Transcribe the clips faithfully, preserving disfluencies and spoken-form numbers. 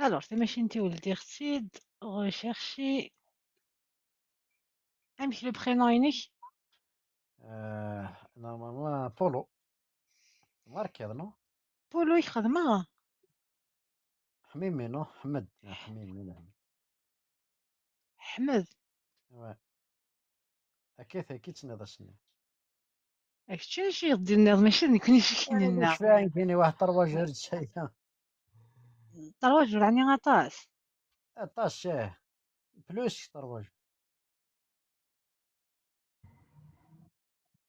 Alors, tamacint-iw ldiɣ-tt-id, rechercher. Amek le prénom-inek? Euh, normalement, Polo. Marqué, non? Polo i xedmeɣ. Ḥmimi, non? Ḥmed. Ah, Ḥmimi, non. Ḥmed. Ouais. Akka, akka i ttniḍ ass-nni. Kečč acu i ɣ-d-tenniḍ, mačči d nekkni i k-yenna. Kfan kini واحد trois jours de ça. Trois jours, ɛni aṭas? Aṭas, ih. Plus trois jours.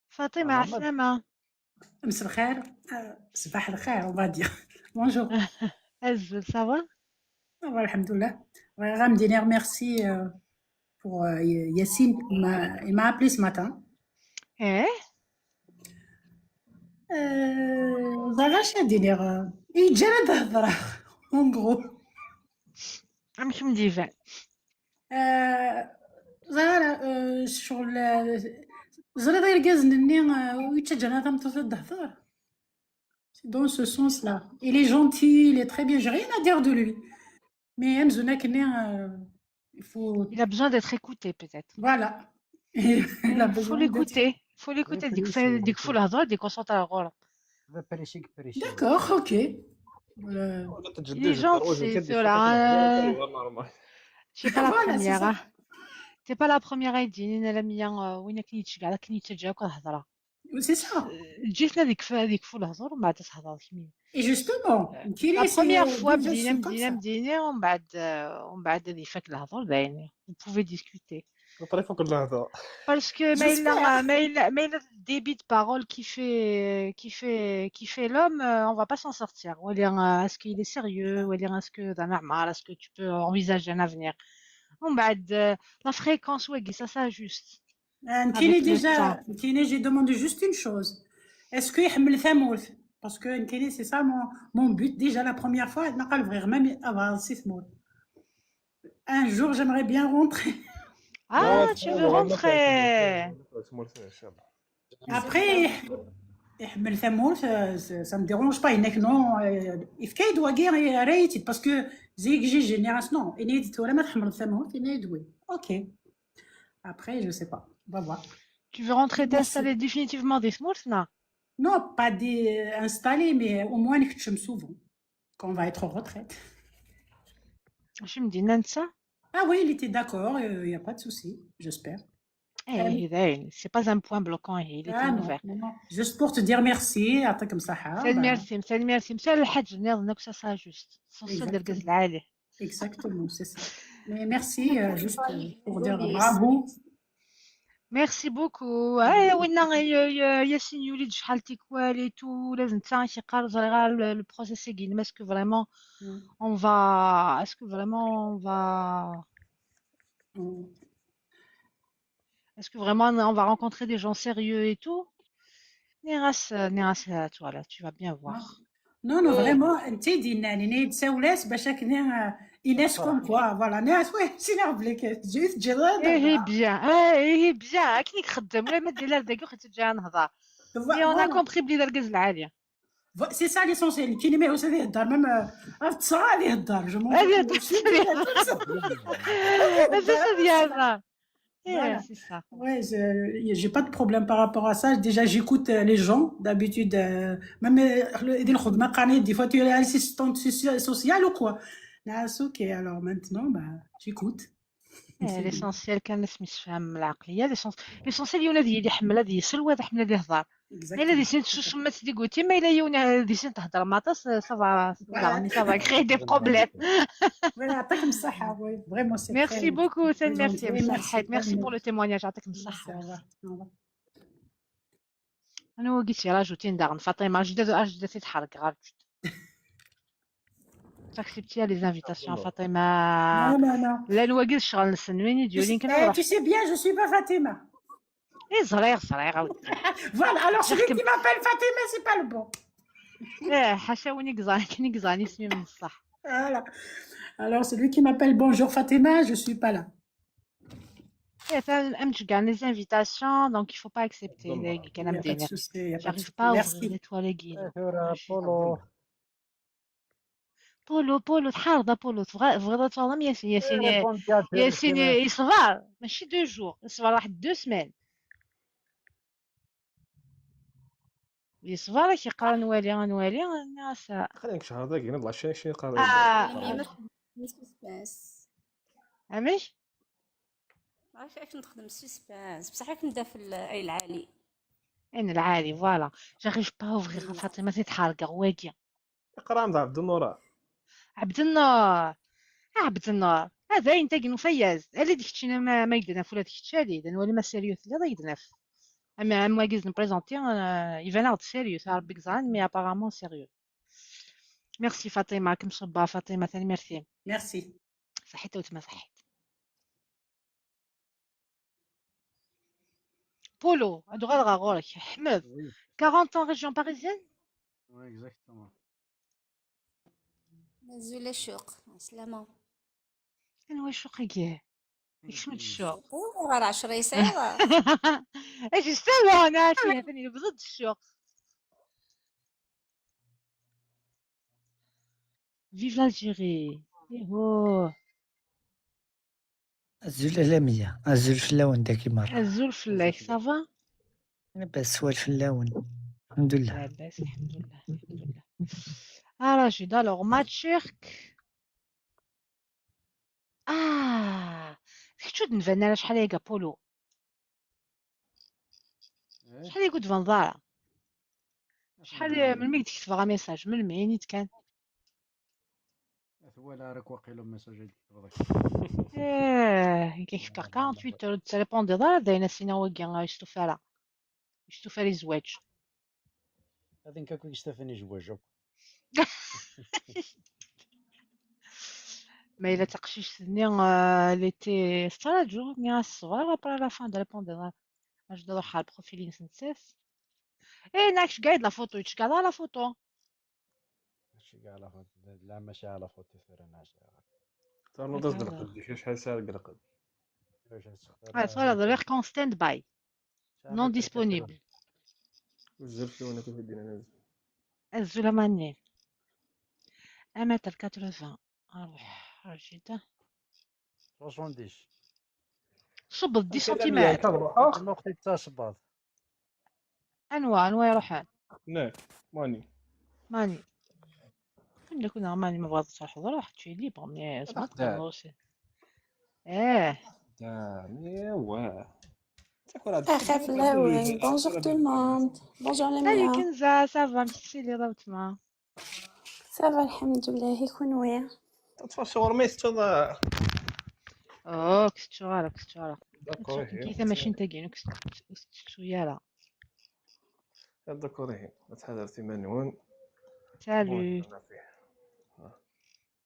Fatima, ɛeslama. مساء الخير، آه، صباح الخير، on va dire. Bonjour. Azul, ça va? Ça va, الحمد لله. Bɣiɣ ad m-d-iniɣ merci, euh, pour, euh, Yacine. Il m'a, il m'a appelé ce matin. Eh? Euh, ẓriɣ acu ad d-iniɣ, euh, yeǧǧa-d ad hedreɣ, en gros. Amek i m-d-iban? Euh, ẓriɣ, euh, ccɣel, euh, ẓriɣ irgazen-nni, euh, ur yettaǧǧan ara tameṭṭut ad d-tehder. C'est dans ce sens-là. Il est gentil, il est très bien, j'ai rien à dire de lui. Mais amzun akken, euh, il faut... Il a besoin d'être écouté, peut-être. Voilà. Il a Il faut besoin d'être... l'écouter. Il faut l'écouter. Deg fu lehdur, déconcentrer ɣur-m. Précis, précis. D'accord, ok. Euh, Il est gentil, tura. C'est pas la Voilà, c'est première, ça. Hein. C'est pas la première à dire, Lamia, euh, win akken yettceggɛen, akken yettaǧǧa akk ad hedreɣ. C'est ça. Ǧǧet-na deg fu, deg fu lehdur, mbeɛd ad thedreḍ kemmi. Et justement, Euh, nekkini, La c'est, première euh, fois, déjà, بدينا، c'est comme بدينا، ça. بدينا، ومن بعد، euh, ومن بعد هذه فاك الهضر، دايرين. Vous pouvez discuter. Après, faut que le هضر. Parce que ما J'espère. إلا، ما إلا، ما إلا le débit de parole qui fait, qui fait, qui fait l'homme, euh, on va pas s'en sortir. ولا، euh, est-ce qu'il est sérieux؟ ولا est-ce que d'un normal? Est-ce que tu peux envisager un avenir? ومن بعد، euh, la fréquence, ouais, ça s'ajuste. Euh, nekkini Avec le déjà, temps. nekkini, j'ai demandé juste une chose. Est-ce que يحمل tamurt? Parce que nekkini, c'est ça mon, mon but. Déjà, la première fois, نقول vraiment, mais avancer ce mot. Un jour, j'aimerais bien rentrer. Ah, tu veux rentrer? Après, يحمل tamurt, euh, ça, ça me dérange pas. هناك non, euh, يفكيد واقي رايتي, parce que زيك جي génération, non, إني ديت ولا ما تحمل tamurt, إني دوي. Ok. Après, je sais pas. On va voir. Tu veux rentrer, Merci. T'installer définitivement des smooths, non? Non, pas des, euh, installer, mais au moins نكتشم souvent quand on va être en retraite. Je me dis, Nansa? Ah oui, il était d'accord, il n'y a pas de souci, j'espère. Eh, c'est pas un point bloquant, il était ouvert. Ah non, non, non. Juste pour te dire merci, يعطيكم الصحة. Merci, merci, merci. Merci الحاج نيض نكسا ça juste. L'essentiel de العالي. Exactement, c'est ça. Mais merci, euh, juste, euh, pour dire bravo. Merci beaucoup. Eh, وينا ياسين يولد شحال تيكوالي تو لازم تسعى شي قال زريغا le process كاين est-ce que vraiment on va, est-ce que vraiment on va Est-ce que vraiment on va rencontrer des gens sérieux et tout? Niras, Niras, toi là, tu vas bien voir. Non, non, vraiment, انت دينا يعني نيد ساولاس باش كنا إناس comme quoi, voilà, ناس وي سينا بليك جيت جراد. Eh bien, eh bien, كني خدم ولا ما دير لا داك وخت جا نهضر. Et on a compris بلي دار كاز العالية. C'est ça l'essentiel. كاين ما يوصل يهضر même التصرا اللي يهضر. هذه التصرا ديالنا. C'est ça. Ouais, j'ai pas de problème par rapport à ça. Déjà, j'écoute, euh, les gens d'habitude. Euh, même, euh, des fois, tu es assistante sociale ou quoi. Ah, c'est ok. Alors maintenant, bah, j'écoute. L'essentiel كان نسمي الشفام العقلية. L'essentiel يولد يدي حمل هذه يسلوى هذا حمل هذه هضار. الا ديسين تسوسمت ديكوتي ما الا يونا ديسين تهضر ماطاس. Ça va, ça va créer des problèmes. يعطيكم الصحة. Oui, vraiment, c'est Merci beaucoup, merci. Merci pour le témoignage, يعطيكم الصحة. انا وقيت يا راجوتين داغن فاطمة جدة اجدة تحرك غير. T'acceptes les invitations, Fatima? Non, non, non. لا نواقف الشغل نسن وين يجيو لين كنا. Tu sais bien, je suis pas Fatima. اي زرير زرير عاود. Voilà, alors celui qui m'appelle Fatima, c'est pas le bon. ايه حاشا وين يقزاني كان يقزاني اسمي من الصح. Voilà. Alors celui qui m'appelle bonjour Fatima, je suis pas là. ايه فاهم امتش كاع les invitations, donc il faut pas accepter. كان مدينة. J'arrive pas à ouvrir les toilettes. Polo, Polo, tḥareḍ a Polo, tebɣa-, tebɣiḍ ad twaḍem Yasin, Yasin, Yasin yeṣber, mačči deux jours, yeṣber واحد deux semaines. Yeṣber, ak yeqqar ad nwali, ad nwali, nniɣ-as. Xali nekk cehṛ dagi, nabla cay cay yeqqar. Ah. Suspense. Amek? Akken nexdem suspense, bṣaḥ akken da f ay lɛali. Ay lɛali, voilà. J'arrive pas à ouvrir a Faṭima, tḥergeɣ wagi. Iqram d Ɛebdennur. Ɛebdennur. A Ɛebdennur. A d ayen tagi nufa-yas. Ali d keččini ma, ma yedden af ula d kečč ali. D nwali ma sérieux telliḍ ad yedden af. Am, am wagi nprésenté, euh, iban-aɣ-d sérieux, a Rebbi yeẓran, mais apparemment sérieux. Merci Faṭima, kem ṣubba Faṭima, tanemmirt-im. Merci. Saḥit a wetma, saḥit. Polo, ad uɣaleɣ ɣer ɣur-k. Ḥmed, oui, quarante ans, région parisienne? Oui, exactement. Azul a Ccuq, ɛeslama. Anwa Ccuq-agi? Ikcem-d Ccuq. Ɣer ɛecra yesɛiḍ. Justement, atan yebḍa-d Ccuq. Vive l'Algérie. Iho. Azul a Lamia. Azul fell-awen dagi merra. Azul fell-ak, ça va? Labas, swal fell-awen. Alḥemdulillah. Labas, alḥemdulillah, alḥemdulillah. Ah, Rachid, alors, match irk. Ah, d kečč ur d-nban ara acḥal aya, Polo. Eh? Acḥal aya ur d-tbaneḍ ara? Acḥal, melmi i k-d-ketbeɣ amessage? Melmi? Ini-d kan. Ur twala ara akk waqila amessage i d-ketbeḍ akka. Eh, nekk ak-fkeɣ quarante-huit heures ur d-trépondiḍ ara, d ayen as-iniɣ wagi, ur yestufa ara. Ur yestufa ara i zzwaǧ. Ad nekk akk i yestufen i zzwaǧ akk. Ma yella taqcict-nni, euh, elle était tettṛaǧu, nniɣ-as ṣber, après à la fin ad d-trépondiḍ ara. Ajdid, ruḥ ɣer profil-ines nettat. Eh, nekk ceggeɛ-d la photo, ur ceggeɛ ara la photo. Ceggeɛ la photo, la maca la photo tura neɣ ceggeɛ. Ternuḍ-as-d lqedd, acḥal sɛiɣ deg lqedd. Ah, twalaḍ, rriɣ-k en stand-by. Non disponible. Bezzaf fell-awen akk i t-id-yennan azul. Azul a Mani. Un mètre quatre-vingts. Aruḥ, ar jida. Soixante-dix. Ṣubbeḍ dix centimètres. Ad ruḥeɣ. Tmuqt i d tasebbaḍt. Anwa, anwa iruḥen? Nekk, Mani. Mani. Nekk neɣ Mani ma bɣiḍ ad truḥeḍ, ruḥ, tu es libre, mais c'est pas comme aussi. Eh. Dan, ewa. Axaf fell-awen. Bonjour tout le monde. Bonjour Lamia. Salut Kenza, ça va, msili d awetma. Ça va, alḥemdulillah, i kunwi? Teṭṭfeḍ ɣur-m i tettuḍ? Oh, ur k-tettuɣ ara, ur k-tettuɣ ara. D'accord, ihi. Tamacint-agi, ur k-tettu ara. D'accord, ihi. Ttḥadaret iman-nwen. Salut.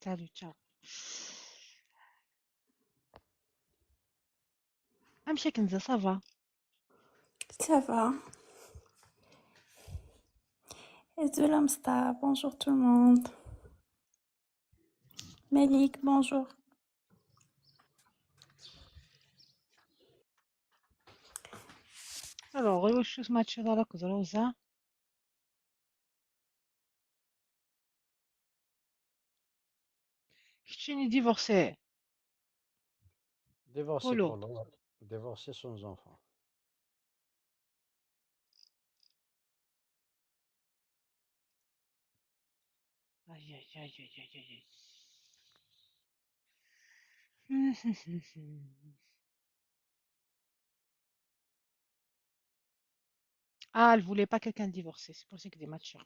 Salut, ciao. Amek akken, ça va? Ça va. Azul a Mesṭaf, bonjour tout le monde. Malik, bonjour. Alors, iwacu ur tmatchiḍ ara akked Rosa? Keččini divorcé. Divorcé Polo. Polo, ouais. Divorcé sans enfant. Aïe, aïe, aïe, aïe, aïe, aïe, aïe. Ah, elle voulait pas quelqu'un divorcé, c'est pour ça que des matchs.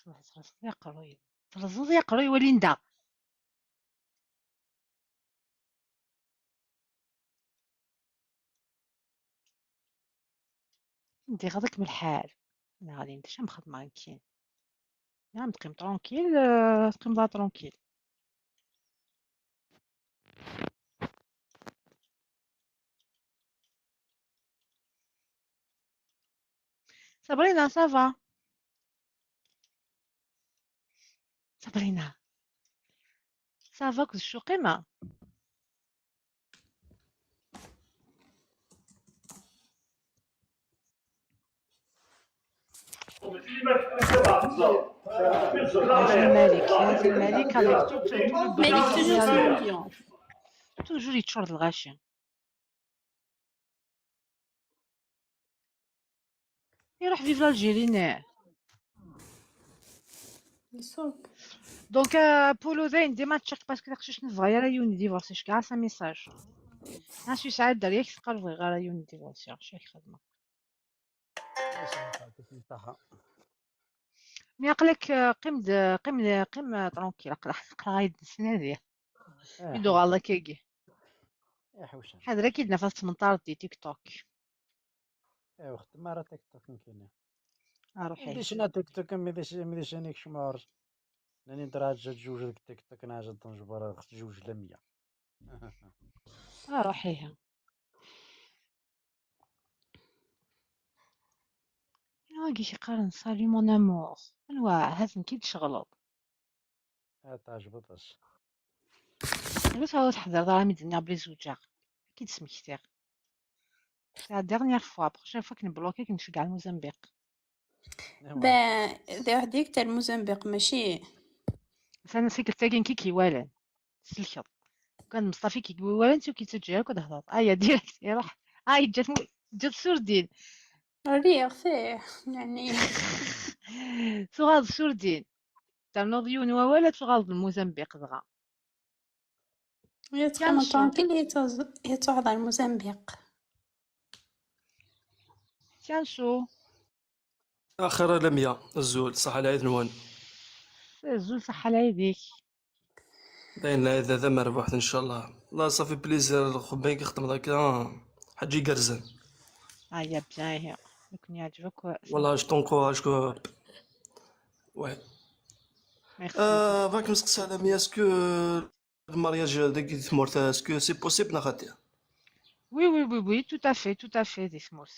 Terẓeḍ aqerruy, terẓeḍ aqerruy-iw a Linda. Diɣ ad ikem lḥal. Neɣ Linda, acu am xedmeɣ nekkin? Neɣ teqqim tranquille, euh, teqqimeḍ tranquille. Sabrina, ça va? Sabrina, ça va akked Ccuqima? Malik, Malik, Malik, avec tout, tout, tout le Malik, toujours sur l'ambiance. Toujours yeččur d lɣaci. Iruḥ vive l'Algérie, ne. Donc, euh, Polo, dayen dima tčak parce que taqcict nebɣa ara yiwen divorce, cekka sa message. Nasi Saɛid, derrière, teqqar bɣiɣ ara yiwen divorce, cekka xedmeɣ. Mi aql-ak, euh, qim d, qim d, qim, euh, tranquille, aql-, aql-aɣ-d nesnadi. Mi d-uɣaleḍ akkagi. Iḥucam. Ḥader ad k-id-naf ad tmenṭareḍ di TikTok. Iwa xdem ara TikTok nekkini. Aruḥ. Imi d icna TikTok, imi d ic-, imi d icna ikcem ɣer. Nani draǧ ad tjewj deg TikTok, neɛj ad tnejber ad tjewj lamya. Aruḥ iha. Wagi k-iqqaren salut mon amour. Anwa, ha-ten-k-id tceɣleḍ. Ah, teɛjbeḍ-as. Ur teḥḍreḍ ara mi d-nniɣ bli zewǧeɣ. Ad k-id-smektiɣ. C'est la dernière fois, prochaine fois k-nbloki, k-nceggeɛ Lmuzambiq. Ba, d uḥdik ta Lmuzambiq, mačči. Sani tikkelt-agi nekk i k-iwalan. Tselkeḍ. Kan Msṭafi k-iwalan, ur k-yettaǧǧa ara ad d-tehḍreḍ. Aya, direct, iruḥ. Ah, yeǧǧa-t mu-, yeǧǧa-t Surdin. Rriɣ, fih, yeɛni. Tuɣaleḍ Surdin. Ternuḍ yiwen wawal, ad tuɣaleḍ Lmuzambiq dɣa. Yettqim tranquille, yettuɣ-, yettuɣaḍ ar Mozambique. Tiens chaud. Axir a Lamia, azul, ṣaḥa lɛid-nwen. Azul, ṣaḥa lɛid-ik. Dayen lɛid d amerbuḥ, ncallah. Là, ça fait plaisir, lxedma i xedmeḍ akka, ḥaǧa igerrzen. Ah, ya bien, ihi. Nekni yeɛǧeb-ak. Wallah, je t'encourage, quoi. Ouais. Merci. Euh, bɣiɣ ad kem-steqsiɣ a Lamia, est-ce que le mariage deg tmurt, est-ce que c'est possible, neɣ xaṭi? Oui, oui, oui, oui, tout à fait, tout à fait, di tmurt.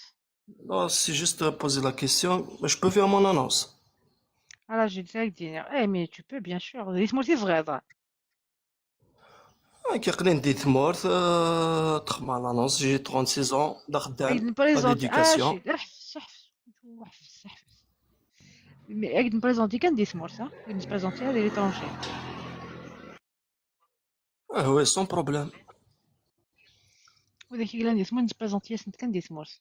Non, c'est juste poser la question. Je peux faire mon annonce? Alors, je dis, eh, mais tu peux, bien sûr. Di tmurt i tebɣiḍ? Nekk aql-in di tmurt, euh, ṭṭxeɣ l'annonce, j'ai trente-six ans, d axeddam, pas d'éducation. Ah, ḥbes, ḥbes, ḥbes. Mais ad k-nprezenti kan di tmurt, ha? Ad k-nprezenti di l'étranger. Ah oui, sans problème. Widak i yellan di tmurt, nprezenti-asen kan di tmurt.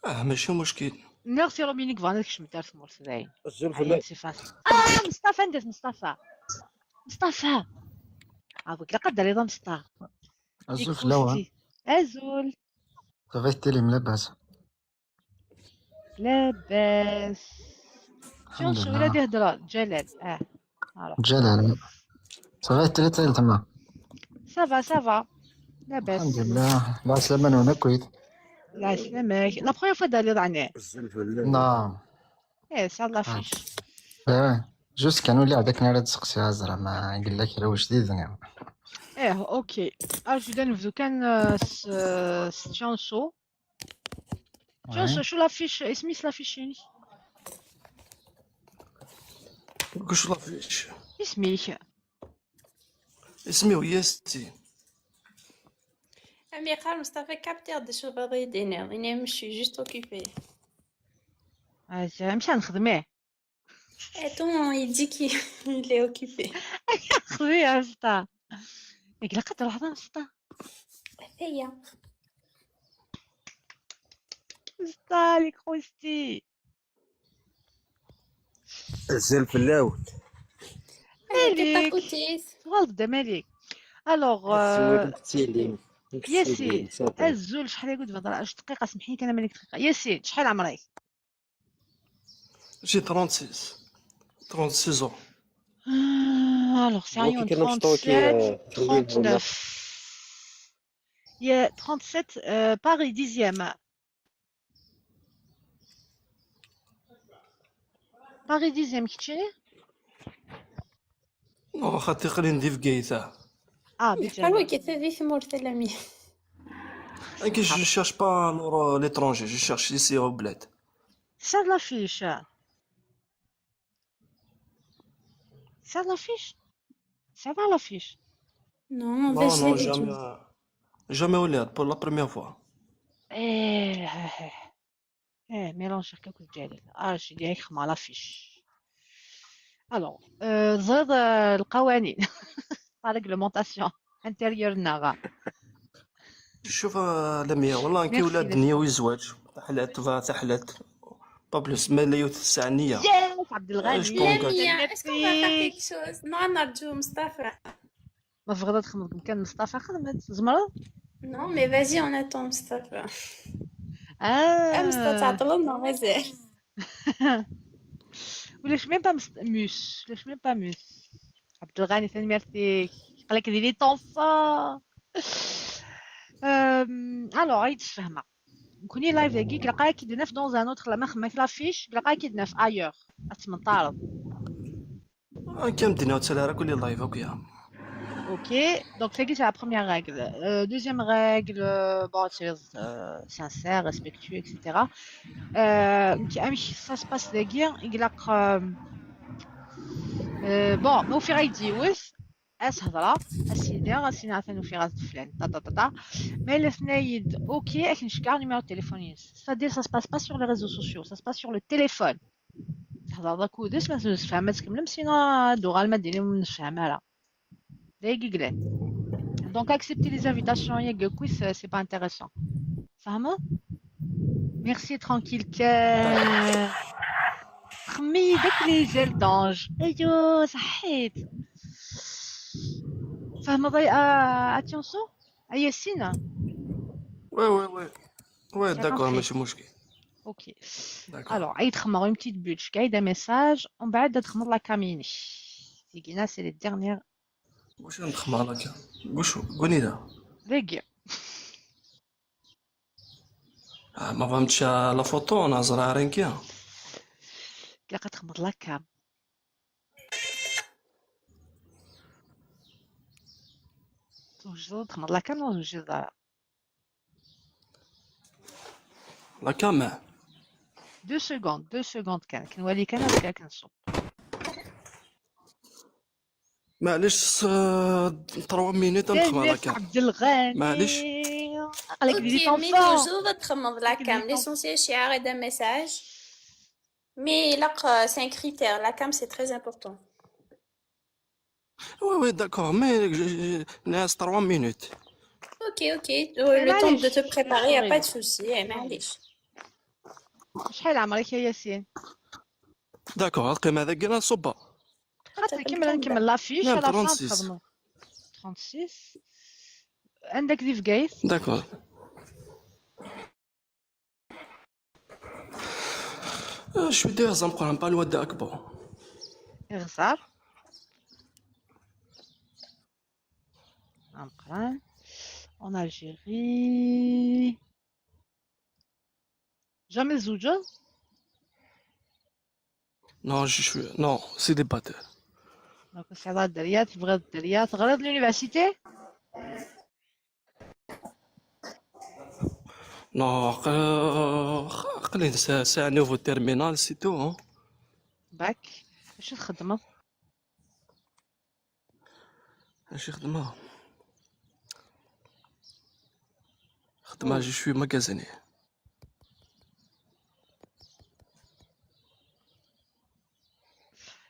Ah, mačči muckil. Nniɣ-as i Rominik bɣan ad kecment ar tmurt, dayen. Azul fell-ak. C'est facile. Ah, Mustafa, anda-t Mustafa? Mustafa! Ah, wik, ilaq ad d-taliḍ a Mustafa. Azul fell-awen. Azul. Ça va, tili-m labas? Labas. Alḥemdulillah. Tiens chaud, ila d-ihedder Ǧalal. Ah. Alors. Ǧalal. Ça va, tili-m? Ça va, ça va. Labas. Alḥemdulillah. Lɛeslama-nwen akk. Lɛeslama-k. La première fois d-taliḍ, ɛni? Non. Eh, c'est la fiche. Eh, juste kan ur lliɣ d akken ara d-seqsiɣ, ẓra ma yella kra ujdid. Eh, ok. Ah, je donne vous kan, euh, s-, s-, tiens chaud. Tiens chaud, la fiche, isem-is la fiche-inek? Kuc la fiche? Isem-ik? Isem-iw Yasi. Am yeqqar Mustafa, capter-d acu tebɣiḍ ad yi-d-tiniḍ. Ini-am, je suis juste occupé. Ah, amek ara nexdem, eh? Attends, il dit qu'il est occupé. Xdem a Mesta. Ilaq ad truḥeḍ a Mesta. Ata-ya. Mesta, les croustilles. Azul fell-awen. Malik. Tuɣaleḍ-d a Malik. Alors, euh, Yasi, azul, acḥal agi d-thedreḍ? Dqiqa, semmeḥ-iyi kan a Malik, dqiqa. Yasi, acḥal ɛemr-ik? J'ai trente-six. Trente-six ans. Euh, alors, c'est un trente-sept, trente-neuf. Il y a trente-sept, euh, Paris dixième. Paris dixième, keččini? Non, xaṭi aql-in di Bgayet. Ah, Bgayet. Aql-ik di tmurt a Lamia. Akken, je cherche pas à l'étranger, je cherche ici au bled. Tesɛiḍ l'affiche? Tesɛiḍ l'affiche? Tesɛiḍ l'affiche? Non, Non, non, jamais, euh, jamais وليت, pour la première fois. Eh, eh, eh. Eh, mélanger كاكل ديالي. Ah, j'ai dit خدمة l'affiche. Alors, euh, ضد euh, القوانين. La réglementation intérieure ناغا. شوف، آه، لميا، والله كي Merci, ولاد merci. الدنيا ويزواج. تحلت، فا تحلت. Pas plus، ما لا يوت الساعة النية. Yes, عبد الغني. Je pense que- Lamia, est-ce qu'on va faire quelque chose? Non, نرجو مصطفى. ما تبغيض تخدم كان مصطفى خدمت زمرض؟ Non, mais vas-y, on attend مصطفى. اه مصطفى تعطلنا مازال. ولاش même pas مست... mus ولاش même pas mus. عبد الغني ثاني merci. قالك ديري طونسا. Alors عيد الشهمة. نكوني live داكي كلقاك كي دنف dans un autre لما خمك l'affiche كلقاك كي دنف ailleurs. اتمنطارض. آه، كام دينا وتسالى راه كل live، اوكي. Ok, donc c'est ça la première règle. Euh, deuxième règle, euh, bon, c'est euh, sincère, respectueux, et cetera. Euh, ça se passe داكي يقلق. Euh, euh, bon, ما وفي غيدي وث اس هضره، اسيدي اسينا عفان وفي غاز فلان طا طا طا طا. Mais الاثنين، ok, اكن شكار numéro de téléphone. C'est-à-dire ça se passe pas sur les réseaux sociaux, ça se passe sur le téléphone. تهضر ذاك ودس ما تفهم ما تكملم سينا دوغال ما ديري من نفهم لا. دايق قلان. Donc accepter les invitations يا كويس c'est pas intéressant. فاهمه؟ Merci tranquille كان. خمي داك les ailes d'ange. ايوا صحيت. فاهمه ضي آه، attention. ايا سينا. وي وي وي وي، J'ai d'accord، compris. ماشي مشكل. Ok. D'accord. Alors عيد خمر une petite bulle كايدا message ومن بعد تخمر la cam ينك. تيجينا c'est les dernières. واش نخمر لك؟ واش قولي لها؟ دقيقة. آه، ما فهمتش، آه، la photo انا زرا رينكيا. كي قد تخمر la cam. توجد تخمر la cam ولا توجد؟ La cam. Deux secondes, deux secondes كان كنولي كان هكا كنصب. معليش، س-، trois minutes نخمر la cam. عبد الغني. معليش. قالك Ok, ديري mais طونسا. toujours تخمم la cam. L'essentiel شي عاد message. Mais لا، c'est un critère. La cam c'est très important. Oui oui, d'accord, mais je, je, ناس trois minutes. Ok, ok. Le temps de te préparer, y a pas de souci. Eh, معليش. شحال عمرك يا ياسين؟ D'accord، القيمة هذا كنا صبا. خاطر كمل نكمل l'affiche نعم، على trente-six. trente-six. عندك دي في كايث؟ D'accord. آه، شو داير زعما نقول عن بالو ودا أكبر؟ اغزار. نقران. En Algérie. Jamais زوجة؟ Non, je suis, non, célibataire. Donc c'est la الدريات، تبغي الدريات، غير l'université؟ Non، ق-، قليل سا، سا nouveau terminal، c'est tout، hein. Bac. اش تخدمض؟ اش خدمة؟ خدمة، je suis magasinier.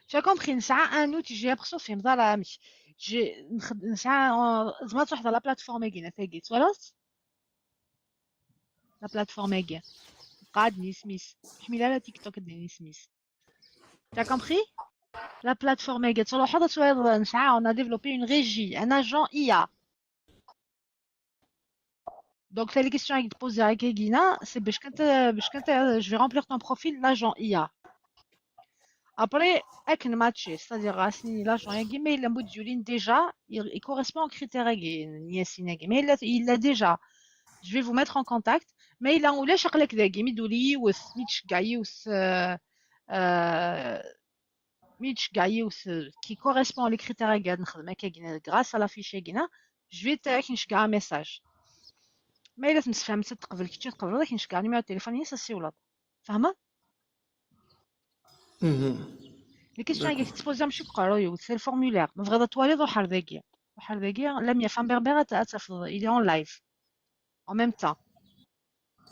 Tu as compris, نسعى un outil, j'ai l'impression فهمت راه مش. J'ai نخد-، نسعى، آه، زعما تروح على la plateforme كينا تاكيت، ولا؟ La plateforme كي. قاد نيس ميس. حميلة لا تيك توك دي نيس ميس. Tu as compris? La plateforme كي. تروح هذا شوية نسعى، on a développé une régie, un agent I A. Donc, c'est les questions que tu poses à Kegina, c'est باش كنت، باش كنت, je vais remplir ton profil l'agent I A. Après, اكن ماتشي، c'est-à-dire راسني l'agent ياكي ما الا مديولين déjà, il, il correspond aux critères ياكي، ياسين ياكي، ما الا، il a déjà. Je vais vous mettre en contact. ما الا ولا شقلك ذاكي، مي دولي يوث، مي تشكع يوث، آه، آه، مي تشكع يوث كي correspond les critères ياكي نخدم هكا كينا grâce à la fiche ياكينا، je vais تاعك نشكع message. ما الا تمسفهم تقبل كي تقبل راك نشكع numéro de téléphone ينسى السيولات. فاهمه؟ Mhm. La question i k-tettpoza mačči deg uqerruy-iw, c'est le formulaire. Ma tebɣiḍ ad twaliḍ, ruḥ ar dagi. Ruḥ ar dagi, Lamia Femme Berbère ad, ad tafeḍ, il est en live. En même temps.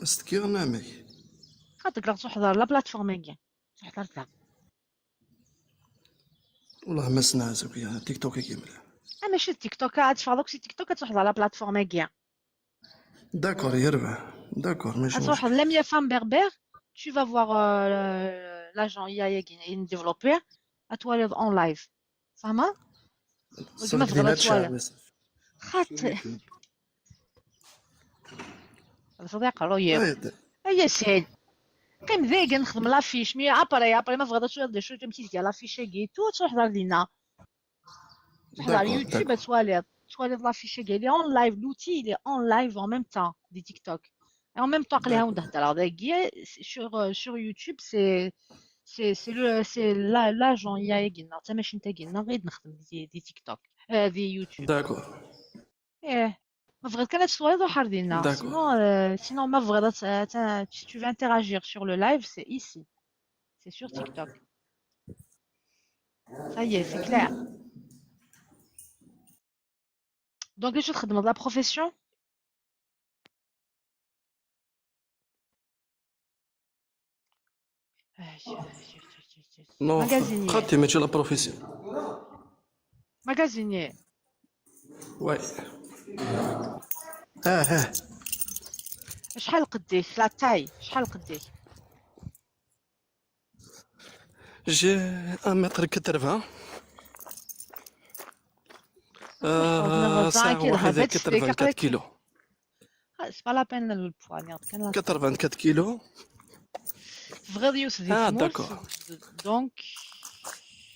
Asetki neɣ amek? Xaṭer la tettwaḥḍer la plateforme-agi. Tettwaḥḍer ta. Wellah ma ssneɣ akk ya TikTok-agi mliḥ. Ah, mačči d TikTok, ad teffɣeḍ akk si TikTok, ad tṛuḥeḍ ɣer la plateforme-agi. D'accord, yerbeḥ. D'accord, mačči ad tṛuḥeḍ Lamia Femme Berbère, tu vas voir, euh, l'agent I A-agi i développé, ad twaliḍ en live. Tfehmeḍ? Wagi ma tebɣiḍ ad twaliḍ. Xaṭi. Rfeḍ aqerruy-iw. Ay, d- Ay, a Saɛid. Qqim dagi, nexdem l'affiche. Mais après, après, ma tebɣiḍ ad twaliḍ d acu, amek i tga l'affiche-agi, tout, ad tṛuḥeḍ ar dinna. Tṛuḥeḍ ar YouTube, ad twaliḍ. Twaliḍ l'affiche-agi. Il est en live, l'outil, il est en live en même temps, di TikTok. Et en même temps, aql-i hawn d-heddreɣ dagi, sur, euh, sur YouTube, c'est, c'est, c'est le, c'est la, l'agent I A-agi-nneɣ, d tamacint-agi-nneɣ i d-nexdem di, di TikTok, euh, di YouTube. D'accord. Eh, ma tebɣiḍ kan ad twaliḍ, ruḥ ar dinna. D'accord. Sinon, euh, sinon, ma tebɣiḍ ad, ad, ad, si tu veux interagir sur le live, c'est ici. C'est sur TikTok. Ça y est, c'est clair. Donc, acu txeddmeḍ, la profession? Non, magasinier. Xaṭi, mačči la profession. Magasinier. Ouais. Ah, ah. Acḥal qedd-ik, la taille, acḥal qedd-ik? J'ai un mètre quatre-vingts. Euh, c'est un واحد quatre-vingt-quatre kilos. Ah, c'est pas la peine le poids, regarde, quatre-vingt-quatre kilos. Tebɣiḍ yiwet di tmurt, donc,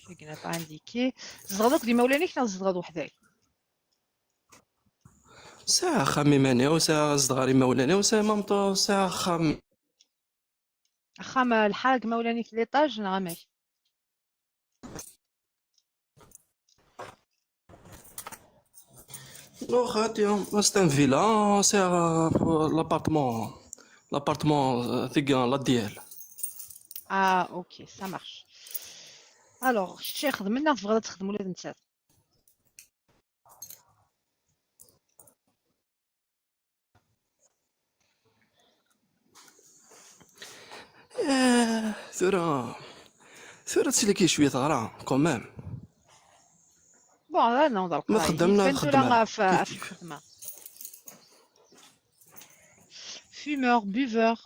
il n'a pas indiqué. Tzedɣeḍ akked imawlan-ik neɣ tzedɣeḍ weḥd-k? Sɛiɣ axxam iman-iw, sɛiɣ zedɣeɣ ar imawlan-iw, sɛiɣ même temps, sɛiɣ axxam. Axxam, eh, lḥara deg imawlan-ik, l'étage neɣ amek? Non, xaṭi, c'est une villa, c'est, euh, l'appartement, l'appartement, euh, ثقة, la D L. Ah, ok, ça marche. Alors, kečč ixedmen neɣ tebɣiḍ ad txedmeḍ ula d nettat? Eh, tura, tura tsellek-iyi cwiya teɣra, quand même. Bon, ad nɛawed ar leqraya. Ma txeddem neɣ txeddem ara. Ɣef, ɣef lxedma. Fumeur, buveur.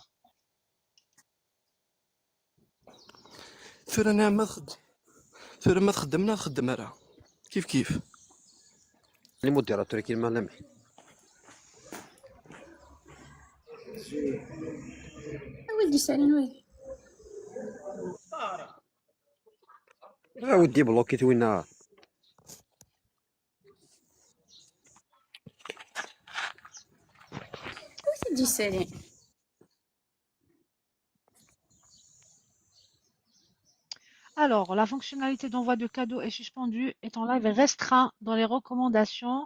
Tura neɣ ma txeddem, tura ma txeddem neɣ txeddem ara. Kif kif. Les modérateurs كيما لامي. ويلي سالين ويلي. A ودي بلوكيت وينا. ويلي سالين. Alors, la fonctionnalité d'envoi de cadeaux est suspendue, est en live restreint dans les recommandations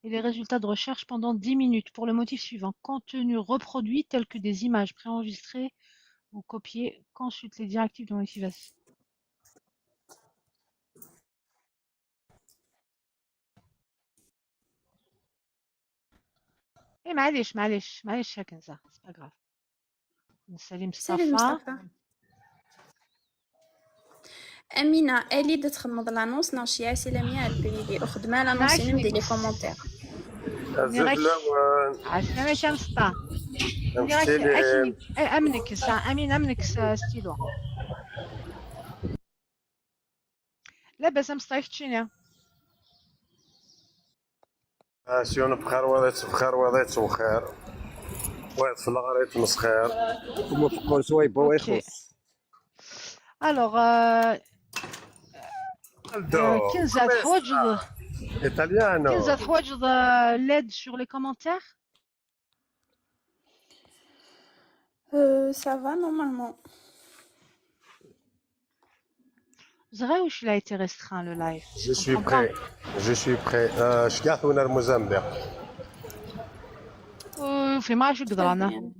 et les résultats de recherche pendant dix minutes pour le motif suivant. Contenu reproduit tel que des images préenregistrées ou copiées. Consulte les directives de motivation. اي، معليش، معليش، معليش يا كنزة، c'est pas grave. نسالي مصطفى. سالي مصطفى. أمينة، ألي دا تخمض لانونس، ناشي عسي لميا البيلي أخدمة لانونس، ندير لي كومونتير. عسلامة كان سطا. أمنك، أمينة أمنك ستيلو. لاباس أمسطايك تشينيا. Passion بخير، وضعت بخير، وضعت بخير. وضعت في الغريت مسخير. ومفقر سويبة ويخلص. Alors, euh, euh, Kenza, تحوجد، Italiano. Kenza, تحوجد, euh, l'aide sur les commentaires. Euh, ça va normalement. Ẓriɣ ur la été restreint le live. Je suis prêt. Je suis prêt. Euh, شكاح ونار موزمبيق. Ur fhimeɣ acu yeḍran. Très bien.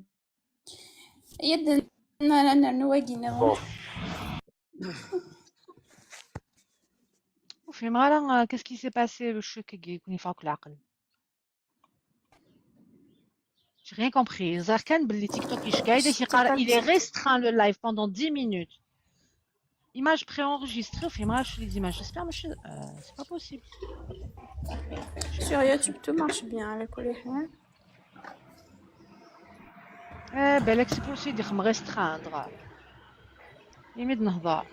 Yad n-, n-, n-, n-, wagi nniḍen. Bon. Ur fhimeɣ ara, euh, qu'est-ce qui s'est passé, le choc-agi, i ken-yeffeɣ akk leɛqel. J'ai rien compris. Ẓriɣ kan belli TikTok iceggeɛ-d, ak-yeqqar il est restreint le live pendant dix minutes. Image préenregistrée, ur fhimeɣ ara acu les images. J'espère, mais euh, c'est pas possible. Sur YouTube, tout marche bien, على كل حال. Eh, balak c'est possible, dixem restreindre. Imi d-nehḍer.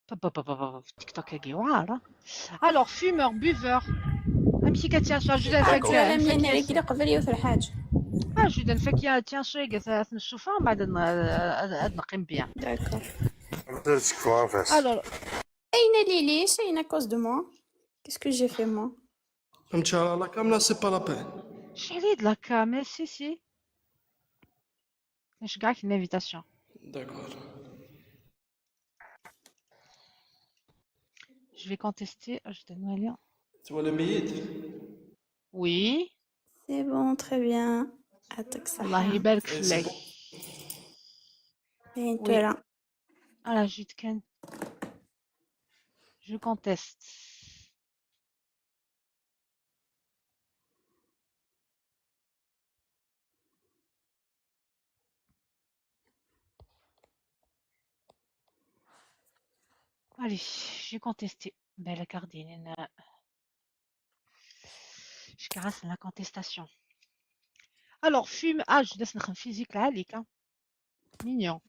Pa, pa, pa, pa, pa, TikTok-agi yewɛer, ah. Alors, fumeur, buveur. Amek i k-tt-yeɛṣu? Ajuda n D'accord. fakya. Amek i k-yeɛṣu? Qbel yiwet lḥaǧa. Ajuda n fakya, tiens, ad t-nessufeɣ, mbeɛd ad n-, ad, ad neqqim bien. D'accord. Alors, Ayen a Lili, c'est une à cause de moi. Qu'est-ce que j'ai fait, moi? فهمتش على la cam, là, c'est pas la peine. شعلي de la cam, si, si. نشجعك l'invitation. D'accord. Je vais contester, ajoute-moi un lien. Tu vois le mérite? Oui. C'est bon, très bien. يعطيك الصحة. الله يبارك Et c'est فيك. bon. Et Oui. toi, là. Ah, là, je can-, je conteste. Allez, j'ai contesté. Belle cardine. Je caresse la contestation. Alors, fume. Ah, je laisse le physique là, les gars. Mignon.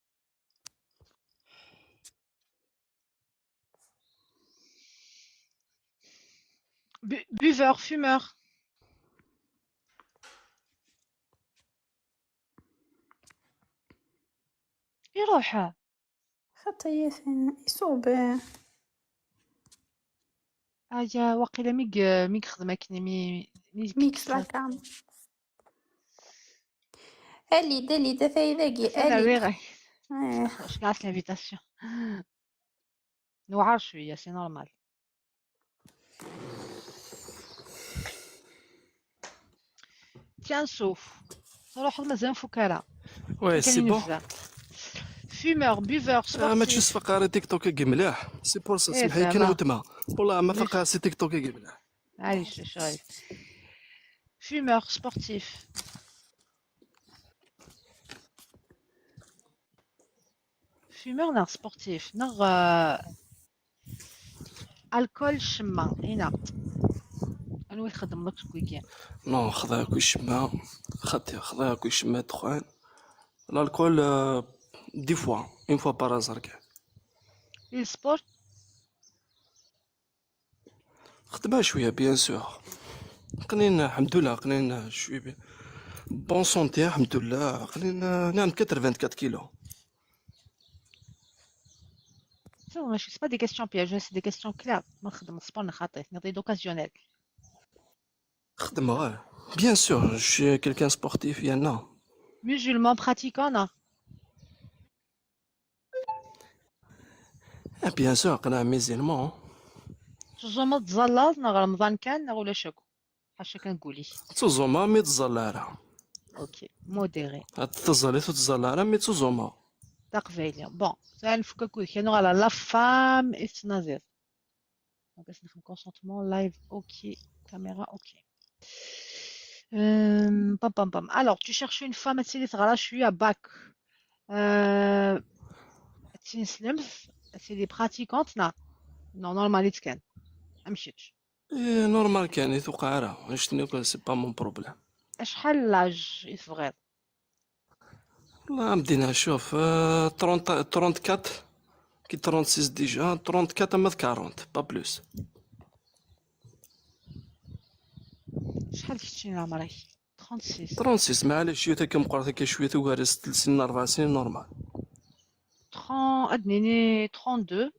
Bu-, buveur, fumeur. يروح. خطية يصوب. ايا واقيلا ميك، ميك خدمة كني مي، مي ميكس لا كام. الي دالي دا فايداكي انا الي. ريغي. آه. خلاص، كاع l'invitation. نوعر شوية، c'est normal. Tiens, sauf. نروح مازال مفكرة. Ouais, c'est bon. Fumeur, buveur, آه، ما تشوفش sportif. فقاري تيك توك كي مليح. C'est pour ça إيه، سمحي ça كان va. وتما. والله ما ليش؟ فقاري سي تيك توك كي مليح. معليش، شوية. Fumeur, sportif. Fumeur ناغ sportif ناغ، آه، الكول شمة هنا. انا وين خدم لك كويكي؟ Non، خذا كل شمة. خدي، خذا كل شمة دخان. L'alcool, euh, des fois, une fois par hasard كاع. السبور؟ خدمة شوية، bien sûr. قنين، الحمد لله، قنين شوية. Bonne santé، الحمد لله. قنين، نعم، quatre-vingt-quatre كيلو. C'est pas des questions pièges, c'est des questions claires. ما نخدم السبور نخاطي، نعطي d'occasionnel. خدمة غير. Bien sûr, je suis quelqu'un sportif, يا نا. Musulman pratiquant, non? Ah, bien sûr, قناع musulman. تزوم تزلط نغ رمضان كان نغ ولا شكو؟ حاشا كنقولي. تزوما مي تزال لا. اوكي، موديري. تزالي تزال لا مي تزوما. تقبيلي. Bon, ça نفكك كل شيء نغ على la femme étrangère. Donc نخدم consentement, live, ok, caméra, ok. Euh, pam, pam, pam. Alors, tu cherches une femme, c'est les غرا شوية باك. Euh, تنسلم، c'est des pratiquantes, non. Non, normal, it's كان. امشيتش. ايه، normal كان يتوقع راه. شتني كان، c'est pas mon problème. شحال l'âge يتبغيض؟ والله مدينة، شوف، آه، trente، trente-quatre، كي trente-six déjà، trente-quatre اما quarante، pas plus. شحال كنتي عمرك؟ trente-six. trente-six، معليش، شوية هكا مقرات هكا شوية، توقع ست سنين، أربع سنين، normal. trente، ادنيني trente-deux،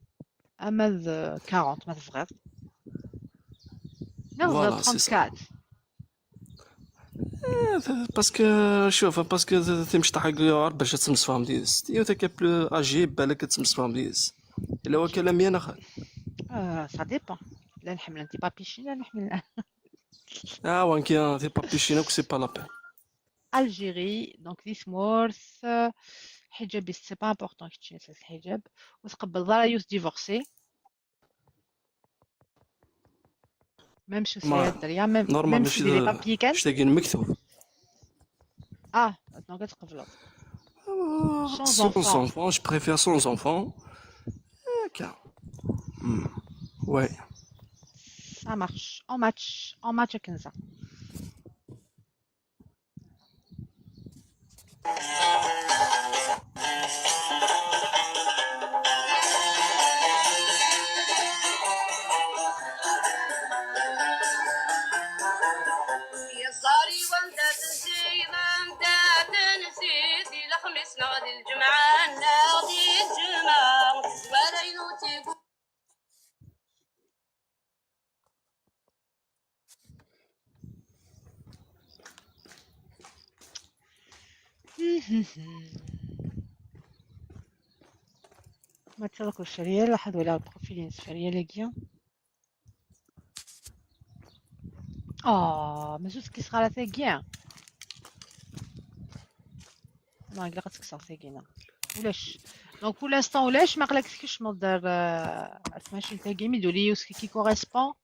اما ذ-، quarante ما تبغيض. لا، Voilà, c'est ça. trente-quatre. إيه، parce que، شوف، parce que تمشي تحق غير باش تمسفهم ديس. يو تاكا plus âgé، بالك تمسفهم ديس. الا هو كلام يا نخل. آه، ça dépend. لا نحمل انت papier chinois، لا نحمل. اه، وان كي تي papier chinois، c'est pas la peine. Algérie, donc دي سمورث، آه، الحجاب c'est pas important كي تشري الحجاب، وتقبل ضرا يوث divorcé. Même si c'est الدريا، même, même si les papiers كان. مش تاقين مكتوب. Ah, donc تقبلوا. Sans enfant. Sans enfant, je préfère sans enfant. هكا. Hmm. Ouais. Ça marche. On match. On match كنزة. ما تشاركوش الشريال، لاحظ ولا بروفيلين الشريال كيا. اه، مازوت كي صغار تاكيا. ما قلقت كسر تاكينا. ولاش. Donc pour l'instant ولاش ما قلقت كيش مدار، آه، ماشي تاكي ميدولي يوسكي كي كوريسبون.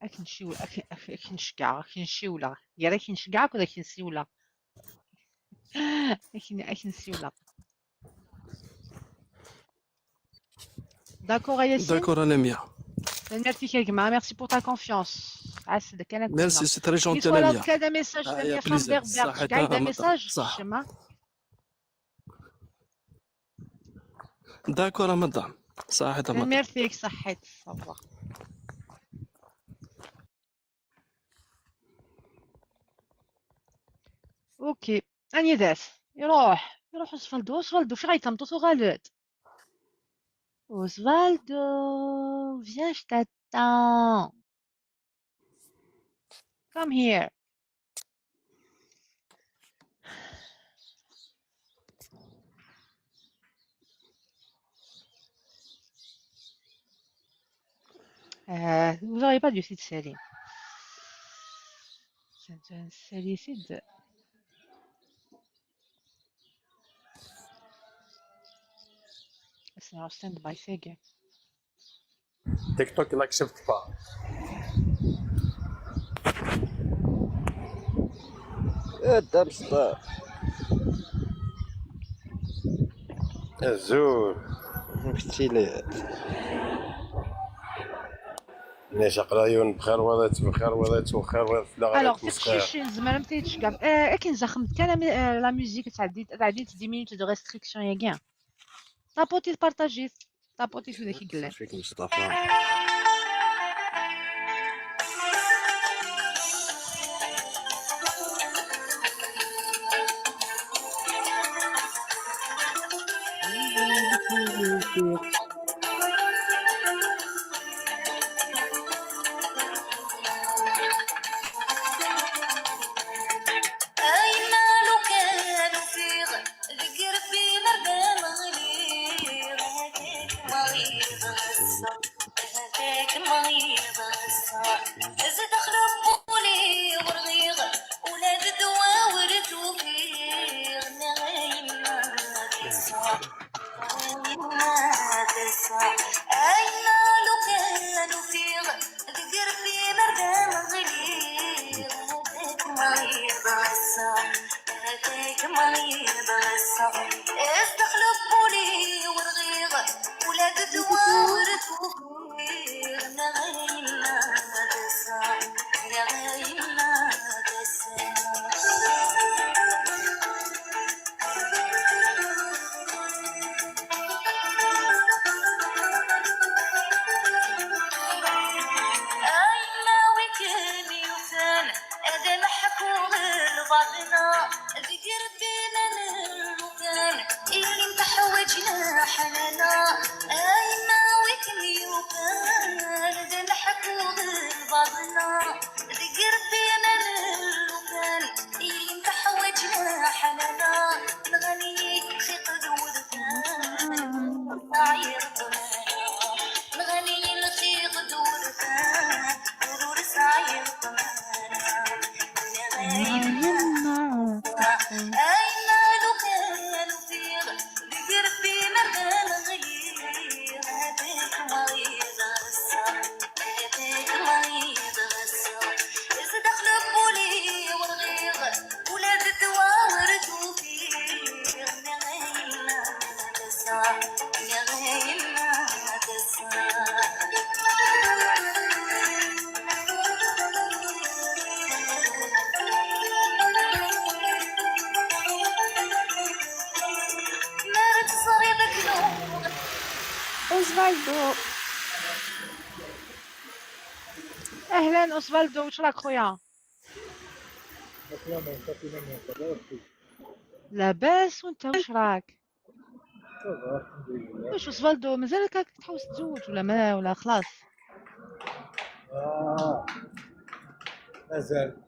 اكنشيو-، اكن-، اكن-، اكنشكع، اكنشيولا. يا راه كنشكعك ولا كنسيولا؟ اكن-، اكنسيولا. D'accord يا ياسين. D'accord يا لميا. Merci يا جماعة، merci pour ta confiance. عسلك انا. Merci, c'est très gentil يا لميا. كذا ميساج، آه، لميا يا بليزير. صحيت، كاين آه، ميساج صح. شما. D'accord يا مدام. صحيت يا مدام. Merci، صحيت. صافا. اوكي، اني داس. يروح، يروح اوسفالدو، اوسفالدو، في غاية مطوس وغالد. اوسفالدو، viens، je t'attends. Come here. آه، vous aurez pas du site سالي. سالي سيد. اسمع، stand by سيجي. TikTok n'accepte pas. ايه الدم صداع. الزول. مكتيلات. ليش قرايون بخير ولا بخير ولا بخير ولا في الغرب. Alors تقشيشين زعما ما تيتش كاع. آه، اكن زخمت كان مي-، آه، la musique تعدي، تعدي dix minutes de restriction يا كاع. طابوتي بارطاجيت. طابوتي شو ذاك يقلع. فيك مصطفى. أين لو كان فيغ ذكر في مردان غليغ هذيك مريض غصة. هذاك مريض الصح. زاد خلق قولي ورغيغ، ولاد دواور توفيغ، نغيم الصح. نغيم الصح. أين لو كان فيغ، ذكر في مردان غليغ، هذاك مريض الصح. هذاك مريض الصح. زاد خلق قولي ورغيغ، ولاد دواور توفيغ. أين وكان يفان، هذا نحكو غير بعضنا، ذكر بينا للوطن. إن تحوجنا حنانا، أين وكم يوكان، ذا نحكو غير بعضنا. ذكر بينا للوكان، إن تحوجنا حنانا. نغني خيق ذو ذكان، صعير طمانا. نغني الخيق ذو ذكان، ورور صعير طمانا. نغني أوسفالدو. أهلا أوسفالدو، واش راك خويا؟ لاباس، وانت واش راك؟ واش أوسفالدو، مازالك راك تحوس تتزوج ولا ما، ولا خلاص؟ آه. مازال.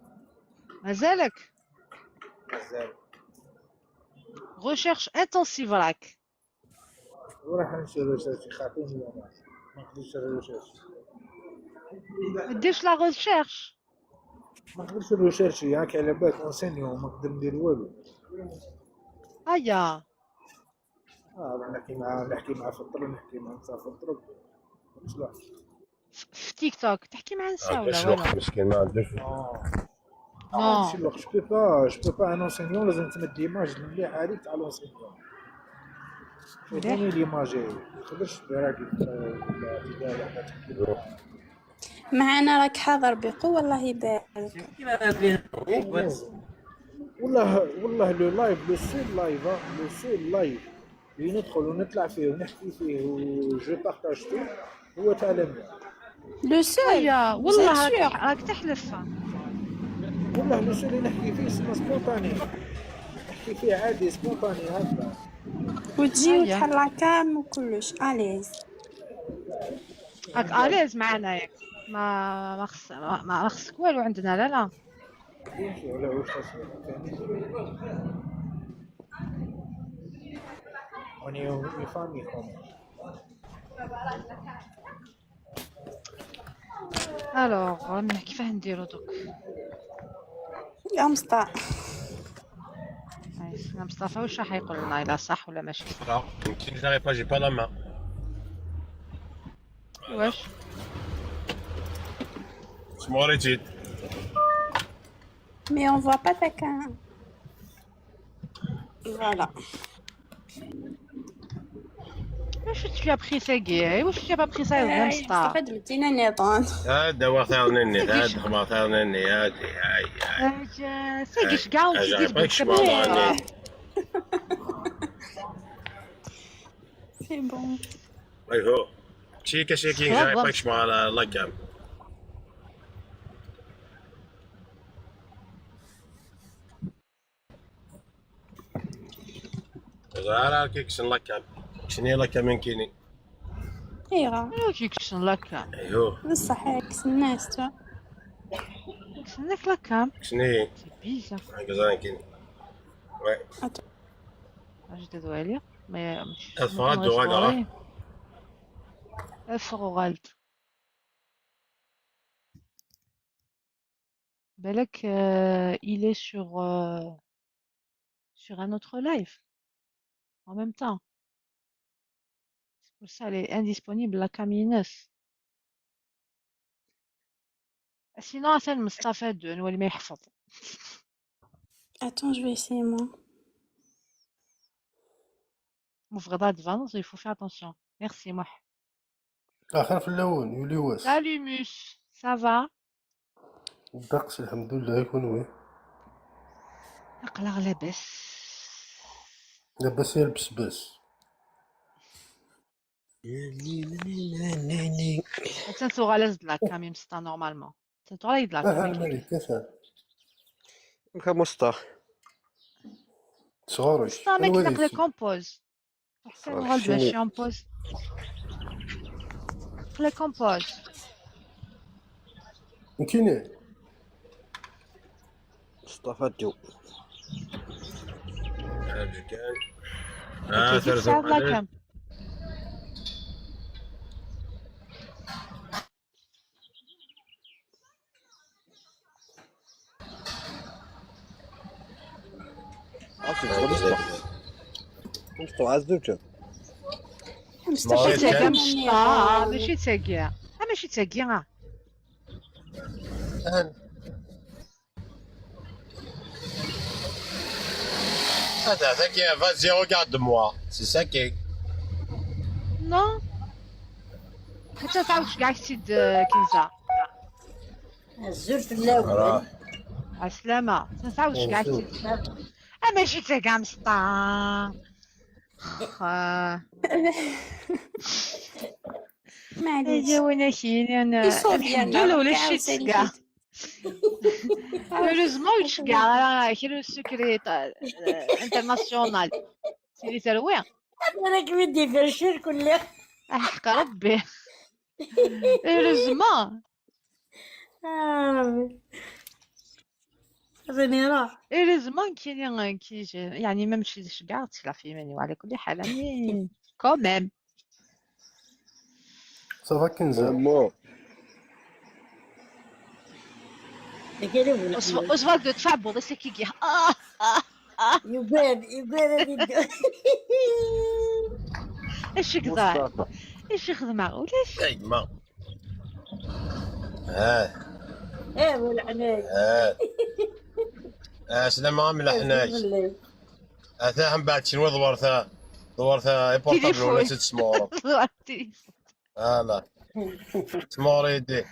مازالك؟ مازال. Recherche intensive راك. وراح نمشي recherche، خاطيني انا. ما نقدرش recherche. ما ديرش la recherche. ما نقدرش recherche، ياك على بالك enseignant، ما نقدر ندير والو. ايا. اه، نحكي مع، نحكي مع في الطرق، نحكي مع نسا في الطرق. مش لا. في تيك توك تحكي مع نسا ولا والو؟ مسكين ما عندوش. اه. آه، ماشي الوقت، je peux pas، je peux pas، un enseignant لازم تمد image مليح عليك تاع l'enseignant. عطيني l'image، ما تقدرش راك، آه، ولا تدار ولا تحكي. معانا راك حاضر بقوة، الله يبارك. والله، والله le live، le seul live، آه، le seul live اللي ندخل ونطلع فيه ونحكي فيه و je partage tout هو تاع لميا. Le seul. ايا والله راك تح-، راك تحلف. والله le seul اللي نحكي فيه c'est spontané، نحكي فيه عادي spontané هكذا. وتجي وتحل la cam وكلش à l'aise. راك à l'aise معانا ياك؟ ما، ما خص-، ما، ما خصك والو عندنا، لا، لا. Alors، كيفاه نديرو دوك؟ يا مصطفى. يا مصطفى، واش راح يقول لنا، الا صح ولا ماشي صح؟ يمكن j'arrive pas، j'ai pas la main. واش؟ اسمو ريتيد. Mais on voit pas ta cam. Voilà. واش tu as pris تاكي؟ واش tu as pas pris ça يا مصطفى؟ مصطفى دمتينا نيطان. ها دوا ثاغ نني، ها دخما ثاغ نني، هادي، هاي، هاي. ساكي شكاو، هاي، سيدي، هاي، البنت شكاو. C'est bon. ايهو. شي كشي كي جاي باك شمال لاكام. زعرا كيكسن لاكام. كسني لاكام من كيني. ايوا. ايوا كيكسن لاكام. ايهو. بصح كسن الناس تو. كسنك لاكام. كسني. C'est bizarre. هكا زعرا كيني. وي. اش تدوالي؟ ما مش. افغاد وغادا. افغاد. بالك، euh, il est sur, euh, sur un autre live en même temps. C'est pour ça, elle est indisponible, la cam ines. Sinon, c'est Mustafa deux, نولي ما يحفظ. Attends, je vais essayer moi. مفغضة دفانوس، il faut faire attention. Merci, Moh. اخر في اللون يولي واس. Salut Mus, ça va؟ الطقس الحمد لله، يكون وي. اقلع لاباس. لاباس يا البسباس. حتى نتو غالز دلاك كامي مسطا normalement. حتى نتو غالي دلاك اه، كامي. الملك كيفاه؟ كمسطا. صغاري. مسطا ما كي نقلي كومبوز. حسين غالب ماشي امبوز. خلي كومبوز. كيني؟ مصطفى جو. آه، كيف ثلاثة ساعة وبعدين. كم؟ عرفتي، تقول مصطفى. مصطفى عز دوجة. مصطفى ماشي تاكا، مصطفى، ماشي تاكا. آه، ماشي تاكا. هذا، هذاك يا، vas-y, regarde-moi. C'est ça qui est. Non. حتى تعاودش كاع سيد كنزة. الزول في الاول. راه. عسلامة. ما تعاودش كاع سيد. آه، ماشي تا كاع مسطا. Xa. Maɛlic. Aya win ak-yini, ana, iṣuḍ alḥemdulillah, ulac-itt kɛa. Heureusement ur d-tceggɛeḍ ara kra n secret, euh, international. Tili terwi. Ana kem-id-ifercen kulli. Aḥeqq Rebbi. Heureusement. Ah, Rebbi. Heureusement كاين كي، يعني، ما مشيتش كاع تسلى في يماني، وعلى كل حال، يعني، quand même. Ça va, Kenza? Oswald, Oswald, تعبوا، c'est qui qui. آه، آه، آه. يقال، يقال هذه الدو-، ايش يقدر؟ ايش يخدم؟ ولاش؟ يا جماعة. اه. ايه، والعناية. اه. آه، سلام عامل حناي. اتاهم بعد شنو ضورتها؟ ضورتها اي بورطابل ولا تليفون. تسمور؟ ضورت تليفون. اه، لا. تسمور يدي.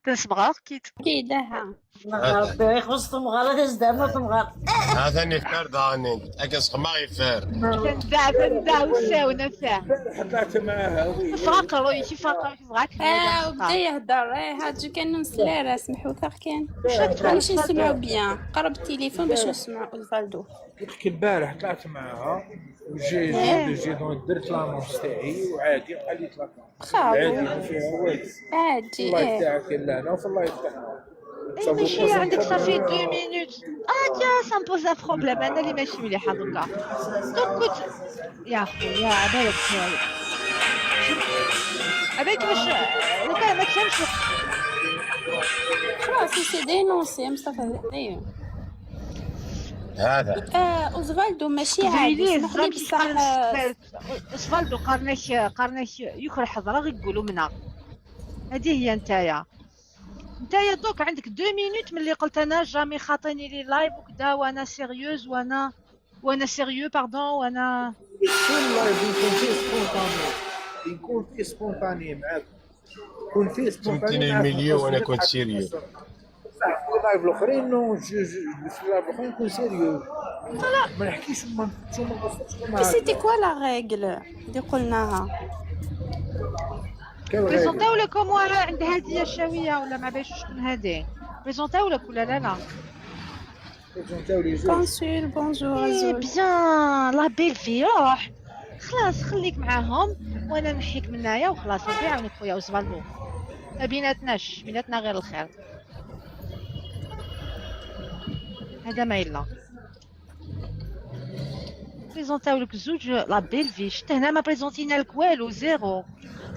تنسمغ كيت. كيدها. آه. ربي يخص تمغار، هذا زدان ما تمغار. هذا نفكر داني. اكس خما يفر. تندع، تندع وساونا فيها. حطات معاها، وي. فاقر، وي، شي فاقر، شي فاقر. آه، وبدا يهدر، إيه، هاتو كان نسلي راه سمحو ثاغ كان. واش هاد باش نسمعو بيان. قرب التليفون باش نسمعو أوزفالدو. قلت لك البارح طلعت معاها، وجي، جي، جي، دونك درت لانونس تاعي، وعادي، قال لي طلعت. خاوي. عادي، ما فيها والو. عادي، اللايف إيه. تاعك إلا أنا، وفي اللايف تاعها. إيه، ماشي عندك صافي deux minutes. آه، تيا، ça me pose un problème. أنا اللي ماشي مليحة دوكا. دونك كنت، يا خويا، عبالك شوية. عبالك واش، لو كان ما تفهمش. خلاص، c'est dénoncé، مصطفى، إيه. هذا. آه، أوزفالدو، ماشي عادي، اسمح لي، بصح، آه، أوزفالدو، قرنك، قرنك يكره حضرة، غير قولوا منا. هذه هي نتايا. نتايا دوك عندك deux minutes ملي قلت أنا jamais خاطيني les lives وكذا، وأنا sérieuse، وأنا، وأنا sérieux، pardon، وأنا في اللايف يكون فيه سبونطاني، يكون فيه سبونطاني معاك، يكون فيه سبونطاني. فهمتني معاك المليون وأنا كنت sérieux. بصح في اللايف الآخرين، نو، جو، جو، في اللايف الآخرين نكون sérieux. ما نحكيش، ما نحكيش، ما نقصرش. C'était quoi la règle اللي قلناها؟ بريزونتاو لكم ورا عند هادية الشاوية، ولا ما عرفتش شكون هادي؟ بريزونتاو لك ولا لا؟ لا. بريزونتاو لي زوج. كونسول، بونجور، إيه، أزول. بيان، لا بيل في روح. خلاص، خليك معاهم، وأنا نحيك من هنايا وخلاص، ربي يعاونك خويا أوزفالدو. ما بيناتناش، بيناتنا غير الخير. هذا ما يلا. بريزونتاو لك زوج لا بيل في، شفت هنا ما بريزونتينا لك والو، زيرو.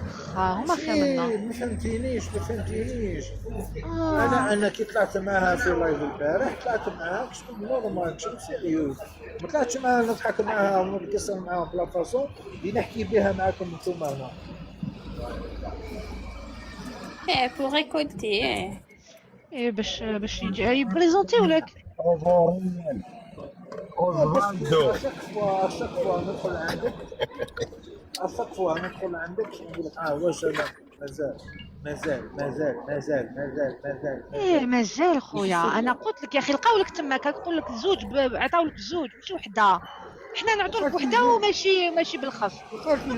خا، هما خير منا. إيه، ما فهمتينيش، ما فهمتينيش. آه. أنا، أنا كي طلعت معاها في لايف البارح، طلعت معاها كشكون نورمال، كشكون سيريو. ما طلعتش معاها نضحك معاها ونقصر معاها بلا فاصون اللي نحكي بها معاكم نتوما هنا. إيه، pour récolter، إيه. إيه، باش، باش يجي يبريزونتيو لك. أوزفالدو. شاك فوا، شاك فوا ندخل عندك. شاك فوا ندخل عندك، نقول لك: "آه، واش أنا مازال، مازال، مازال، مازال، مازال، مازال، مازال". إيه، مازال خويا. أنا قلت لك يا أخي، لقاو لك تماك، كنقول لك زوج، ب-، عطاو لك زوج، ماشي وحدة. حنا نعطوا لك وحدة وماشي، ماشي بالخف.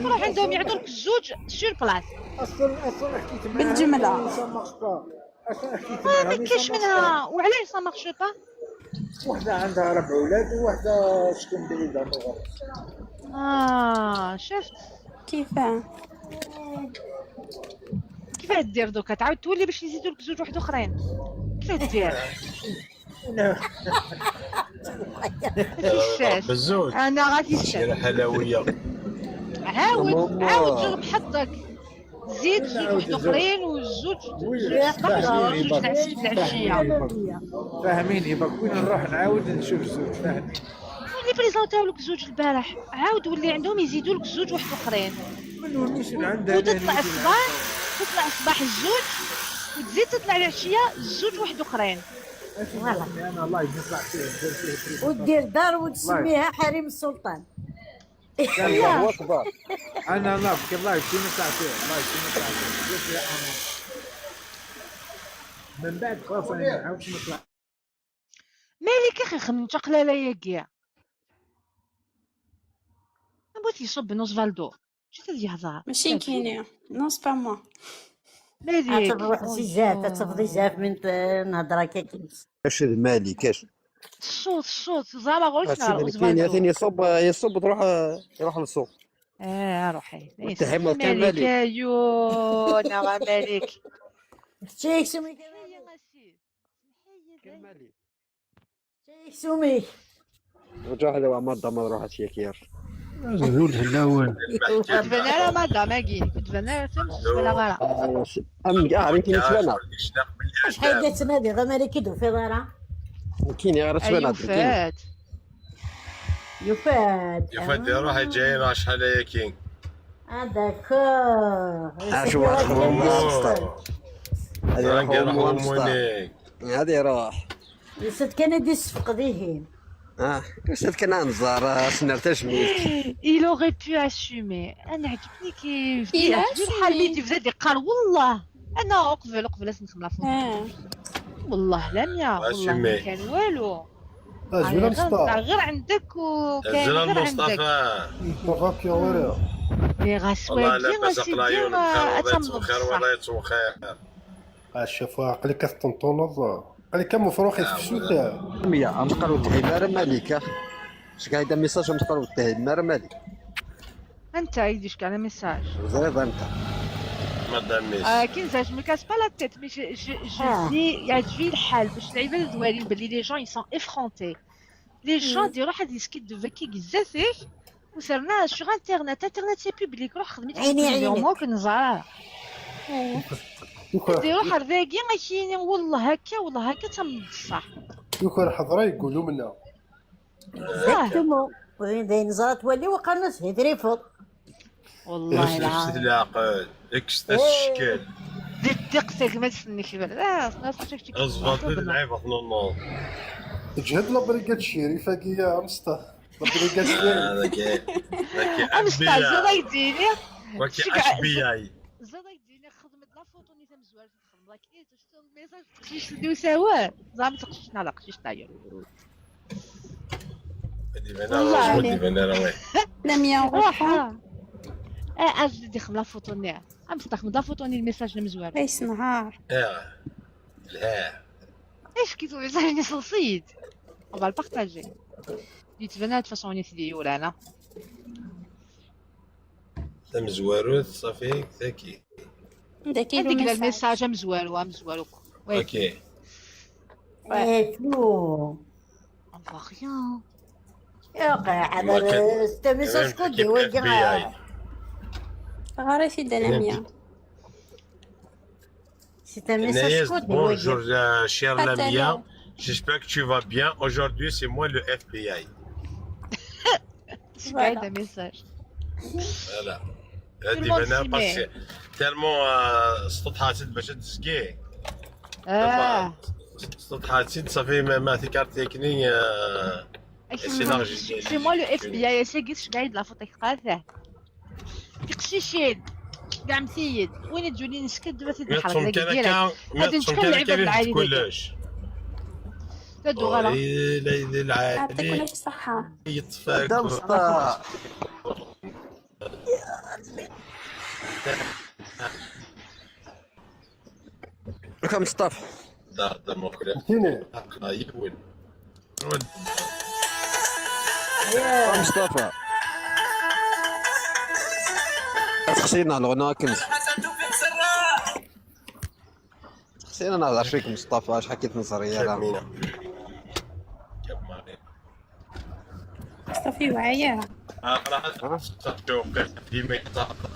تروح عندهم يعطوا لك زوج sur place. أصلًا، أصلًا حكيت معاها بالجملة. Ça marche pas. أصلًا حكيت آه، معاها، ما كاينش ça marche pas. منها. وعلاش ça marche pas؟ وحدة عندها ربع ولاد، ووحدة شكون بعيدة من الغرب. آه، شفت؟ كيفاه؟ كيفاه دير دوكا؟ تعاود تولي باش يزيدوا لك زوج واحد أخرين. كيفاه دير؟ ما تيساش. بالزوج. أنا غادي سير حلوية. عاود، عاود جرب حظك. زيد زوج واحد أخرين، والزوج، زوج الصباح، زوج العشية. فاهمين، يبقى وين نروح نعاود نشوف زوج، فاهمين. اللي بريزونتاو لك زوج البارح، عاود ولي عندهم يزيدوا لك زوج واحد أخرين. وتطلع الصباح، تطلع الصباح الزوج، وتزيد تطلع العشية زوج واحد أخرين. فوالا. أنا الله يجزاك خير، دير فيه بريد. ودير دار وتسميها حريم السلطان. الله أكبر. أنا نافك، الله يجزينا تاع خير، الله يجزينا تاع خير. دير فيها أمان. من بعد خلاص أنا ما نعاودش نطلع. مالك يا أخي، خمن تقلالة يا كيع. Iṣubb n Osvaldo. Ǧǧet ad yehḍer. ماشي كيني. Non, c'est pas moi. Malik. Ad tafeḍ zizaf, ad tafeḍ zizaf min t-, nhedder akka. Acu d Malik, acu? Ṣṣut, ṣṣut, ẓala ɣur-k Acu neɣ d Malik, ayen Osvaldo? Atan iṣubb, iṣubb, tṛuḥ, iṛuḥ leṣṣu. Eh, ruḥi. Ur tettḥimeḍ kan Malik, Malik. Ayuna, Malik. Kečči yeksum-ik, Semḥ-iyi a ssid. Semḥ-iyi Kan dayen. Malik. Kečči yeksum-ik. Rǧu ḥala wa madam ad ruḥ ad yakir. Azul fell-awen. Ur tban ara madam-agi, ur tban ara, tama ur twalaɣ ara. Am ah, akken yettban-aɣ. Acḥal i d-tettnadiḍ, amariki d-tufiḍ ara? Nekkini ara Ay, ttban-aɣ nekkini. Yufa-d. Yufa-d. Yufa-d iruḥ iǧayen acḥal ayaki. Ah, d'accord. Acu ara xedmeɣ Mustafa? Ad iruḥ Anga Mustafa. Munik. Ad iruḥ. Yessefk kan ad d-issefqed ihin. Ah, yessefk kan ad nẓer, ah, ad s-nerr tajmilt. Il aurait pu assumer. Ana ɛǧbni kif Il a yeɛǧeb-iyi lḥal mi assumé. Tebda d-iqqar wallah. Ana uqbel, uqbel ad s-nexdem la photo. Ah. Wallah lamya, wallah Assumé. Ma kan walu. Azul a Mustafa. Ɣer عندك وكاين Azul a غير عندك. Mustafa. Mustafa, كي غوريا. Mais ɣas والله wagi لاباس a sidi, عقل عيونك، ah, خير ad ولا tamneḍ يتوخر بصح. ولا يتوخر. الشفا عقلك تنطونض. عقلك مفروخ يتفسوت. Mia, am tqarw tehim ara Malik, ah. Cqaɛid message am tqarw tehim ara Malik. Anta i d-yefkan message? Ẓriɣ anta. Madame Miss. Ah, كي نزعج, je me casse pas la tête, mais je, je, je Ah. dis, يعجبني الحال باش العباد ad walin بلي les gens ils sont effrontés. Les gens يروح هاد يسكت دو فكي بزاف. وصرنا sur internet, internet c'est public, روح خدمي عيني، عيني. Au moins كنزار. يكون يروح الراقي غيكيني والله هكا والله هكا تم بصح. يكون حضره يقولوا منا. آه. Exactement. وين داين زرات تولي وقالنا سهيد ريفض. والله اكس العظيم. العقل، اكس الشكل. دي الدقة ما تسنك بلا. لا، ما تسنك تسنك. اصبر، دير العيب اخنا النور. تجهد لا بريكاد الشريفه كي يا مصطفى. لا بريكاد الشريفه. هذا كي، هذا كي أمس تاع FBI. زرا يديني. وكي شكا- FBI. زرا يديني خدمة لا فوتو نيتا مزوار تخدم لايك ايه تشتغل ميزاج تقشيش تديو سوا. زعما تقشيشنا على قشيش تاع يوم. هادي بنا والله. روح، هادي بنا روح. لم يغفر. راحة. اه، اجي دي خدم لا فوتو نيا. أمس تخدم لا فوتو ني الميساج المزوار. ليس نهار. اه. لا. ايش كيتو ميساج ني سوسيد. On va le partager. يتبنى تفاصوني تديو لنا. تمزواروث صافي ذكي. عندك عندك له ذا ميساج. الميساج مزوار ومزوار. وي. اوكي. ايه شو؟ On voit rien. يا وقع ما كان- على ستة ميساج كان كودي كيف وجه. FBI. غاري في دنمية. ستة ميساج Anaïs, كودي bonjour, وجه. euh, cher Attends. Lamia. J'espère que tu vas bien. Aujourd'hui, c'est moi le FBI. شكاين ذا ميساج. Voilà. Tout le هادي monde بنا s'y parce met. que tellement, euh, سطحات باش تزكي. اه. سطحات صافي ما، ما تكارتيكني، آه، أكيد. سي لارجي. C'est moi le FBI, c'est قيس شكاين لا فوتو يقاثه. تقشيشين. كاع مسيد. وين تجوني نسكت دابا تيد الحركة ميتهم هذيك كان ديالك. كان، هادو ميتهم نشكل كان العباد كان العالي ديالك. كلش. تدو غلط. وي، لا، لا، العالي يعطيكم الصحة. يطفاك. Dam Sṭaḥ. Dam Sṭaḥ. دا، دا مخلع. فهمتيني؟ حقا يول. Dam Sṭaḥ. Ad تخصينا الغنى كنز. تخصينا نهضر فيك مصطفى، شحال كي تنصر يا راه. صافي وعيا. آه، راه صافي وقيلا ديما يتعاطى.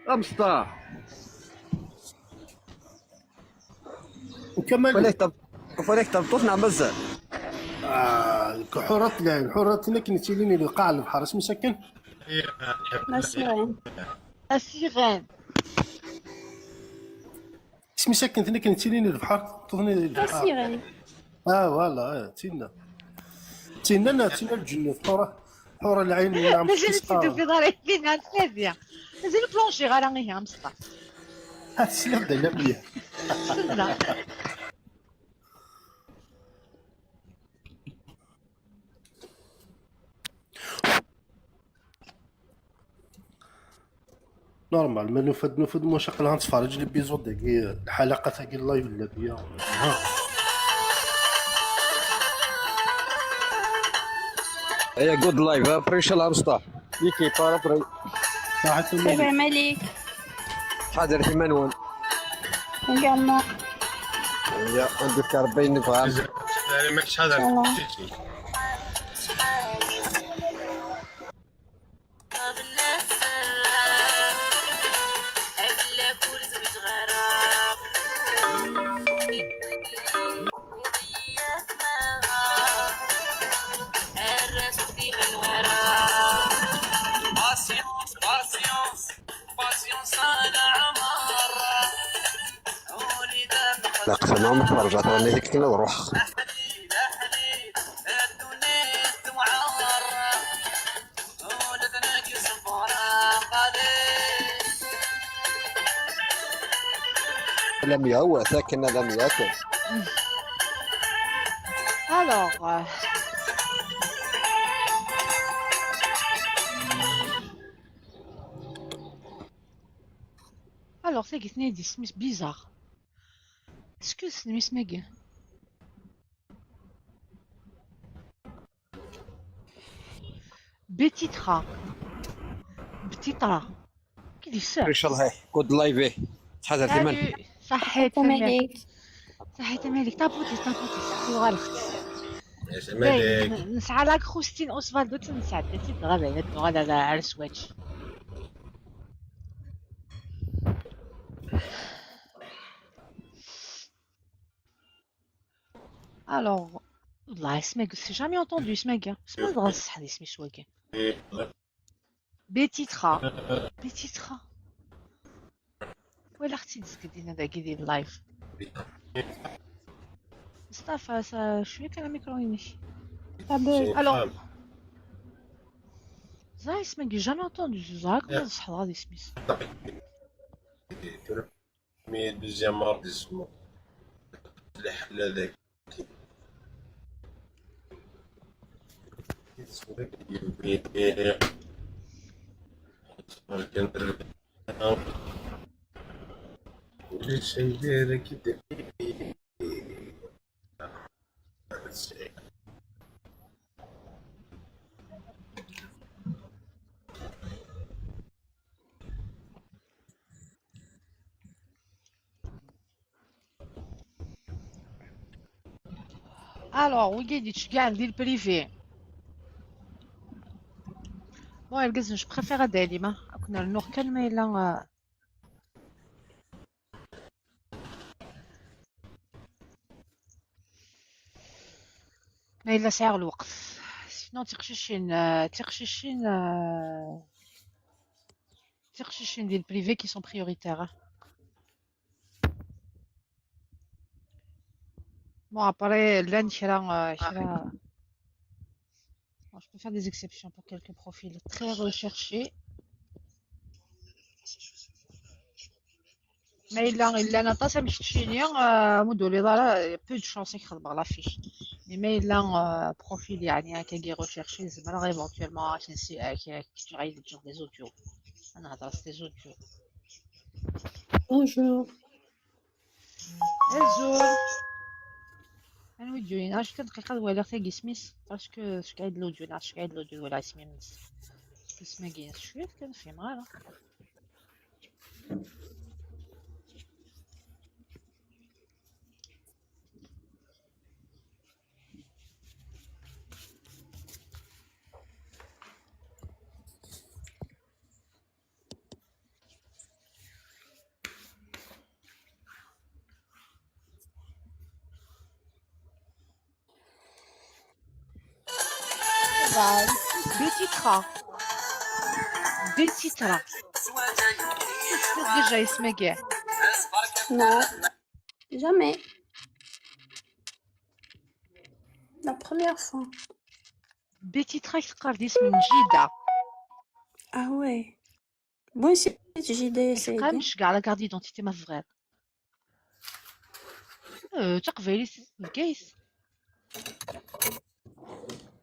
Dam Sṭaḥ. وكمل. فليك تب-، فليك تبطوطنا مازال. آه، حرة العين، حرة لك نتيليني لقاع البحر، اسمي سكن. مسيرين. اسيغان. اسمي سكن ثني كنتيليني البحر، تظني البحر. مسيرين. اه، والله، اه، تينا. تينا، لا، تينا الجنة، حرة، حرة العين، نعم، ماشي تسقى. نسيتو في داري فين عند فادية. Mazal ur plonjiɣ ara ihi, a Msṭaf. Tesliḍ-d a Lamia? Tesla. Normal, ma nufa-d, nufa-d, maca aql-aɣ nettferrij les épisodes-agi, lḥalaqa-tagi n live n Lamia. هي good live، ها، فريشة لها مصطفى. يكي بارا فري. صحيت Salut Malik. حاضر في منون. Également. يا عندك أربعين نبغى. ماكش هذا. Voilà. Patience, patience, patience على عمر. لا قسم ما فرجعت راني هيك كنا نروح. لم يهوى ساكن لم يكن. Alors, euh, alors, c'est qui c'est bizarre. Est-ce que c'est une miss Maggie? Betitra. Betitra. Qui dit ça? ان شاء الله هي good live، ايه. تحضر ديما. Salut. صحيت Salut فميك. Malik. صحيت مالك، طابوتي، طابوتي، صحيت غلط. يا مالك. نسعى لاك خوستين اوسفالدو، تنسعى تيت غابة، هاد غادا على سواتش. Alors, والله اسمك، j'ai jamais entendu اسمك. اسمك دغا الصح هذا اسمي شوية. Betitra. Betitra. ولا اختي تزكدينا داكي ديال اللايف. مصطفى، سا-، شوية كان الميكرو يمشي. Alors, زاي اسمك، j'ai jamais entendu زاك، ما صح هذا اسمي. Mais deuxième arrondissement. الحل هذاك. وليش ندير كده؟ Alors, ويجي يتشجع عندي البريفي. Bon, je préfère هذا لي ما كنا نروح كان ما إلا، آه، ما إلا سعر الوقت. Sinon تقششين، آه، تقششين، آه، تقششين ديال البريفي qui sont prioritaires. Bon, après, لان كرا، آه، كرا. Bon, je peux faire des exceptions pour quelques profils très recherchés. ما إلا، إلا أنا طاسة مش تشيني، آه، مدولي ضارة، peu de chance يخدم على فيش. Mais ما إلا، آه، profil يعني هكا كي recherché، زعما غير éventuellement، عشان سي، آه، كي، كي غير des audios. أنا هضرت des audios. Bonjour. أزول. أنا وديوين، اش كان دقيقة ولا تاقي سميس؟ Parce que اش قاعد l'audio، اش قاعد l'audio ولا سميس؟ بس ما كاينش شوية كان في مغارة. Betitra. Betitra. Déjà اسمك كاع. Non. Jamais. La première fois. Betitra كتقار دي اسم جديدة. Ah ouais. Bon, c'est J D S. Quand même, je garde la carte d'identité, ma vraie. Euh, tu as réveillé, c'est le case.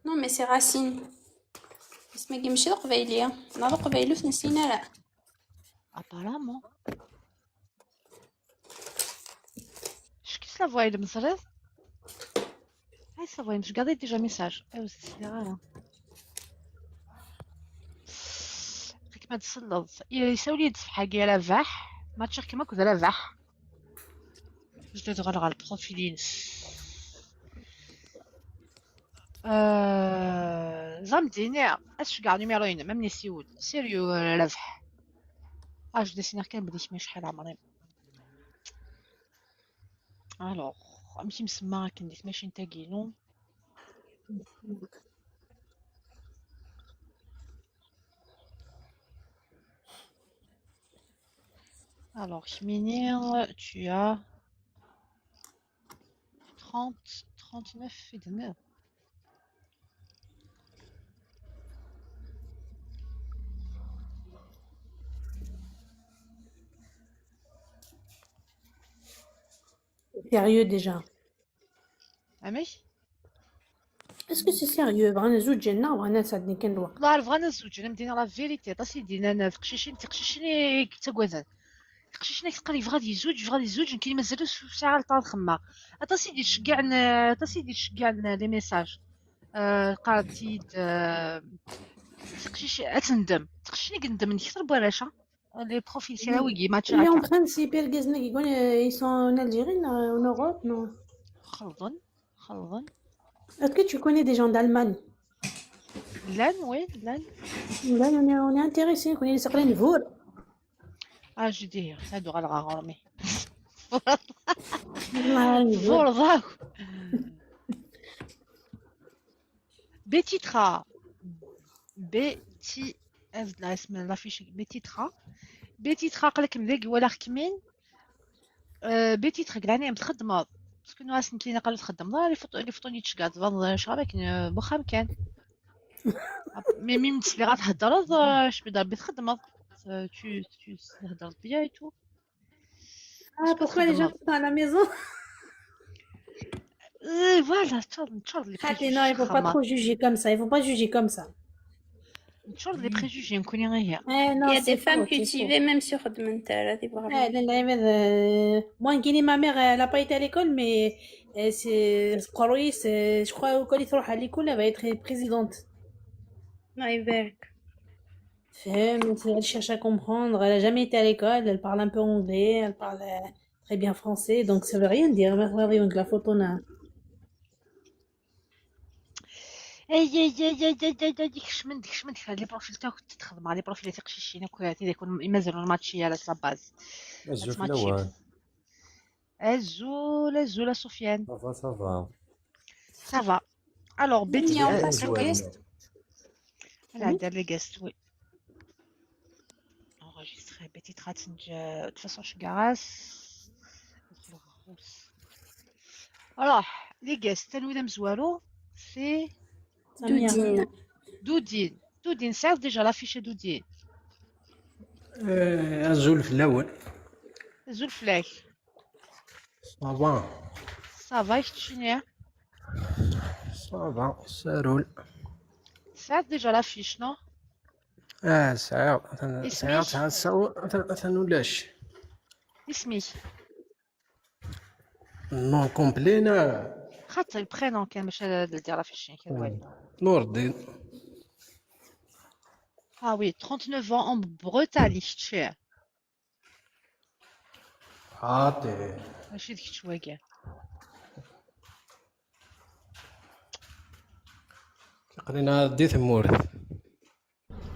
Non, mais c'est Racine. اسمها ماشي القبايلية. لا، القبايلي في نسينا، لا. Apparemment. Je quitte la voix, il me serait. Ah, ça va, je garde déjà message. Ah, c'est rare. Rek ma tselleḍ. Yessawel-iyi-d ṣṣbeḥ-agi Rabaḥ. Ma tččeɣ kma akked Rabaḥ. Je dois rendre le profil. Euh, Zamdini, est-ce que je garde numéro un, même les sioud. Sérieux, euh, Rabaḥ. Ah, je dessine quand même des chemins, je suis à la marée. Alors, un petit peu marqué des machines taguées, non? Alors, Mini, tu as trente, trente-neuf et demi. Sérieux déjà. Amek? Est-ce que c'est sérieux? بغينا نزوج لنا، بغينا نسعدني كان الوقت. والله بغينا نزوج، انا مدينا la vérité. Aṭas i d-yennan teqcicin, tiqcicin i yettaggaden. Tiqcicin i teqqar yebɣa ad yezweǧ, yebɣa ad yezweǧ, nekkini mazal ur sɛiɣ ara lṭaɣ ad xemmeɣ. Aṭas i d-iceggiɛen, aṭas i d-iceggiɛen les messages. Euh, qqarent-iyi-d, euh, tiqcic-, ad tendem. Tiqcicin i yendmen kter n warrac-a. Les profils, c'est là où il match. Et en train de s'y perdre, ils sont en Algérie, en Europe, non? Xelḍen, xelḍen. Est-ce que tu connais des gens d'Allemagne? Llan, oui, llan. Là, on est, on est intéressé, on est certains de vous. Ah, je dis, ça doit aller à l'armée. والله. Tburḍa. Betitra. Betty. Ad la اسم la fiche Betitra. Betitra, قال لك مليك ولا خكمين. آه، Betitra, قال لي تخدمض. Parce que nous, اصلا كاينه قالوا تخدمض، les photos, les photos نيتش كاع تبان شغل كاين بوخام كان. Mais même si غتهضرض، آه، شبيدار بتخدمض. آه، tu, tu تهضر bien et tout. Ah, pourquoi les gens sont à la maison? Euh, voilà, نتشرد، نتشرد les حتى non, il faut pas trop juger comme ça, il faut pas juger comme ça. نتشرد les préjugés، نكوني غير هي. Eh, non, Il y a c'est des femmes faux, c'est faux. Cultivées même sur خدمة الدار، هذه بوغ Eh, لا، لا، لا، moi, كاينين ma mère, elle a pas été à l'école, mais euh, c'est, c'est, je crois, quand elle sera à l'école, elle va être présidente. الله يبارك. فهم، elle cherche à comprendre, elle a jamais été à l'école, elle parle un peu anglais, elle parle euh, très bien français, donc ça veut rien dire. ما غير la photo هنا. اي اي اي اي اي اي اي كشمن كشمن خلي les profils تاعك تخدم على les profils تاع قشيشين كواتي يكون مازال ماتشي على la base. أزول في ماتشي. الأول. Azul, azul a Sofiane. Ça va, ça va. Ça va. Alors, Betty, Mignon. euh, Passe au Ouais. guest. Elle a des guests, oui. Enregistrer Betty Tratzinger. De toute façon, je suis garage. Alors, les guests, تنوير مزوارو, c'est Doudine. Doudine. Doudine, c'est déjà la fiche Doudine. آه، أزول في الأول. Azul fell-ak. Ça va. Ça va, كتشيني. Ça va. سارول. C'est déjà la fiche, non? اه، سعيد. اسمي؟ سعيد، سعيد، سعيد، أثن-، أثن ولاش. اسمي. Non complet، نا. خاطر le prénom كان باش ندير la fiche كان والو. نور الدين. Ah oui, trente-neuf ans en Bretagne, كتشي. عاطي. ماشي ديك شويه كاع. قرينا دي ثمورث.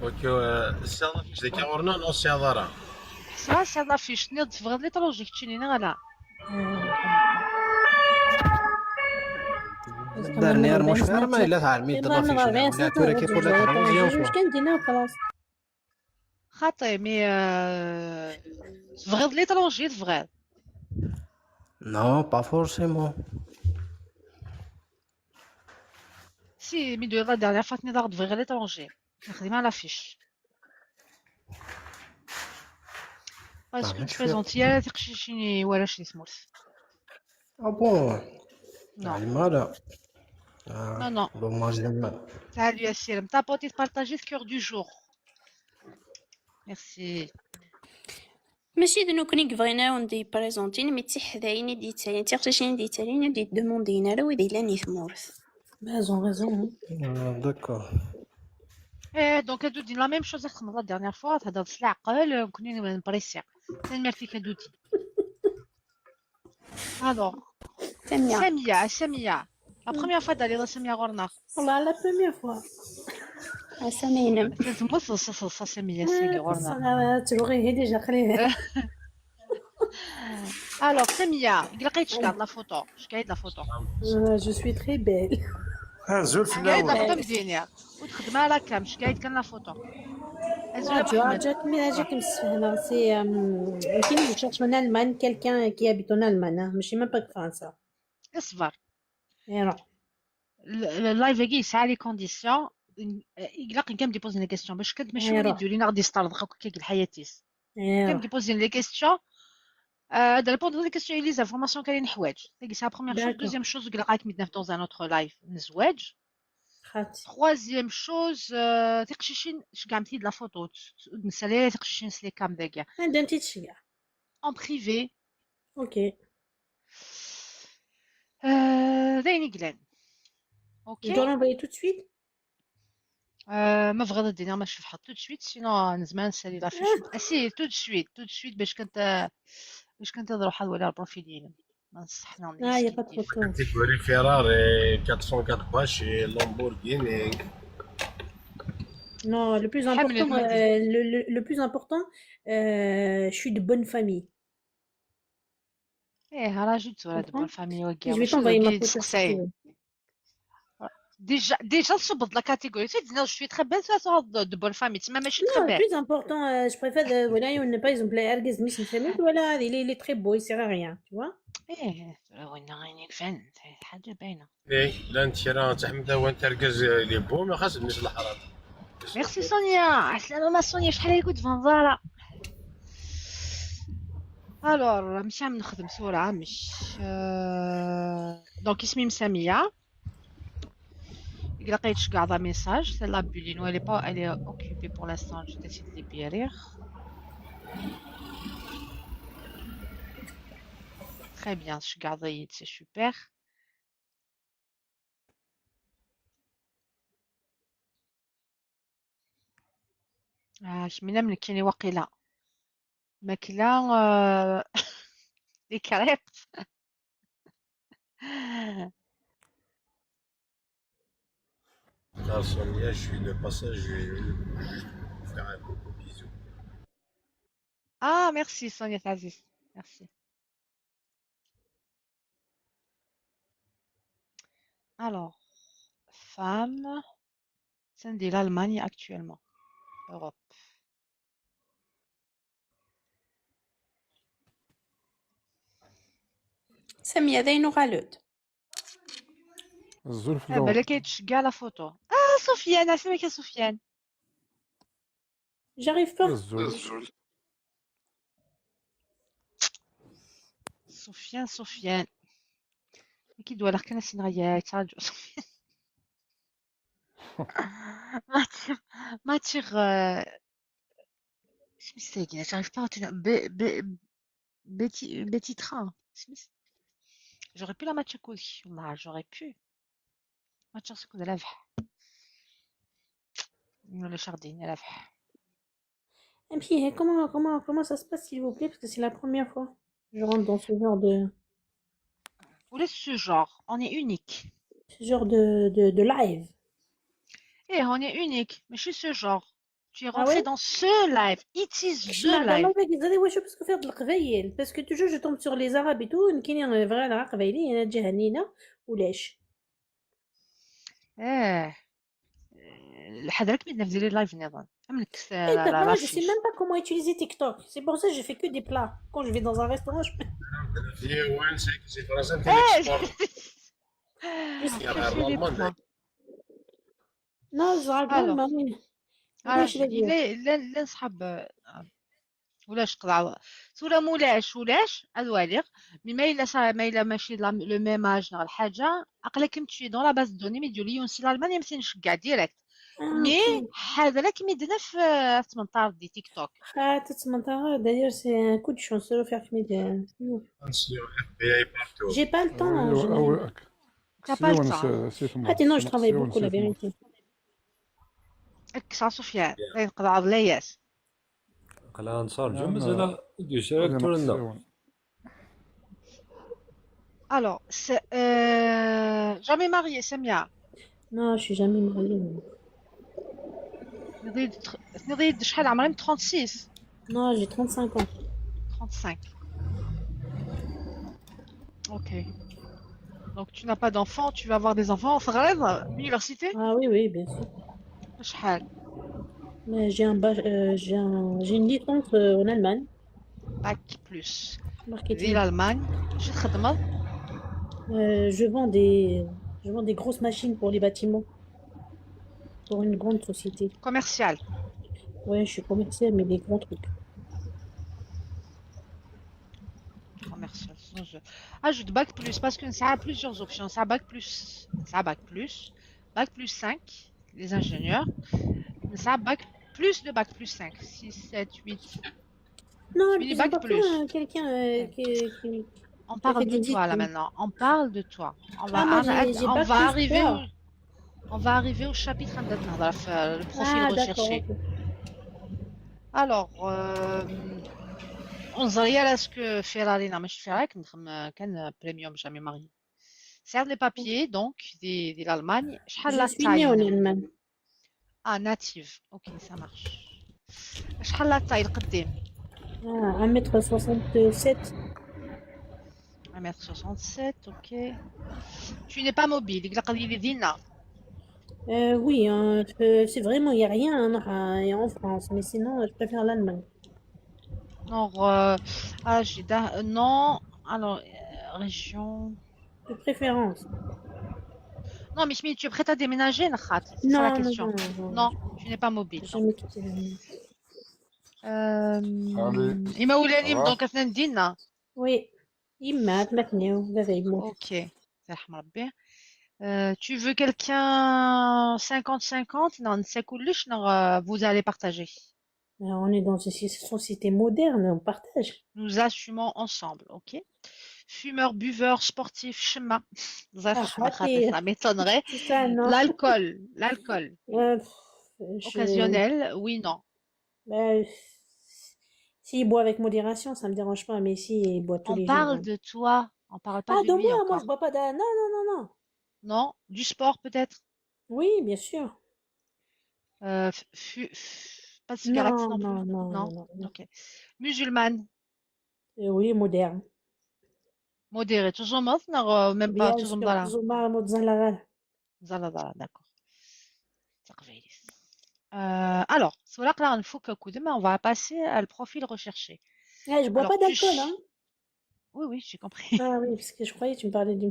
Ok, euh, c'est la fiche des Camerounais, non, c'est Avara. Ça, c'est la fiche. نيض تبغى l'étranger كتشيني نغلا. دارني رموش غير ما إلا تعلمي إبراهيم دابا فيش ربيع ولا تورا كي بولا كروزيام سوا. كان دينا وخلاص. خاطي، mais euh, تبغى l'étranger تبغى. Non, pas forcément. Si, mais de la dernière fois, tu as تبغى l'étranger. نخدم على la fiche. Parce que ur tprezenti ara tiqcicin i warrac di tmurt. Ah bon? Non. Voilà. Ah, non, non. Dommage. Salut Yassir. Tapotit partager cœur du jour. Merci. Mačči d nekkni i yebɣin ad awen-d-yeprezenti, mi d tiḥdayin i d-yettalin, d tiqcicin i d-yettalin, ur d-yeddemandin ara wid yellan di tmurt. Raison, raison. Ah, d'accord. Eh, donc, ad d-inin la même chose, la dernière fois, thedreḍ s leɛqel, nekkni npressé. Tanemmirt-ik a Dudi. Alors, Samia. Samia, Samia. La première fois d'aller la Samia ɣur-neɣ. Voilà, la première fois. Ass-a ma yinem. Temmut teḍsa Samia seg ɣur-neɣ. Truɣ ihi déjà qlil. Alors, Samia, ilaq ad tceggɛeḍ la photo. Ceggɛeḍ la photo. Euh, je suis très belle. Azul Ceggɛeḍ la fell-awen. photo, mdini. Ur txeddem ara la cam, ceggɛeḍ kan la photo. Azul a Ah, tu vois, Mohamed. Jack, mais là, Jack, c'est, euh, qui nous cherche en Allemagne, quelqu'un qui habite en Allemagne, hein, mais je sais même pas de France. اصبر. Et non. Le- le live-agi yesɛa les conditions. Ilaq kan ad d-poser les questions. Bac kan mačči Ira. win i d-yulin ad ɣ-d-yesṭerḍeq akk akka deg lḥayat-is. Et Kan non. d-poser les questions. Euh, ad d-répondre les questions et les informations kan i neḥwaǧ. Tagi c'est la première chose. D'accord. Deuxième chose, ilaq ad k-id-naf dans un autre live n zzwaǧ. Xati. Troisième chose, euh, tiqcicin, ceggɛemt-id la photo. Ur d-nsali ara tiqcicin s les cam dagi. Anda n tidet. En privé. Ok. Euh, d ayen i yellan. Ok. Je dois l'envoyer tout de suite. Euh, ma tebɣiḍ ad d-iniɣ ma tcebḥeḍ tout de suite, sinon, euh, nezmer ad nsali la fiche. Ah si, tout de suite, tout de suite, bac kan ta-, bac kan ad ruḥeɣ ad waliɣ le profil-inem. Ma nṣeḥ neɣ Ah, il n'y a pas trop de temps. Catégorie Ferrari, quatre cent quatre Porsche, Lamborghini. Non, le plus Hamlet, important, Hamlet. Euh, le, le, le plus important, euh, je suis de bonne famille. Eh, rajoute tura de Comprends? bonne famille, ok. Je vais t'envoyer ma photo si tu veux. Déjà, déjà, tṣubbeḍ la catégorie. Tu sais, je suis très belle, ça sort de, de bonne famille. Tu m'as, mais je suis très Non, le belle. Plus important, euh, je préfère, euh, voilà, on n'est pas exemple, argaz mi semsami, voilà, il est, il est très beau, il sert à rien, tu vois. Eh, tura winna ayen yekfan, ḥaǧa باينة. Eh, llant kra n teḥmedawant argaz, eh, il est beau, mais xas mmi-s leḥram. Merci Sonia. Ɛeslama ma Sonia, acḥal ay kud tbanḍara. Alors, amek am nexdem tura, amek? Euh, donc, isem-im Samia. Ilaq ad tceggɛeḍ un message, celle-là, Bulino, elle est pas, elle est occupée pour l'instant, je décide de libérer. Très bien, tceggɛeḍ-iyi-d, c'est super. Ah, kemmini am nekkini waqila. Makla, euh, les crêpes. Car Sonia, je suis de passage, je vais juste vous faire un coucou, bisous. Ah, merci Sonia Tazis. Merci. Alors, femme, c'est l'Allemagne actuellement. Europe. Samia, d ayen uɣal-d. Azul Ah, fell-awen. Balak ay tceggeɛ la photo. Ah, Sofiane, asmek a Sofiane. J'arrive pas. Azul. Sofiane, Sofiane. Qui doit l'arcana Sinaya, Sofiane. Maître, maître, euh, اسمي ساقي، j'arrive pas à retenir. Be-, be-, Betty, Betty Tra. اسمي س-، j'aurais pu la match كودي. والله j'aurais pu. Match كود رابح. ولا شاردين رابح. M P, comment, comment, comment ça se passe, s'il vous plaît, parce que c'est la première fois que je rentre dans ce genre de, ولا ce genre, on est unique. Ce genre de, de, de live. Eh, on est unique, mais je suis ce genre. Tu es Ah rentré ouais? Dans ce live. It is the Dans live. Live, vous savez, ouais, je sais pas ce que faire de l'Aqbayel, parce que toujours je tombe sur les Arabes et tout, نكيني غير العقبايلي، أنا جهنينا ولاش. Eh. حضرك من نفذي لي لايف نظام. أملك Eh, t'as pas, je sais même pas comment utiliser TikTok. C'est pour ça que je fais que des plats. Quand je vais dans un restaurant, je... Viens, ouais, c'est, c'est français, Eh, t'es je fais les plats. Non, je raconte, Alors. ما وين. Alors, ليش je dis, les- les, les, les صحاب, euh, ولاش قضاء. ثورة مولاش ولاش أذواليغ. مي ما إلا صار، ما إلا ماشي la- le même âge نغ الحاجة، أقلك كم تشي dans la base de données، مي ديولي يونسي l'Allemagne يمثل نشجع direct. مي حاضرك مي دنا في في ثمنطار دي تيك توك. خاطر ثمنطار d'ailleurs c'est un coup de chance le faire في ميديا. Sur F B I partout. J'ai pas le temps. T'as pas le temps. Ah non, je travaille beaucoup, la vérité. اكسا سفيان، غير نقضي عضليات. قلعة نصار جمز هذا يدير شارك تورنا. Alors, c'est, euh, jamais marié, Samia. Non, je suis jamais mariée. تنضيد تنضيد شحال عمري؟ trente-six. Non, j'ai trente-cinq ans. Trente-cinq. Ok. Donc tu n'as pas d'enfant, tu vas avoir des enfants. L'université ? Ah oui, oui, bien sûr. شحال؟ Mais j'ai un bac, euh, j'ai un, j'ai une licence euh, en Allemagne. Bac plus. Marketing. في l'Allemagne. شنو تخدمي؟ Euh, je vends des, je vends des grosses machines pour les bâtiments. Pour une grande société. Commercial. Ouais, je suis commerciale, mais des grands trucs. Commercial. Ah, je bac plus, parce que ça a plusieurs options. Ça a bac plus, ça a bac plus, bac plus cinq, les ingénieurs. Ça a bac plus de bac plus cinq, six, sept, huit. Non, Mais je bac pas plus. Quelqu'un euh, qui, qui- On parle fait de des toi là études. Maintenant. On parle de toi. On va, Ah, moi, on, j'ai- j'ai on bac va plus arriver. trois. Au, on va arriver au chapitre عندنا تهضر في le profil Ah, d'accord. recherché. Ok. Alors, euh, on dirait à ce que Ferrari n'a ماشي Ferrari, كنخدم كان premium jamais marié. C'est les papiers, donc, de, de l'Allemagne. شحال Je la suis née en taille؟ Allemagne. Ah, native. Ok, ça marche. شحال la taille القديم؟ Ah, un mètre soixante-sept. Un mètre soixante-sept, ok. Tu n'es pas mobile, يقلق لي دينا. Euh, oui, hein, je- c'est vraiment, il n'y a rien hein, en France, mais sinon, je préfère l'Allemagne. Non, euh, ah, j'ai da- non, alors, euh, région. De préférence. Non, mais Yasmine, tu es prête à déménager, نخات. C'est ça la Non, non, question. non, non, Non, tu n'es pas mobile. Jamais quitté l'Allemagne. Euh, Allez. إما ولاني Ça va ? Donc أثناً دينا. Oui. يما تمتنيو بابا يموت. Ok. يرحم ربي. Euh, tu veux quelqu'un cinquante cinquante؟ Non, c'est cool, non, euh, vous allez partager. Euh, On est dans une société moderne, on partage. Nous assumons ensemble, ok. Fumeur, buveur, sportif, شمة. Ah, Ça m'étonnerait. C'est ça, non? L'alcool, l'alcool. Euh, pff, je- Occasionnel, oui, non. Ben, s'il boit avec modération, ça me dérange pas, mais s'il boit tous On les parle jours. De toi, on parle pas Ah, de de lui moi, moi, encore. Je bois pas de. Non, non, non, non. Non, du sport peut-être. Oui, bien sûr. Euh, fu- fu- pas de cigarette Non, non plus. Non, non, Non. Non, non. Ok. Musulmane. Euh, oui, moderne. Modérée. Toujours morte, non, euh, même pas Bien toujours sûr, dans la. toujours moderne. Zalala, d'accord. تقبيليس. Euh, alors, sur la clé, il faut que كودم, on va passer à le profil recherché. Eh, je bois Alors, pas tu d'alcool, ch- hein? Oui, oui, j'ai compris. Ah oui, parce que je croyais que tu me parlais du.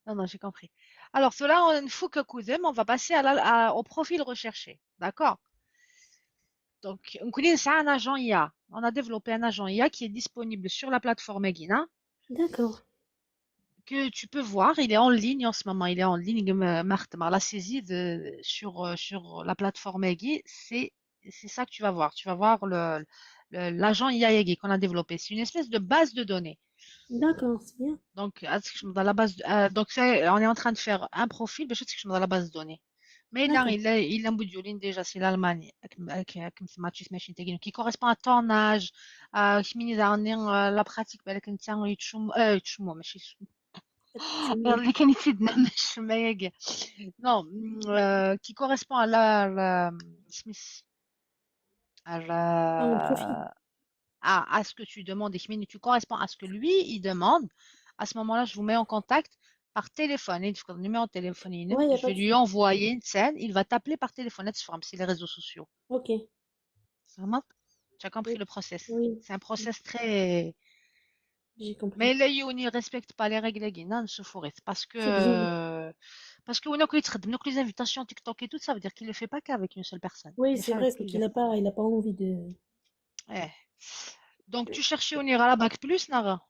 Non, non, j'ai compris. Alors, cela, il faut que كودم, on va passer à la, à- au profil recherché. D'accord? Donc, on connaît ça, un agent I A. On a développé un agent I A qui est disponible sur la plateforme Egina. D'accord. Que tu peux voir, il est en ligne en ce moment, il est en ligne, ma- ma خدمة, la saisie de, sur, euh, sur la plateforme Egi, c'est, c'est ça que tu vas voir. Tu vas voir le, le- l'agent I A Egi qu'on a développé. C'est une espèce de base de données. D'accord, c'est bien. Donc, هاد الشيء كيشمل la base de- euh, donc c'est, on est en train de faire un profil, باش هاد الشيء كيشمل la base de données. Mais là, D'accord. il est, il est en déjà, c'est l'Allemagne, comme, comme, comme c'est Mathieu Smachin Tegin, qui correspond à ton âge, à كميني داني, euh, la pratique, بالك انت يتشم, euh, يتشمو, ماشي يتشمو. اللي كان يفيدنا من الشماية. Non, mm, euh, qui correspond à la, la, سميت, à Ah, mon profil. la, à, à ce que tu demandes, يخميني, tu corresponds à ce que lui, il demande. À ce moment-là, je vous mets en contact par téléphone. Il faut le numéro de téléphone, Ouais, y a je pas vais de lui souci. Envoyer une scène, il va t'appeler par téléphone, c'est les réseaux sociaux. Ok, Vraiment? Tu as compris Oui. Le process. Oui. C'est un process très. J'ai compris. Mais là, il ne respecte pas les règles, Guinan, ce forêt. Parce que, C'est bien. Parce que on a que les invitations TikTok et tout, ça veut dire qu'il ne le fait pas qu'avec une seule personne. Oui, Il le c'est fait vrai, avec c'est qu'il plusieurs. N'a pas, il n'a pas envie de. Eh. Donc, tu cherchais au Nira la bac plus, Nara?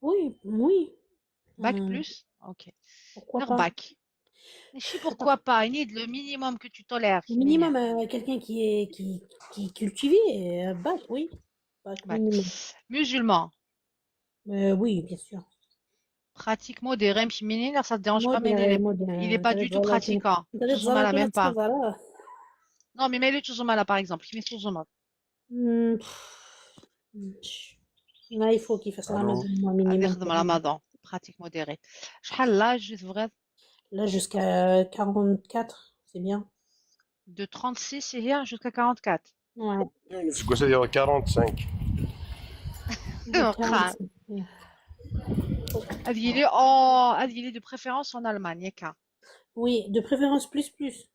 Oui, oui. Bac Euh, plus? Ok. Pourquoi Nara pas? Bac. Pourquoi pas? Il y a le minimum que tu tolères. Minimum, euh, quelqu'un qui est, qui, qui est cultivé, euh, bac, oui. Bac Bac. Minimum. Musulman. Euh, oui, bien sûr. Pratique modérée, mais ça ne dérange pas, mais Modéré, il est, modéré. il est pas du tout pratiquant. Toujours mal, même pas. Non, mais mais il est toujours mal, par exemple. Mais toujours mal. Hmm, pff, là, il faut qu'il fasse Ramadan, moi, minimum. Ramadan, pratique modérée. شحال l'âge, je devrais... Là, jusqu'à quarante-quatre, c'est bien. De trente-six, c'est bien, jusqu'à quarante-quatre. Ouais. C'est quoi, c'est-à-dire quarante-cinq? Waqa. Ad yili, oh, ad yili de préférence en Allemagne, ياك؟ Oui, de préférence plus plus.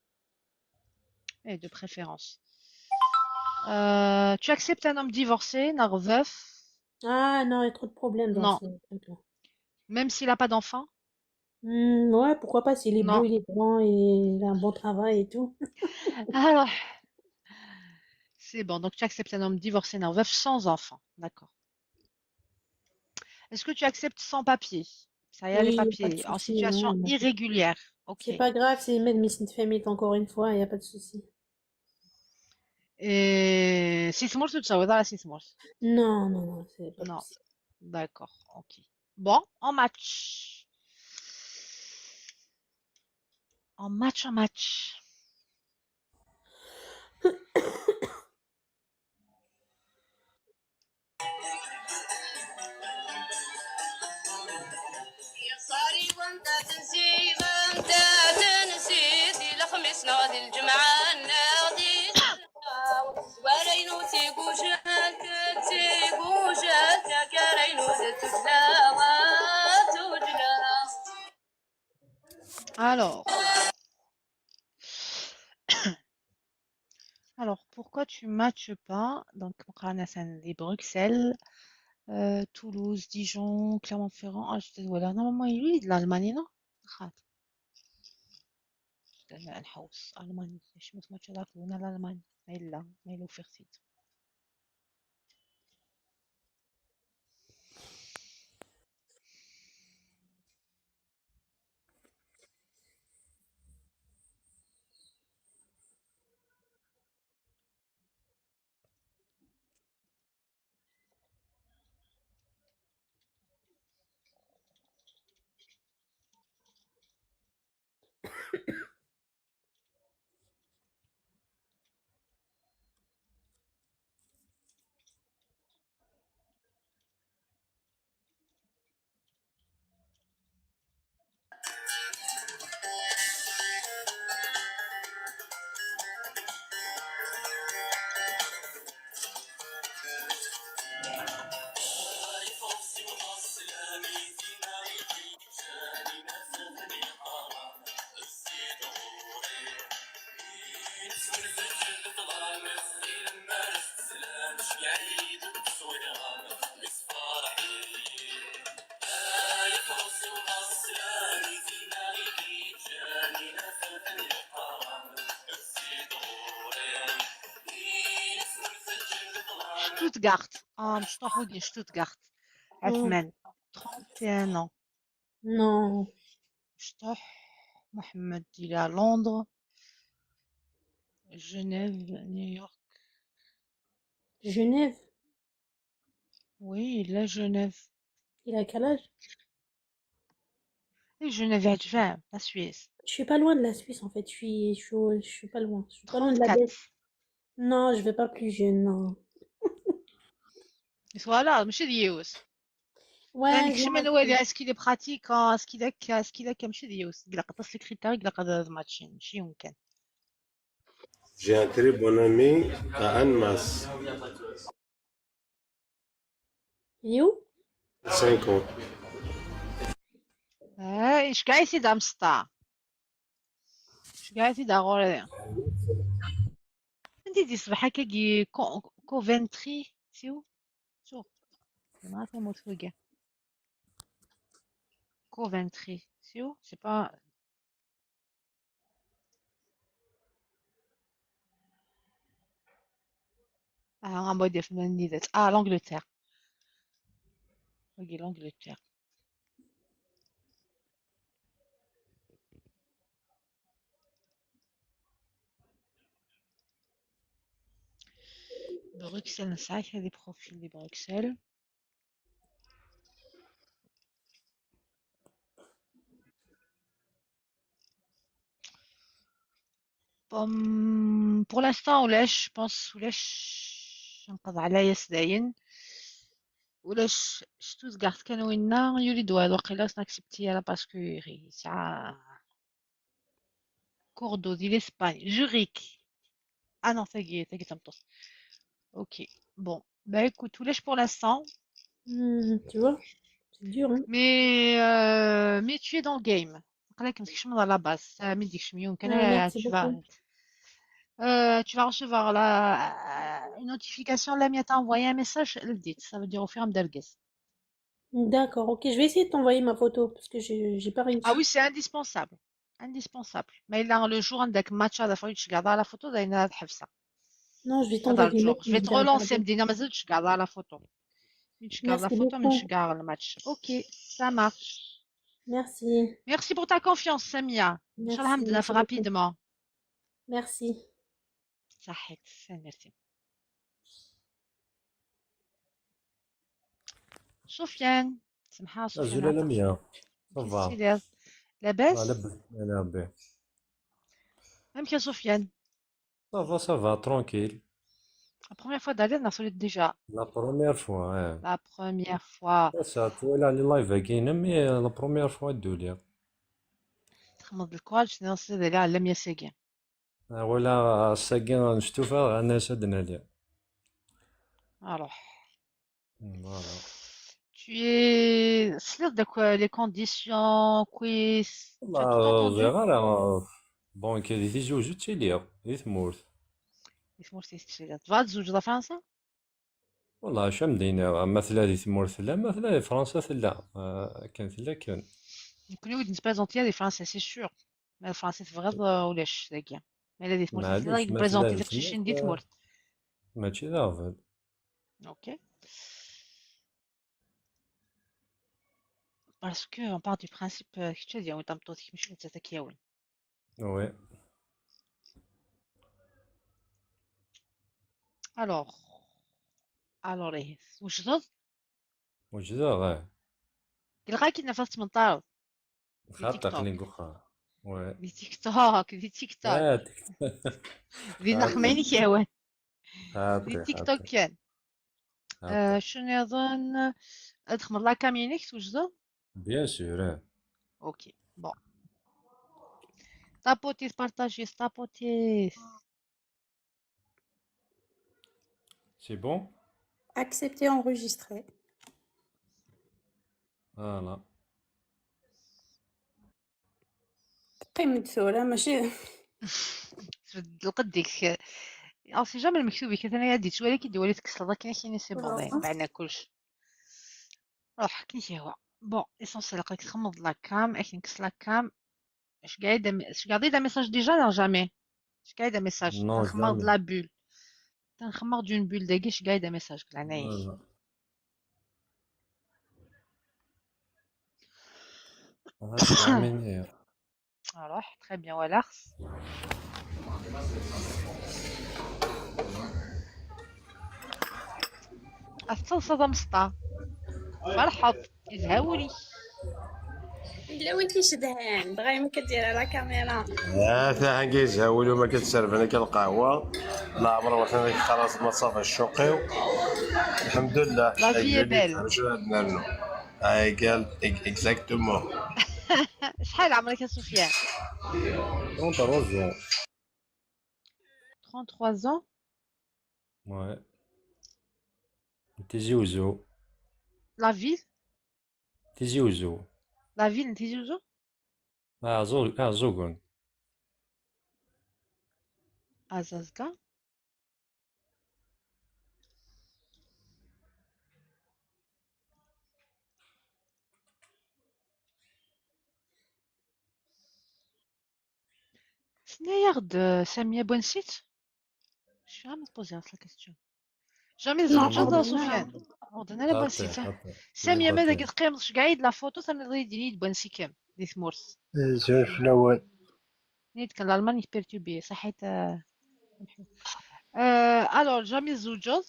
Et de préférence. Euh, tu acceptes un homme divorcé, neɣ veuf? Ah non, il y a trop de problèmes dans Non. Ce truc-là. Même s'il n'a pas d'enfant? Hmm, ouais, pourquoi pas, s'il est Non. Beau, il est grand, il a un bon travail et tout. Alors, c'est bon. Donc, tu acceptes un homme divorcé, neɣ veuf, sans enfant. D'accord. Est-ce que tu acceptes sans papier? Ça y est, les Oui, pas de papiers, en souci, situation ouais, mais irrégulière. Ok. C'est pas grave, c'est même si une famille, encore une fois, il n'y a pas de souci. Et si تموت, tu vas dans la si تموت. Non, non, non, c'est pas Non. Possible. D'accord, ok. Bon, en match. En match, en match. يا صاري وانت تنسي، وانت تنسي، دي الخميس ناضي الجمعة ناضي. ورينو تيقوجات، تيقوجات، يا كرينو تتلاوى، تتلاوى. Alors. Alors, pourquoi tu matches pas? Donc, مقارنة les Bruxelles, euh, Toulouse, Dijon, Clermont-Ferrand. Ah, je te... voilà, normalement, oui, de l'Allemagne, non? خاطر. أنا نحوس ألمانيا، شي ما سمعتش هذاك هنا الألماني، ما إلا، ما إلا وفرتيت. Stuttgart. آه، مشطوح ودي Stuttgart. عثمان. Trente et un ans. Non. مشطوح. محمد, il est à Londres. Genève, New York. Genève. Oui, il est à Genève. Il a quel âge? Et Genève, يعجبها, la Suisse. Je suis pas loin de la Suisse, en fait. Je suis, je suis, je suis pas loin. Je suis pas loin de la Belgique. Trente-quatre. Non, je vais pas plus jeune, non. Voilà, ماشي ديوس. Ouais, يعني je شي vois. من وين, est-ce qu'il est pratique, est-ce qu'il est, est-ce qu'il est كمشي ديوس, قلق السكرتير, قلق هذا الماتشين, شي يمكن. J'ai un très bon ami à Annemasse. Il est où? Cinq ans. آه, ايش قاعد يصير دام ستا؟ ايش قاعد يصير داغوري؟ عندي دي صباح هكا كي كو-, كوفنتري, سيو. شو؟ ما عرفت موت فوقه. Coventry, سيو, c'est pas. Ah, en mode, il y a une idée. Ah, l'Angleterre. Ok, l'Angleterre. Bruxelles, ça, il y a des profils de Bruxelles. Bon, pour l'instant, ulac, je pense, ulac, نقض على ياس داين. Ulac, شتو زقعت كان وينا، يولي دوار، وقيلا سناكسبتي يلا parce que يسعى Cordoue, l'Espagne, Zurich. Ah non, ça y est, ça y est, ça me tente. Ok, bon. Bah écoute, ulac pour l'instant. Hmm, tu vois, c'est dur, hein. Mais, euh, mais tu es dans le game. قلت لك ما تكشمش على la base. Ça, ما تكشمش يمكن. Ah, merci Tu vas, beaucoup. euh, tu vas recevoir la, une notification. Lamia t'a envoyé un message, elle dit. Ça veut dire au fur et à mesure. D'accord, ok, je vais essayer de t'envoyer ma photo parce que j'ai j'ai pas réussi. Ah oui, c'est indispensable. Indispensable. Mais là, le jour عندك match à la fois, tu gardes la photo, d'ailleurs, la photo. Non, je vais هذا t'envoyer الجور. le Je vais lien te relancer, d'Internet. بدينا مازال تشقاض على la photo. من تشقاض la Merci photo, من beaucoup. تشقاض le match. Ok, ça marche. Merci. Merci pour ta confiance, Samia. إن شاء الله Merci, نتلاقاو merci beaucoup. Rapidement. Merci. صحيت. Merci. سفيان. سمحة سفيان أزول لميا. Ça كي va. سيدي؟ لاباس؟ لاباس، يا ربي. ميم كي سفيان؟ Ça va, ça va, tranquille. La première fois داري نصولي déjà. La première fois, hein. La première fois. Ça, tu vois, les live كاينة, mais la première fois دولي. تخمض الكوالش نصولي داري على لميا ساقي. ولا ساقي نشتوفها غانا سدنا ليا. اروح. Voilà. Tu es سليت داك les conditions كويس. Tu as tout والله entendu? زي غير bon كي دي تيزي وجو تيليا دي ثمورت. دي ثمورت تيزي تيليا. تبغى تزوج ذا فرنسا؟ والله شا مدينة، مثلا دي ثمورت لا، مثلا دي فرنسا لا. آه، كان لا كان. نكون ود نتبريزونتي دي فرنسا c'est sûr. ما فرنسا تبغى ولاش داكيا. ما لا دي ثمورت معليش، تيزي مثلا بريزونتي دي داكشي شي ثمورت، ندي آه، ثمورت. ماشي دافل. Ok. Parce que on part du principe كتشا ديال وين تمطوط كيمشي حتى تاكياون. Oui. Alors. Alors ايه. وجدد؟ وجدة غير. تلقى كي نفس من طارد. خاطر TikTok. لي نقول. Oui. دي تيك توك، دي تيك توك. آه، تيك توك. دي نخميني كيوان. دي هاتي، تيك توك هاتي. كان. آه، هاتي. شنو يظن؟ ادخل لا كامينيك توجدو؟ Bien sûr, hein. Ok, bon. Tapotis, partager, tapotis. C'est bon? Accepter, enregistrer. Voilà. قيمة ثورة ماشي. القديك. On sait jamais المكتوب كي انا غادي تشوالي كي دوالي تكسر كاين كاين c'est bon. بعنا كلش. روح كي هو. Bon, l'essentiel راك تخمض la cam، اش نكس la cam. اش قاعد اش قاعد يدا message déjà؟ لا jamais. اش قاعد message؟ Non, تنخمض jamais. La bulle. تنخمض d'une bulle داكي اش قاعد message كل عنايش. Voilà. هاك عامين هي. روح très bien ولا خص. الصوصة مسطا. مرحب. يزهاولي. الا وين كيشدهان دغيا ما كدير على كاميرا. اه، تا هنجي يزهاولو ما كتسربني كالقهوه. لا عمر وطني خلاص ما صافي الشوقي. الحمد لله. La vie est belle. شنو عندنا لنا؟ هاي قال exactement. شحال عمرك يا سفيان؟ Trente-trois ans. Trente-trois ans. Ouais. تيزي وزو. La ville. تيزي وزو. La ville تيزي وزو. اه زو اه زوغون. ازازكا. سنايغد سامية بوان سيت. شو عم تبوزي هاد la question؟ Jamais tezweǧeḍ a Sofiane? Ur d-nnan ara xaṭi, basita. Xaṭi. Samia, ma dagi teqqimeḍ, ceggeɛ-iyi-d la photo, terniḍ-iyi-d, ini-d n wansi-kem di tmurt. Azul fell-awen. Nid kan l'Allemagne perturbée, saḥit. Euh, alors, jamais tezweǧeḍ?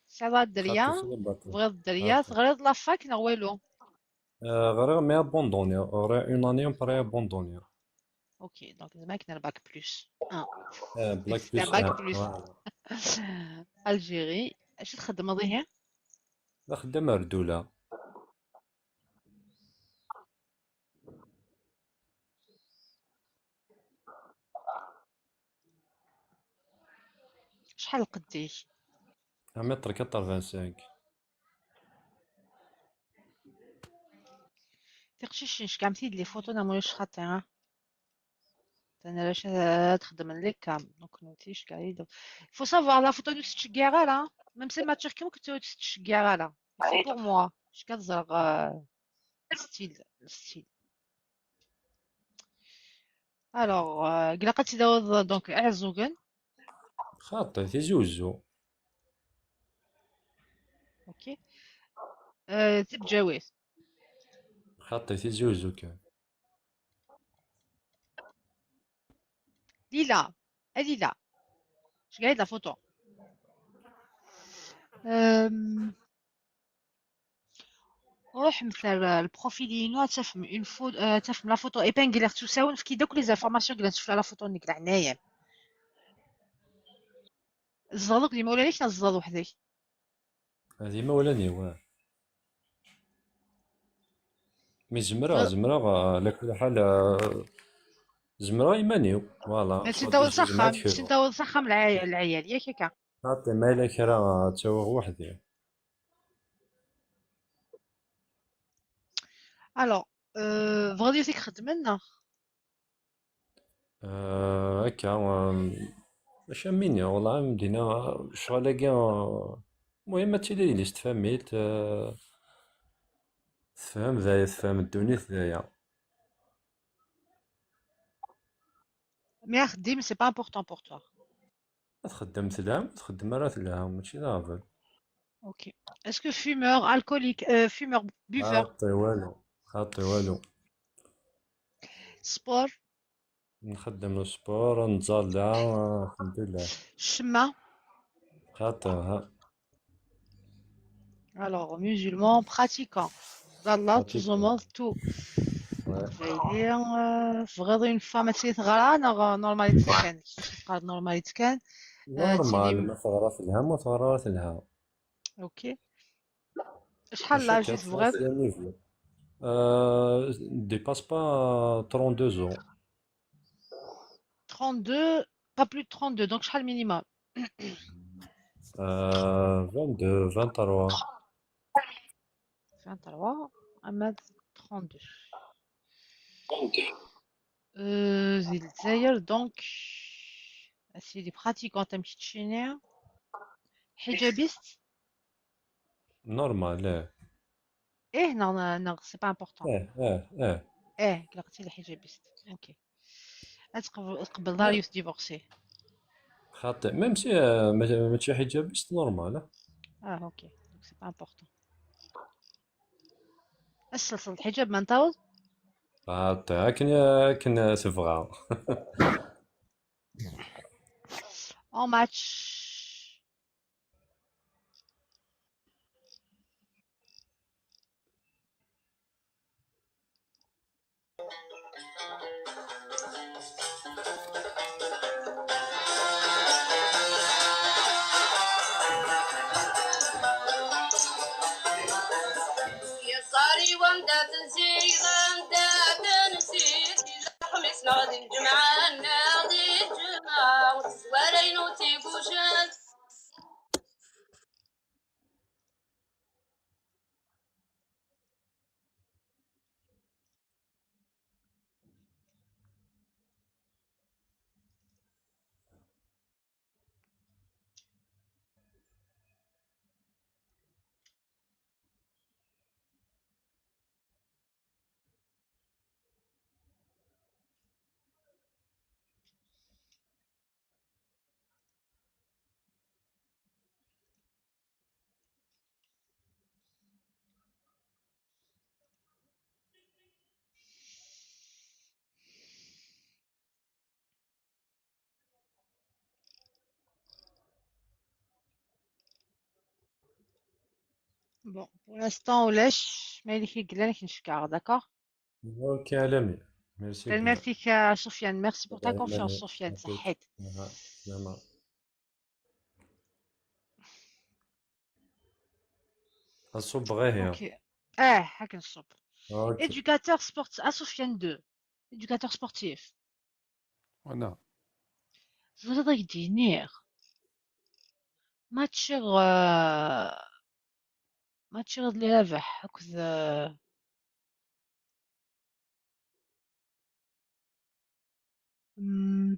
Tesɛiḍ ara dderya? Xaṭi, c'est le bateau. Tebɣiḍ dderya? Xaṭi. Teɣriḍ la fac neɣ walu? Euh, ɣriɣ, mais abandonné. Ɣriɣ une année, après abandonné. Ok, donc c'est vrai que le bac plus un. Euh, black plus un. Bac plus un. Voilà. Algérie. Acu txeddmeḍ ihi? La xeddam ar ddula. Acḥal lqedd-ik? Un mètre quatre-vingt-cinq. Tiqcicin, cegɛemt-id les photos, neɣ ma ulac xaṭi, ha? Tana ara txedmen les cams, donc nutni cegɛeɣ-id. Il faut savoir, la photo ur tettceggiɛ ara, même si ma ttiɣ-kem, ur tettceggiɛ ara. C'est pour moi, cegɛeɣ ad ẓreɣ, euh, style, style. Alors, euh, ilaq ad tt-id-tawiḍ, donc, Iɛeẓẓugen. Xaṭi, Tizi Uzzu. Ok. Euh, Tibǧawit. Xaṭi, Tizi Uzzu kan. Lila, a Lila. Cegɛeɣ-id la photo. Euh, Ruḥemt ar, ar le profil-inu, ad tafem une pho-, euh, ad tafem la photo épinglée s usawen, efk-iyi-d akk les informations yellan sufella la photo-nni, deg leɛnaya-m. Tzedɣeḍ akked yimawlan-ik neɣ tzedɣeḍ weḥd-k? D imawlan-iw, ah. Mi zemreɣ, zemreɣ, ah, la kul ḥal, ah, zemreɣ iman-iw, voilà. Ma tsin tawiḍ s axxam, tsin tawiḍ s axxam lɛay-, lɛayal, yak akka? Xaṭi, ma yella kra, ah, ttawiɣ weḥd-i. Alors, euh, tebɣiḍ yiwet i ixedmen, neɣ? Euh, akka, euh, mačči am win-nni, wellah, am dinna, ccɣel-agi, euh, المهم ad tili yelli-s n tfamilt, euh, tefhem d aya, tefhem ddunit d aya. Mais axeddim, c'est pas important pour toi. Ad txeddem telha, ma txeddem ara telha, mačči d aɣbel. Ok. Est-ce que fumeur, alcoolique, euh, fumeur, buveur? Xaṭi walu, xaṭi walu. Sport? Nxeddem sport, nẓalla, alḥemdulillah. Ccemma? Xaṭi, ha. Alors, musulman, pratiquant. Ẓẓalla, pratiquant. Tẓumeḍ, tout. Ouais. Aqbayli, euh, tebɣiḍ une femme ad tili teɣra neɣ, euh, normalité kan? Kif teqqareḍ normalité kan? Euh, normal, tili ma teɣra telha, ma teɣra telha. Ok. Acḥal l'âge i tebɣiḍ? Euh, dépasse pas trente-deux ans. Trente-deux, pas plus de trente-deux, donc شحال minimum? Euh, vingt-deux, vingt-trois. Vingt-trois, ama d trente-deux. Euh, di Lezzayer, donc, a sidi, pratiquant am keččini. Hijabiste? Normal, eh. Eh, non, non, non, c'est pas important. Eh, eh, eh. Eh, قلقتي الحجابيست. Ok. Ad tqeb-, tqebleḍ ara yiwet divorcée. Xaṭi, même si, euh, ma-, mačči hijabiste, normal, eh. Ah, ok. Donc, c'est pas important. Ad tselseḍ lḥijab ma n taweḍ? Xaṭi, akken, akken tebɣa. En match. Yeẓẓar-iw anda tenziḍ, anda tenziḍ, di lexmis neɣ di lǧemɛa, neɣ di lǧemɛa, ur tezwar ayen ur tigujel. Bon, pour l'instant ulac, ma yella kra yellan ad k-n-cekkreɣ, d'accord? Ok, Alami. Merci. Tanemmirt-ik a Sofiane, merci pour ta confiance Sofiane, ṣaḥḥit. Ad ṣubbeɣ ihi. Ok. Ah, akken ṣub. Ok. Éducateur sportif, a Sofiane deux. Éducateur sportif. Voilà. Ẓriɣ ad k-d-iniɣ. Ma ččiɣ, euh, ma ččiɣ iḍelli Rabeḥ akked, euh, hmm,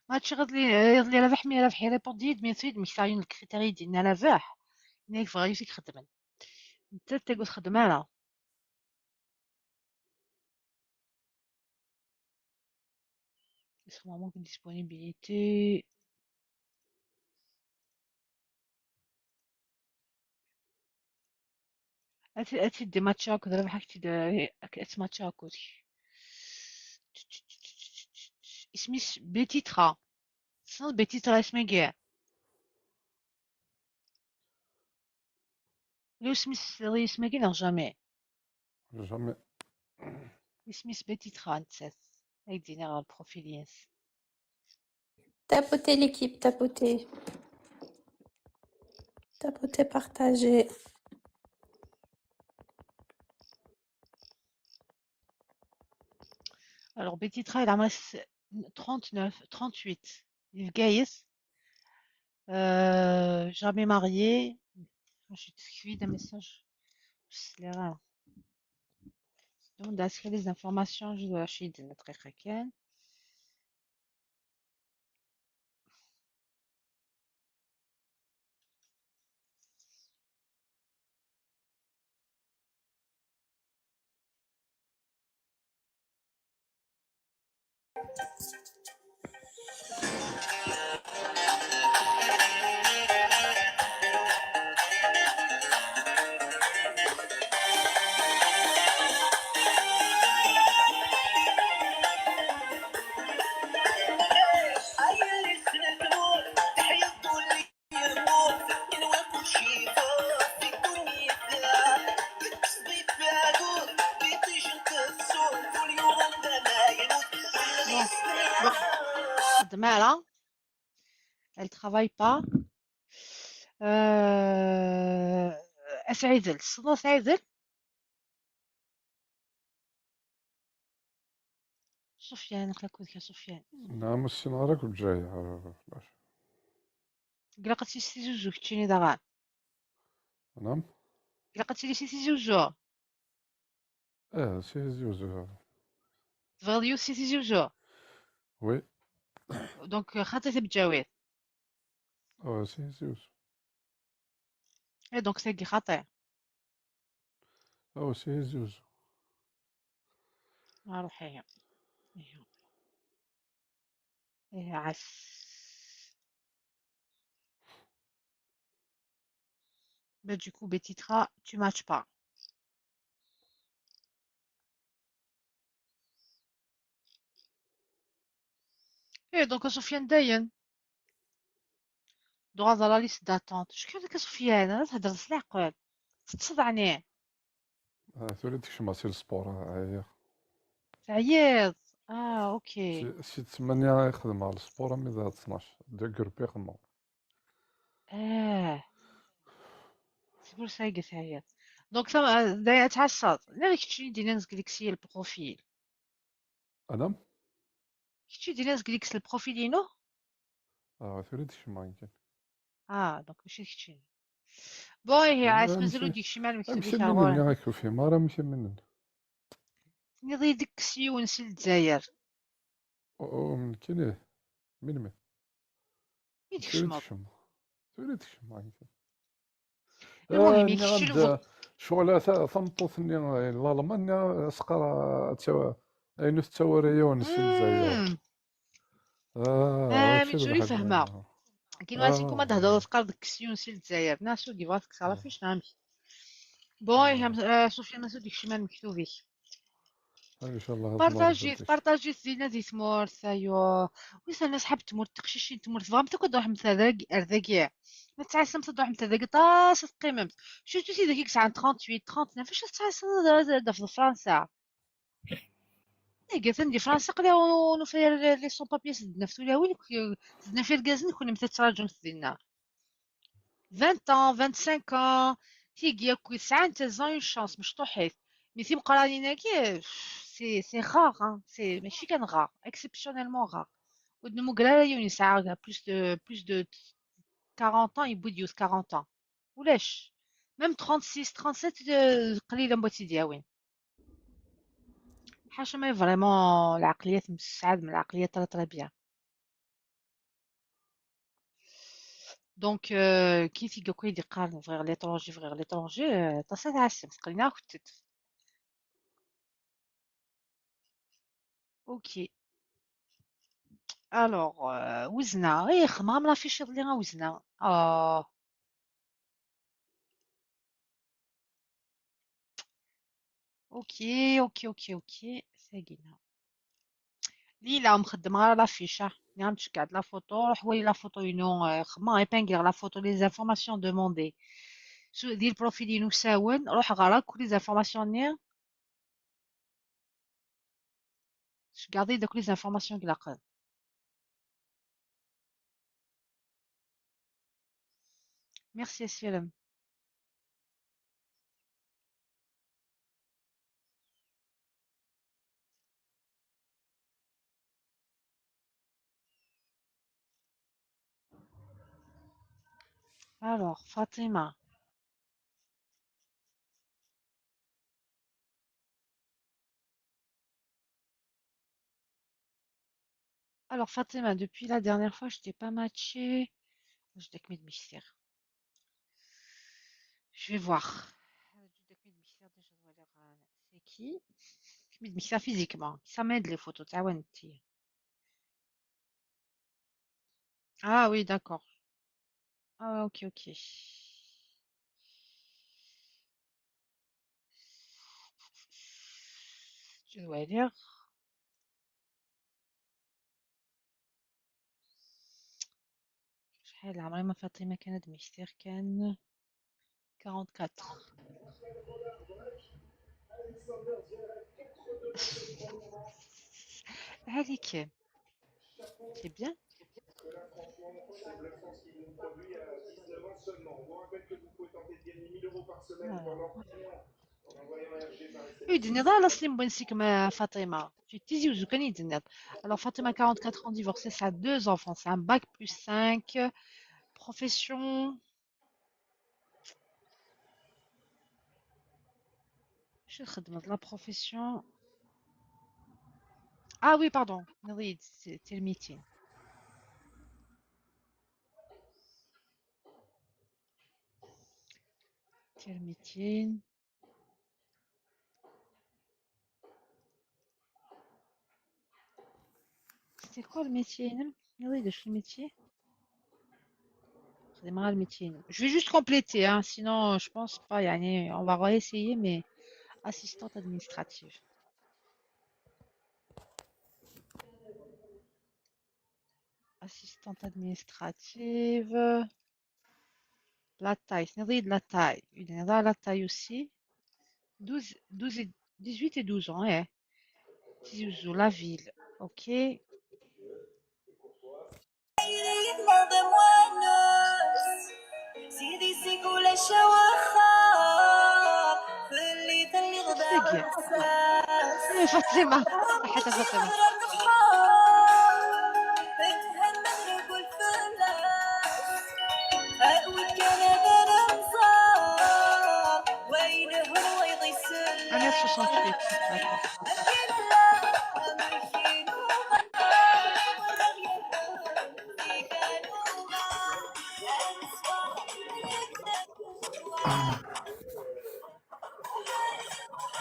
ma ččiɣ iḍelli, iḍelli Rabeḥ, mi Rabeḥ irépond-iyi-d, mi tura d-mmektaɣ yiwen n lkritir i d-yenna Rabeḥ, yenna-ak bɣiɣ yiwet i ixedmen. Nettat tagi ur txeddem ara. Est-ce que manque une disponibilité? Ad t-, ad t-id-matcha akked Rabeḥ, ad t-id-, ad t-matcha akked. Isem-is Betitra. Tessneḍ Betitra isem-agi? Ulac mi tesliḍ i yisem-agi neɣ jamais? Jamais. Isem-is Betitra nettat. Ay d-iniɣ ɣer profil-ines. Tapotez l'équipe, tapotez. Tapotez, partagez. Alors, Betitra, elle a trente-neuf, trente-huit. Di Bgayet. Euh, jamais mariée. Je te suis d'un message. Je sais pas. Donc, d'acheter les informations, je dois acheter de notre écran. Bon. Bon. Demain, là, elle travaille pas. Euh, Asɛidel, tessneḍ Asɛidel? Sufyan, aql-ak udek a Sufyan. Nɛam, ur ssineɣ ara akk Lezzayer, fell-as. Ilaq ad tili si Tizi Uzzu keččini daɣen. Nɛam? Ilaq ad tili si Tizi Uzzu. Eh, si Tizi Uzzu. Tebɣiḍ yiwet si Tizi Uzzu? Oui. Donc, xaṭi tabǧawit. Ah, si Tizi Uzzu. Eh, donc, tagi xaṭi. Ah, si Tizi Uzzu. Aruḥ ihi. Ihi. Ihi, ɛas. Bah, du coup, Betitra, tu matches pas. Eh, donc, Sofiane dayen. Droit à la liste d'attente. Acu kan akka, Sofiane, ara theddreḍ s leɛqel. Teṭṭseḍ ɛni? Ah, tura i d-kecmeɣ si lesport, ah, ɛyiɣ. Teɛyiḍ? Ah, ok. Si, si ttmanya i xedmeɣ lesport armi d ttnac. D agrupi i xedmeɣ. Ah. C'est pour ça i teɛyiḍ. Donc, ça, euh, d aya ad tɛassaḍ. Nniɣ keččini d-yennan zgelek si le profil. Anam? Kečči d-yennan zgelek s le profil-inu? Ah, tura i d-kecmeɣ kan. Ah, donc mačči d keččini. Bon, ihi, ɛas, mazal ur d-yekcim ara lmektub-ik ar ɣur-i. Amek ufim ara amek am-, tenniḍ-iyi-d kkes yiwen si Lezzayer. Oh, oh, nekkini. Melmi? I d-tkecmeḍ? Tura i d-kecmeɣ. Imuhim, kečč lbuḍ. Ccɣel-a, tameṭṭut-nni n Lalman-nni, as-qqar ad tawi ayen ur tettawi ara yiwen si Lezzayer. Ah, mazal ur fehmeɣ. Akken ur as-inkum ad d-thedreḍ, teqqareḍ kkes yiwen si Lezzayer. Neɣ su yebɣa tekkes ɣef acu, neɣ amek? Bon, ihi, Sofiane, mazal ur d-yekcim ara lmektub-ik. Partager, partager dinna di tmurt, aywa. Wissen asḥab tmurt, tiqcicin n tmurt, tebɣamt akk ad tṛuḥemt ar dagi, ar dagi. Ma tettɛassamt ad tṛuḥemt ar dagi, aṭas ad teqqimemt. Surtout tidak i yesɛan trente-huit, trente-neuf, acu tettɛassaḍ ad, ad, ad tafeḍ Fransa? Ihi atan di Fransa, aql-aɣ ur nufi ara les sans-papiers, sdennaf tulawin, sdennaf irgazen, kunemti ad tettṛaǧumt dinna. Vingt ans, vingt-cinq ans, tigi akk i tesɛant, elles ont une chance, mecṭuḥit. Mi timeqqranin-agi, c'est, c'est rare, hein, c'est, mačči kan rare, exceptionnellement rare. Ur d-nemmuger ara yiwen yesɛa plus de, plus de quarante ans, yewwi-d yiwet quarante ans. Ulac. Même trente-six, trente-sept, euh, qlil am wa tt-id-yawin. Ḥaca ma vraiment lɛeqliyat msesɛad, lɛeqliyat très, très bien. Donc, euh, kif i akk i d-iqqaren bɣiɣ l'étranger, bɣiɣ l'étranger, euh, aṭas ara tɛassem, teqqlin akk-tt-id. Ok. Alors, euh, wezneɣ, eh, xemɣ am l'affiche iḍelli a wezneɣ. Oh. Ok, ok, ok, ok. Sagina. Lila, ur m-xeddmeɣ ara l'affiche, ah. Nniɣ-am-d ceggɛeɣ-d la photo, ruḥ wali la photo-inu, eh, xemmeɣ, épingleɣ la photo, les informations demandées. Su-, di le profil-inu usawen, ruḥ ɣer akk les informations-nni. Ceggɛeḍ-iyi-d akk les informations i ilaqen. Merci, Asirem. Alors, Fatima. Alors, Fatima, depuis la dernière fois, je t'ai pas matché. Je t'ai mis de mystère. Je vais voir. C'est qui ? Mis de mystère physiquement. Ça m'aide les photos. Ah oui, d'accord. Ah, ok, ok. Je dois lire. شحال عمري ما فاطمة كانت مشتركة. Quarante-quatre. عليك. C'est bien. Ur d-tenniḍ ara la slim bonsikum a Fatima. Tu tizi uzu kan i d-tenniḍ. Alors Fatima, quarante-quatre ans, divorcée, ça a deux enfants, c'est un bac plus cinq. Profession. Acu txeddmeḍ, la profession? Ah oui, pardon, tenniḍ-iyi-d tirmitin. Tirmitin. C'était quoi le métier, hein? Oui, de le métier. Redémarrer le métier. Je vais juste compléter, hein, sinon je pense pas, يعني, on va réessayer, mais assistante administrative. Assistante administrative. La taille, tenniḍ-iyi-d la taille. Il y a la taille aussi. Douze, douze et, dix-huit et douze ans, eh. Tizi Uzzu, la ville. Ok. Tagi. Eh, Fatima. Ḥaca Fatima. Un mètre soixante-huit. D'accord.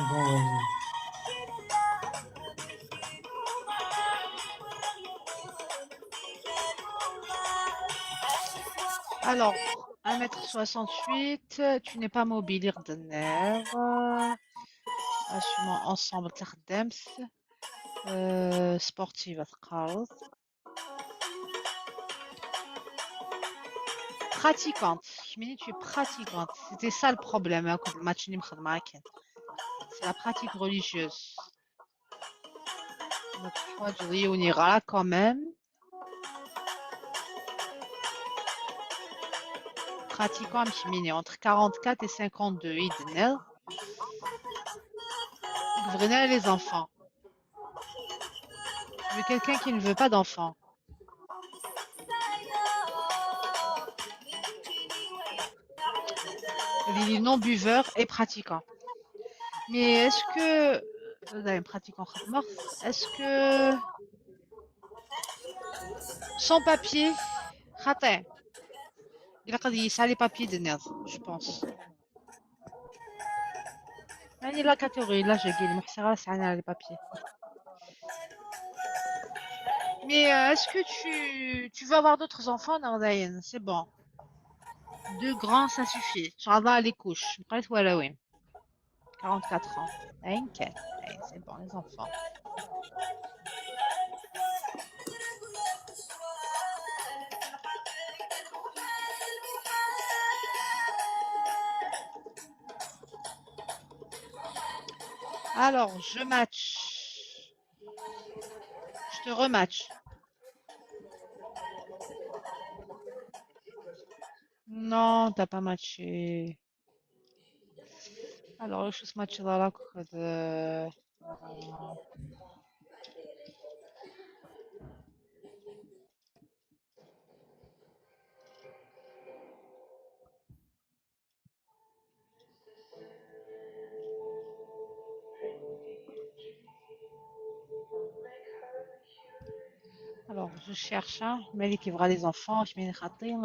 Bon, vas-y. Alors, un mètre soixante-huit, tu n'es pas mobile, Irdener. Achevement ensemble, taxeddamt. Euh, sportive, ad teqqareḍ. Pratiquante. Kemmini, tu es pratiquante. C'était ça le problème, hein, akked lmatch-nni mxedmeɣ akken. C'est la pratique religieuse. Donc, teḥwaǧeḍ yiwen yeɣra quand même. Pratiquant, kemmini, entre quarante-quatre et cinquante-deux, i d-tenniḍ. Ur bɣin ara les enfants. Je veux quelqu'un qui ne veut pas d'enfants. Il est non-buveur et pratiquant. Mais est-ce que, euh, pratiquant, est-ce que sans papier, خاطي. Il a dit ça, les papiers de nerf, je pense. يعني la catégorie, là, j'ai gagné, c'est grâce à les papiers. Mais euh, est-ce que tu, tu veux avoir d'autres enfants, Nardayen ? C'est bon. Deux grands, ça suffit. Tu vas avoir les couches. Après, voilà, oui. Quarante-quatre ans. Hein, ok. Hein, c'est bon, les enfants. Alors, je match. Je te rematch. Non, t'as pas matché. Alors, je match là, là, de... Alors, je cherche, hein. Malik, il verra les enfants.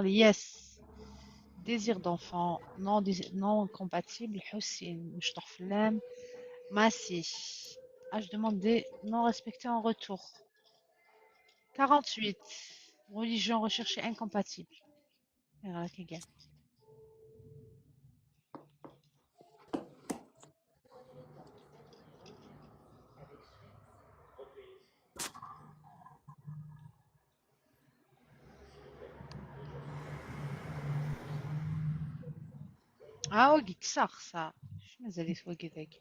Yes. Désir d'enfant, non, désir, non compatible. Hussein, مشطوح في اللام. Massi. Ah, je demande des non respectés en retour. Quarante-huit. Religion recherchée incompatible. Et voilà, c'est égal. Ah, wagi kkseɣ-t. Acu mazal-it wagi dagi?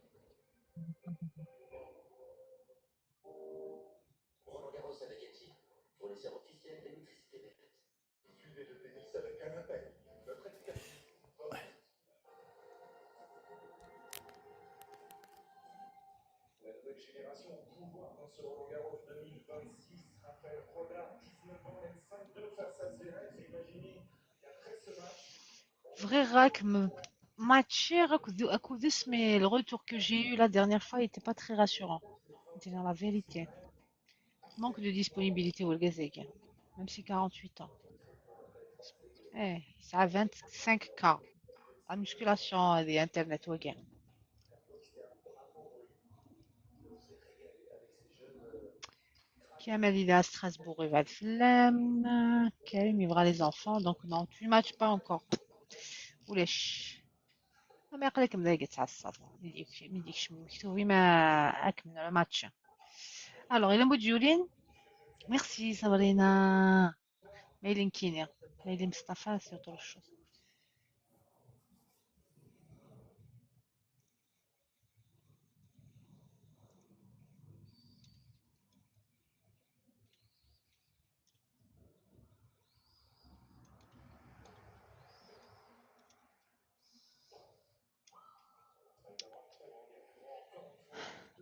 Bɣiɣ ad kem-matchiɣ akked, akked isem, mais le retour que j'ai eu la dernière fois, il était pas très rassurant. C'était dans la vérité. Manque de disponibilité, ou le gazeg. Même si quarante-huit ans. Eh, ça a vingt-cinq K. La musculation, l'internet, ouais. Kamel, il est à Strasbourg, il va le flemme. Karim, il verra les enfants. Donc, non, tu ne matches pas encore. Ou les ch-, ما يقلك مضايقة تاع الصاد. ميديكش مكتوبي ما أكمل ولا ماتش. Alors, il est Moudjouline. Merci, Sabrina. Mailing Kini. Mailing Mustafa, c'est autre chose.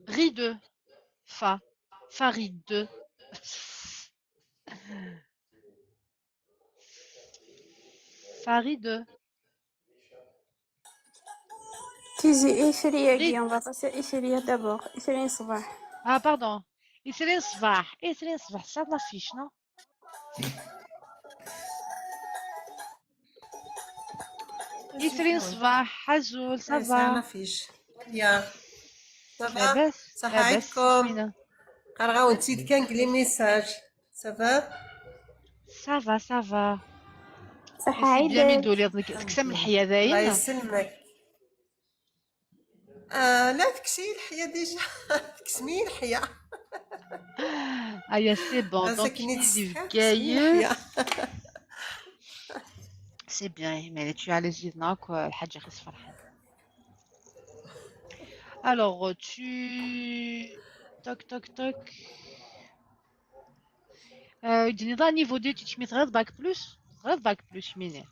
Ride. Fa. Faride. Faride. Tizi, Ithriya, Ri- on va passer Ithriya d'abord. Ithriya Sabah. Ah, pardon. Ithriya Sabah. Ithriya Sabah, ça de l'affiche, non ? Ithriya Sabah, Hazoul, ça va ? Ça va. Ça va. Ça va. Qqareɣ-awen-tt-id kan deg les messages. Ça va ? Ça va, ça va. صحة عيدك. Bien, mi d-tuliḍ, nekk teksam leḥya dayen. الله يسلمك. آه، لا، تكسي الحياة ديجا. تكسمي الحياة. ايا سي بون، دونك كني دي في كاين. سي بيان، مي تو على جيدنا كو الحاجه خص فرحان. الوغ تو توك توك توك. آه، يديني ضا نيفو دو تيتشميت غير باك بلوس، غير باك بلوس ميني.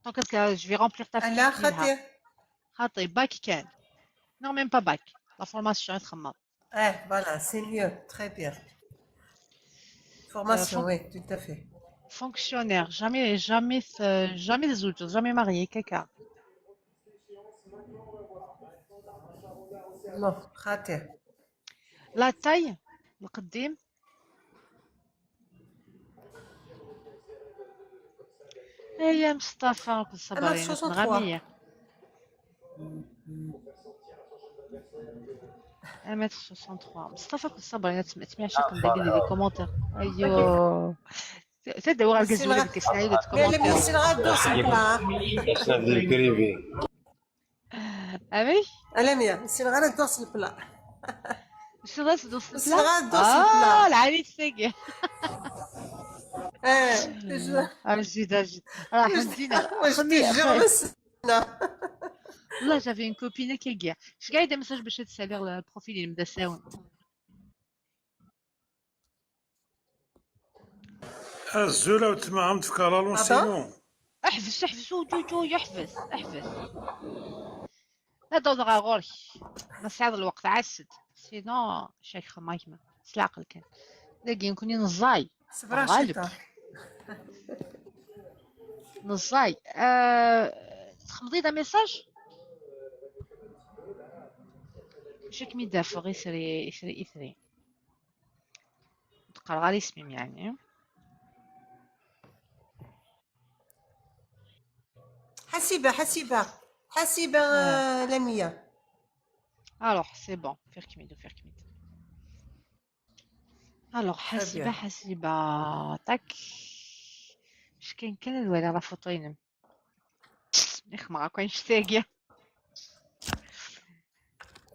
دونك جو في رومبلير تا فيش. خاطي، خاطي باك كان. نو، ميم با باك. لا فورماسيون تخمم. اه، voilà, c'est mieux, très bien. Formation, oui, tout à fait. Fonctionnaire, jamais, jamais, jamais زوجت, jamais marié, كاكا. Non, خاطي. لا تاي القديم. ايا مصطفى، كنت صبرين غامية. متر ستة وستين. مصطفى، كنت صبرين، تسمع شكون داك لي كومونتير. ايوا. تدور على الجزمه ديال كيسعي لي كومونتير. مي سي غادوس البلا. اسناد الكريبي. امي؟ الامية، سي غادوس البلا. سي غادوس البلا. اه، العريس ساقي. اه، جيد، جيد. راه حمدينا. واش ديجا؟ والله جافي اون كوبين كي كاع. اش قاعده مساج باش تسالي البروفيل اللي مدا ساون. الزول او تما عم تفكر الون سينو. احبس، احبس، وجوجو يحبس، احبس. لا، دور غا غورك. ما سعيد الوقت عسد. سينو شيخ مايما. سلا عقل كان. داكي نكوني نزاي. صبرا غالب. شيطان. نزاي. آه، تخمضي دا ميساج؟ شك مي دافغ يسري، يسري، يسري. تقرا غير اسمي يعني. حسيبة، حسيبة، حسيبة، آه. لمية. الوغ سي بون، فير كميد وفير كميد. الوغ حسيبة، حسيبة، طاك. اش كاين؟ كان الوالي راه فوطو ينم. يخ ما كاينش تاقيا.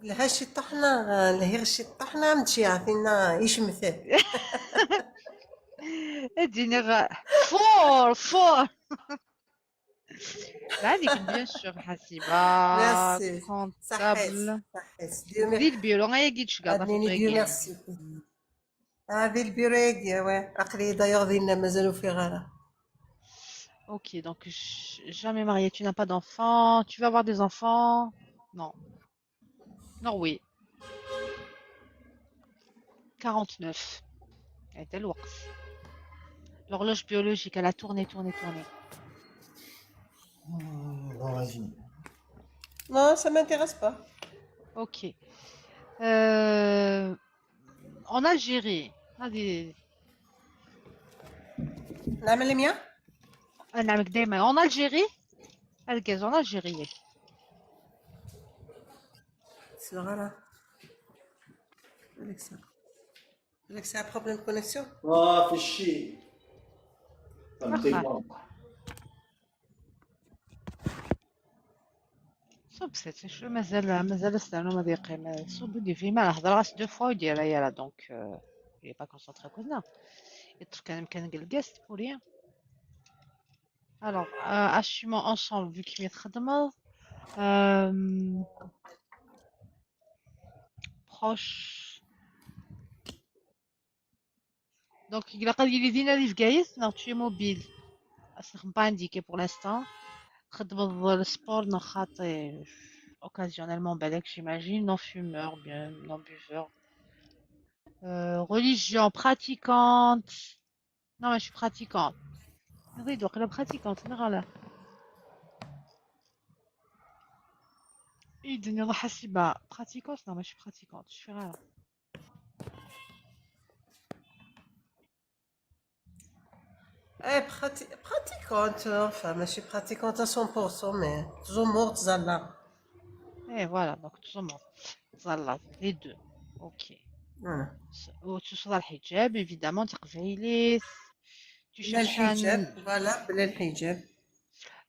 لها شي طحنة، لهي شي طحنة، متشي عارفين ايش مثل. اديني غا. فور، فور. عليك بيان سور حسيبة. ميرسي. كونطابل. صحيت، صحيت. ديو مير-، دي البيرو، غير قيت شكاع. ادنيني ديو ميرسي. هذه البيرو ياكي، وي. عقلي دايوغ دينا مازالو في غارة. Ok, donc j-, jamais marié, tu n'as pas d'enfants, tu vas avoir des enfants? Non. Non, oui. Quarante-neuf. هذا الوقت. L'horloge biologique, elle a tourné, tourné, tourné. Non, ça m'intéresse pas. Ok. Euh, en Algérie. هذه. نعمل لمية؟ نعمل دايما. En Algérie. هذا كاز en Algérie. صغيرة. Alexa. Alexa, problème de connexion ? اه، في الشي. صب سيتي شو مازال، مازال استنى ما ديقيم. صوب دي في ما هضر غاس دو فوا يدير يا لا دونك. Il est pas concentré كنا. يترك انا مكان الكاست pour rien. Alors, euh, assumons ensemble vu كيما تخدموا. Euh, proche. Donc, il a pas dit les dîners. Donc, tu es mobile. C'est pas indiqué pour l'instant. خدمة السبور نخاطي occasionnellement بالك, j'imagine. Non fumeur, bien, non buveur. Euh, religion pratiquante. Non, mais je suis pratiquante. Oui, donc la pratiquante, non, là. Il dit, non, حسيبة. Pratiquante, non, mais je suis pratiquante. Je suis rare. Eh, prati-, pratiquante, enfin, ماشي pratiquante à cent pour cent, mais toujours morte, زعما. Eh, voilà, donc toujours morte. زعما, les deux. Ok. Voilà. وتشوف الحجاب, évidemment, تقبعي لي. بلا الحجاب, voilà, بلا الحجاب.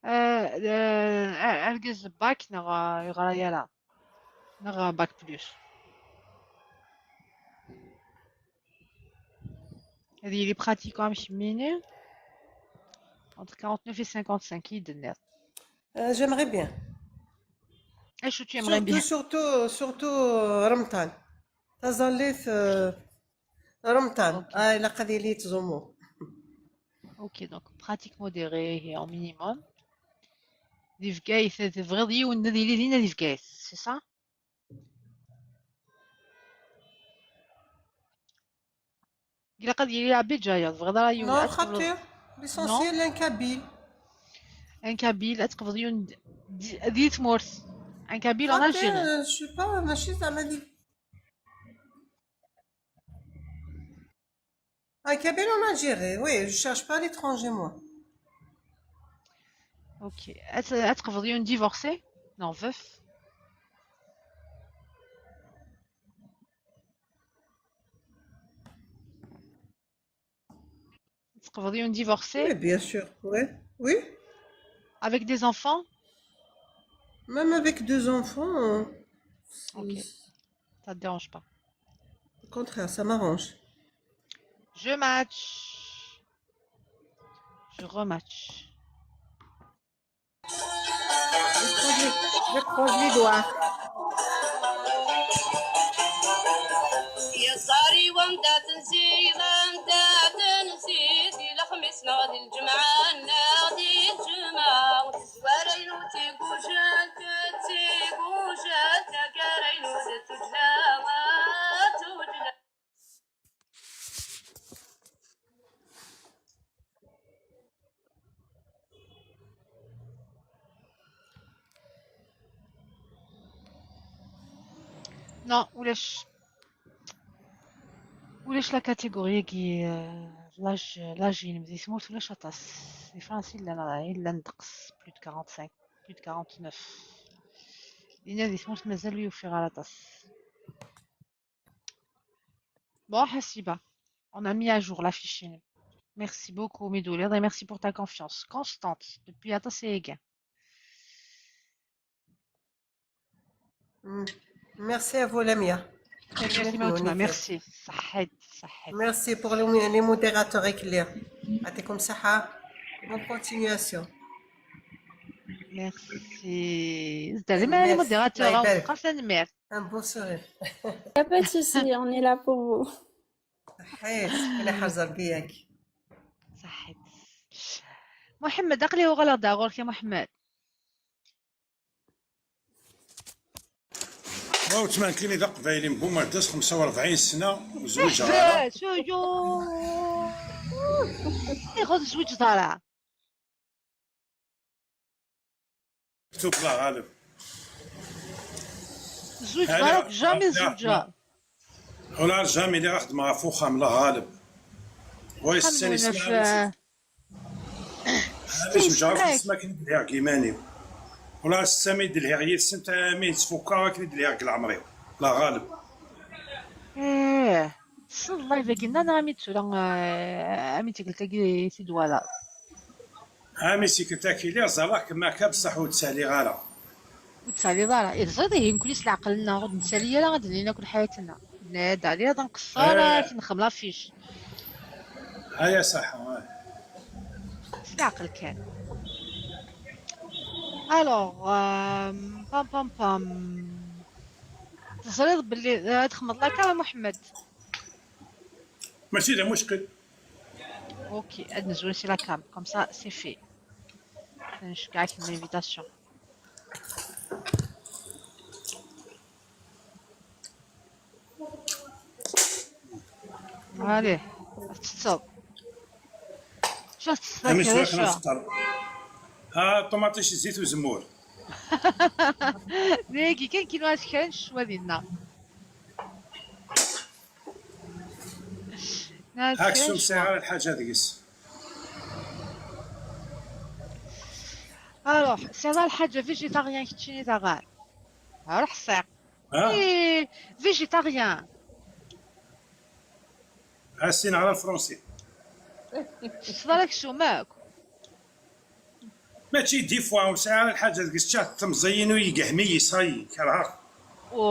Euh, euh, argaz bac neɣ, euh, yeɣra yara, neɣ bac plus. Ad yili pratiquant am kemmini, entre quarante-neuf et cinquante-cinq i d-tenniḍ. Euh, j'aimerais bien. Acu tu aimerais Surtout, bien? Surtout, surtout, euh, Ramtan. Taẓallit, euh, Ramtan. Ok. Ah, ilaq ad yili yettẓummu. Ok, donc pratique modérée et en minimum. Di Bgayet, tebɣiḍ yiwen ad yili dinna di Bgayet, c'est ça? Ilaq ad yili Abidjan, ur tebɣiḍ ara yiwen Non, ad tqebleḍ خاطر. L'essentiel, un kabyle. Un kabyle, ad tqebleḍ yiwen d-, d-, di tmurt. Un kabyle en خاطر, Algérie. Euh, je sais pas, ماشي زعما دي. Un kabyle en Algérie, oui, je cherche pas à l'étranger, moi. Ok. Ad, ad tqebleḍ yiwen divorcé? Non, veuf. Ad tqebleḍ yiwen divorcé? Oui, bien sûr, oui. Oui, Avec des enfants? Même avec deux enfants, euh, Ok. Ça te dérange pas? Au contraire, ça m'arrange. Je match. Je rematch. Je croise les, je croise les doigts. يا زاري وانت تنزيد انت تنزيد الخميس نغدي الجمعة نغدي الجمعة زوارين وتيقوجات تيقوجات كارين وتجلاوات وجلاوات Non, ulac. Ulac la catégorie-agi, euh, l'âge, l'âge-inem di tmurt ulac aṭas. Di Fransa i llan, i llan ddeqs, plus de quarante-cinq, plus de quarante-neuf. Dinna di tmurt mazal ur ufiɣ ara aṭas. Bon, Hasiba, on a mis à jour la fiche-inem. Merci beaucoup, Midouliḍ, et merci pour ta confiance constante depuis aṭas n yiga. Mm. Merci à vous, Lamia. Merci, Maoutma, merci. صحيت، صحيت. Merci pour les, les modérateurs éclair. يعطيكم الصحة. Bonne continuation. Merci. زدت les Merci. modérateurs, الله يبارك. خاصة نمير. Un beau sourire. Y a pas de souci, on est là pour vous. صحيت، أنا حاضر بيك. صحيت. محمد، أقلي وغلا داغور يا محمد. واو، تمان كيني ذا قبايلي مبومرداس، خمسة وربعين سنة وزوج غالا. شو جو؟ ياخذ زوج ضرع. مكتوب الله غالب. زوج هلا، ضرع جامي هلا. زوجة. ولا جامي اللي راح دماغ فوق خام الله غالب. وي السنة خمونا اسمها في علاش مجاوب اسمعك. اسمك ندلها كيماني. ولا السامي دلها غير سنت امين سفوكا كي دلها كل عمري. الله غالب. ايه، صل الله يبارك لنا. انا عمي تسولا، آه، عمي تقلت لي سي دوالا. امي سيكتاكي لي زراك ما كان بصح وتسالي غالا. وتسالي ضارة، إيه، زيد، إيه، نكون يسلع عقلنا، غد نسالي يلا، غد ناكل حياتنا. نادى عليها، غد نقصر، آه. كي نخم لافيش. هيا صح، آه. سلع عقل كان. الوغ، آم، بام بام بام. تزريض باللي، آه، تخمض لاكام محمد. ماشي ذا مشكل. اوكي، اد نزول سي لاكام، كوم سا سي في. نشكعك l'invitation. عليه، تصب. شفت امي السباكة شويه شو؟ كنا نفطر. ها طوماطيش، زيت وزمور. ديكي كان كيلو كان شوى ديالنا. هاك شوف سعر الحاجه ديس. الوغ، سي هذا الحاجة فيجيتاريان كتشيني تاغار. روح السيق. ها؟ ايه، فيجيتاريان. هاسين على الفرنسي. صدرك شو ماك؟ Mačči des fois, ur sɛiɣ ara lḥaǧa deg-s, ččaɣ temẓiyin u yeghem-iyi, ça y est, kerheɣ. و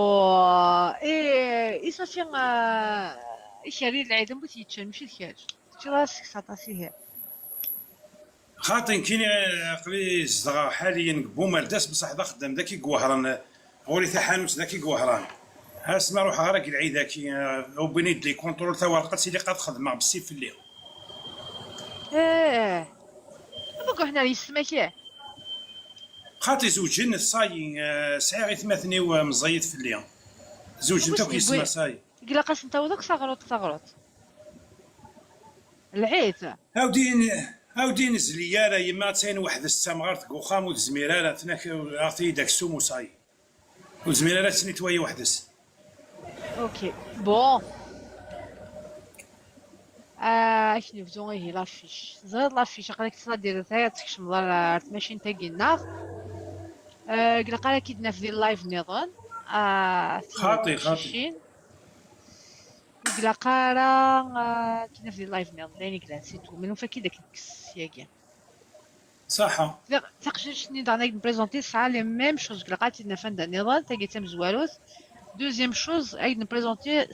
اي اي صافي. آه، اي شاري العيد مبوت يتشن ماشي الكاج. شي راسك ساطاسي هي. Xaṭi nekkini, aql-i zedɣeɣ ḥaliyen deg Bumerdas, bṣaḥ d axeddam daki deg Wehran, ɣur-i taḥanut daki deg Wehran. Asma ruḥeɣ ara deg lɛid-aki, wwin-iyi-d les contrôles, tawerqat ilaq ad xedmeɣ bessif fell-i. ايه، ابوك احنا يسمى كيه. Xaṭi zewǧen, ça y est, sɛiɣ itmaten-iw meẓẓiyit fell-i. Zewǧent akk yesma, ça y est. Ilaq asen tawḍ akk taɣruḍt taɣruḍt. العيد. Awdi, awdi nezli ara, yemma attayen weḥd-s d tamɣart deg uxxam, ur tezmir ara, tnak aɣ-t-id aksum u ça y est. Ur tezmir ara ad tt-nettoyer weḥd-s. اوكي، بون. آه، اش نبدو؟ ايه، لافيش. زيد لافيش، عقلك تصدر ثايا تكشم ضرارت ماشي نتا قلنا. آه، قلقارا كي دنا في اللايف نظن. آه، خاطي، خاطي. قلقارا، آه، كي دنا في اللايف نظن، لاني قلان سيتو، من فاكي داك نكس ياكي. صح. تقشرشني دانا نبريزونتي ساعة لي ميم شوز كلاقاتي نفان دا نيضان تاقي تمزواروت. دوزيام شوز ايد نبريزونتي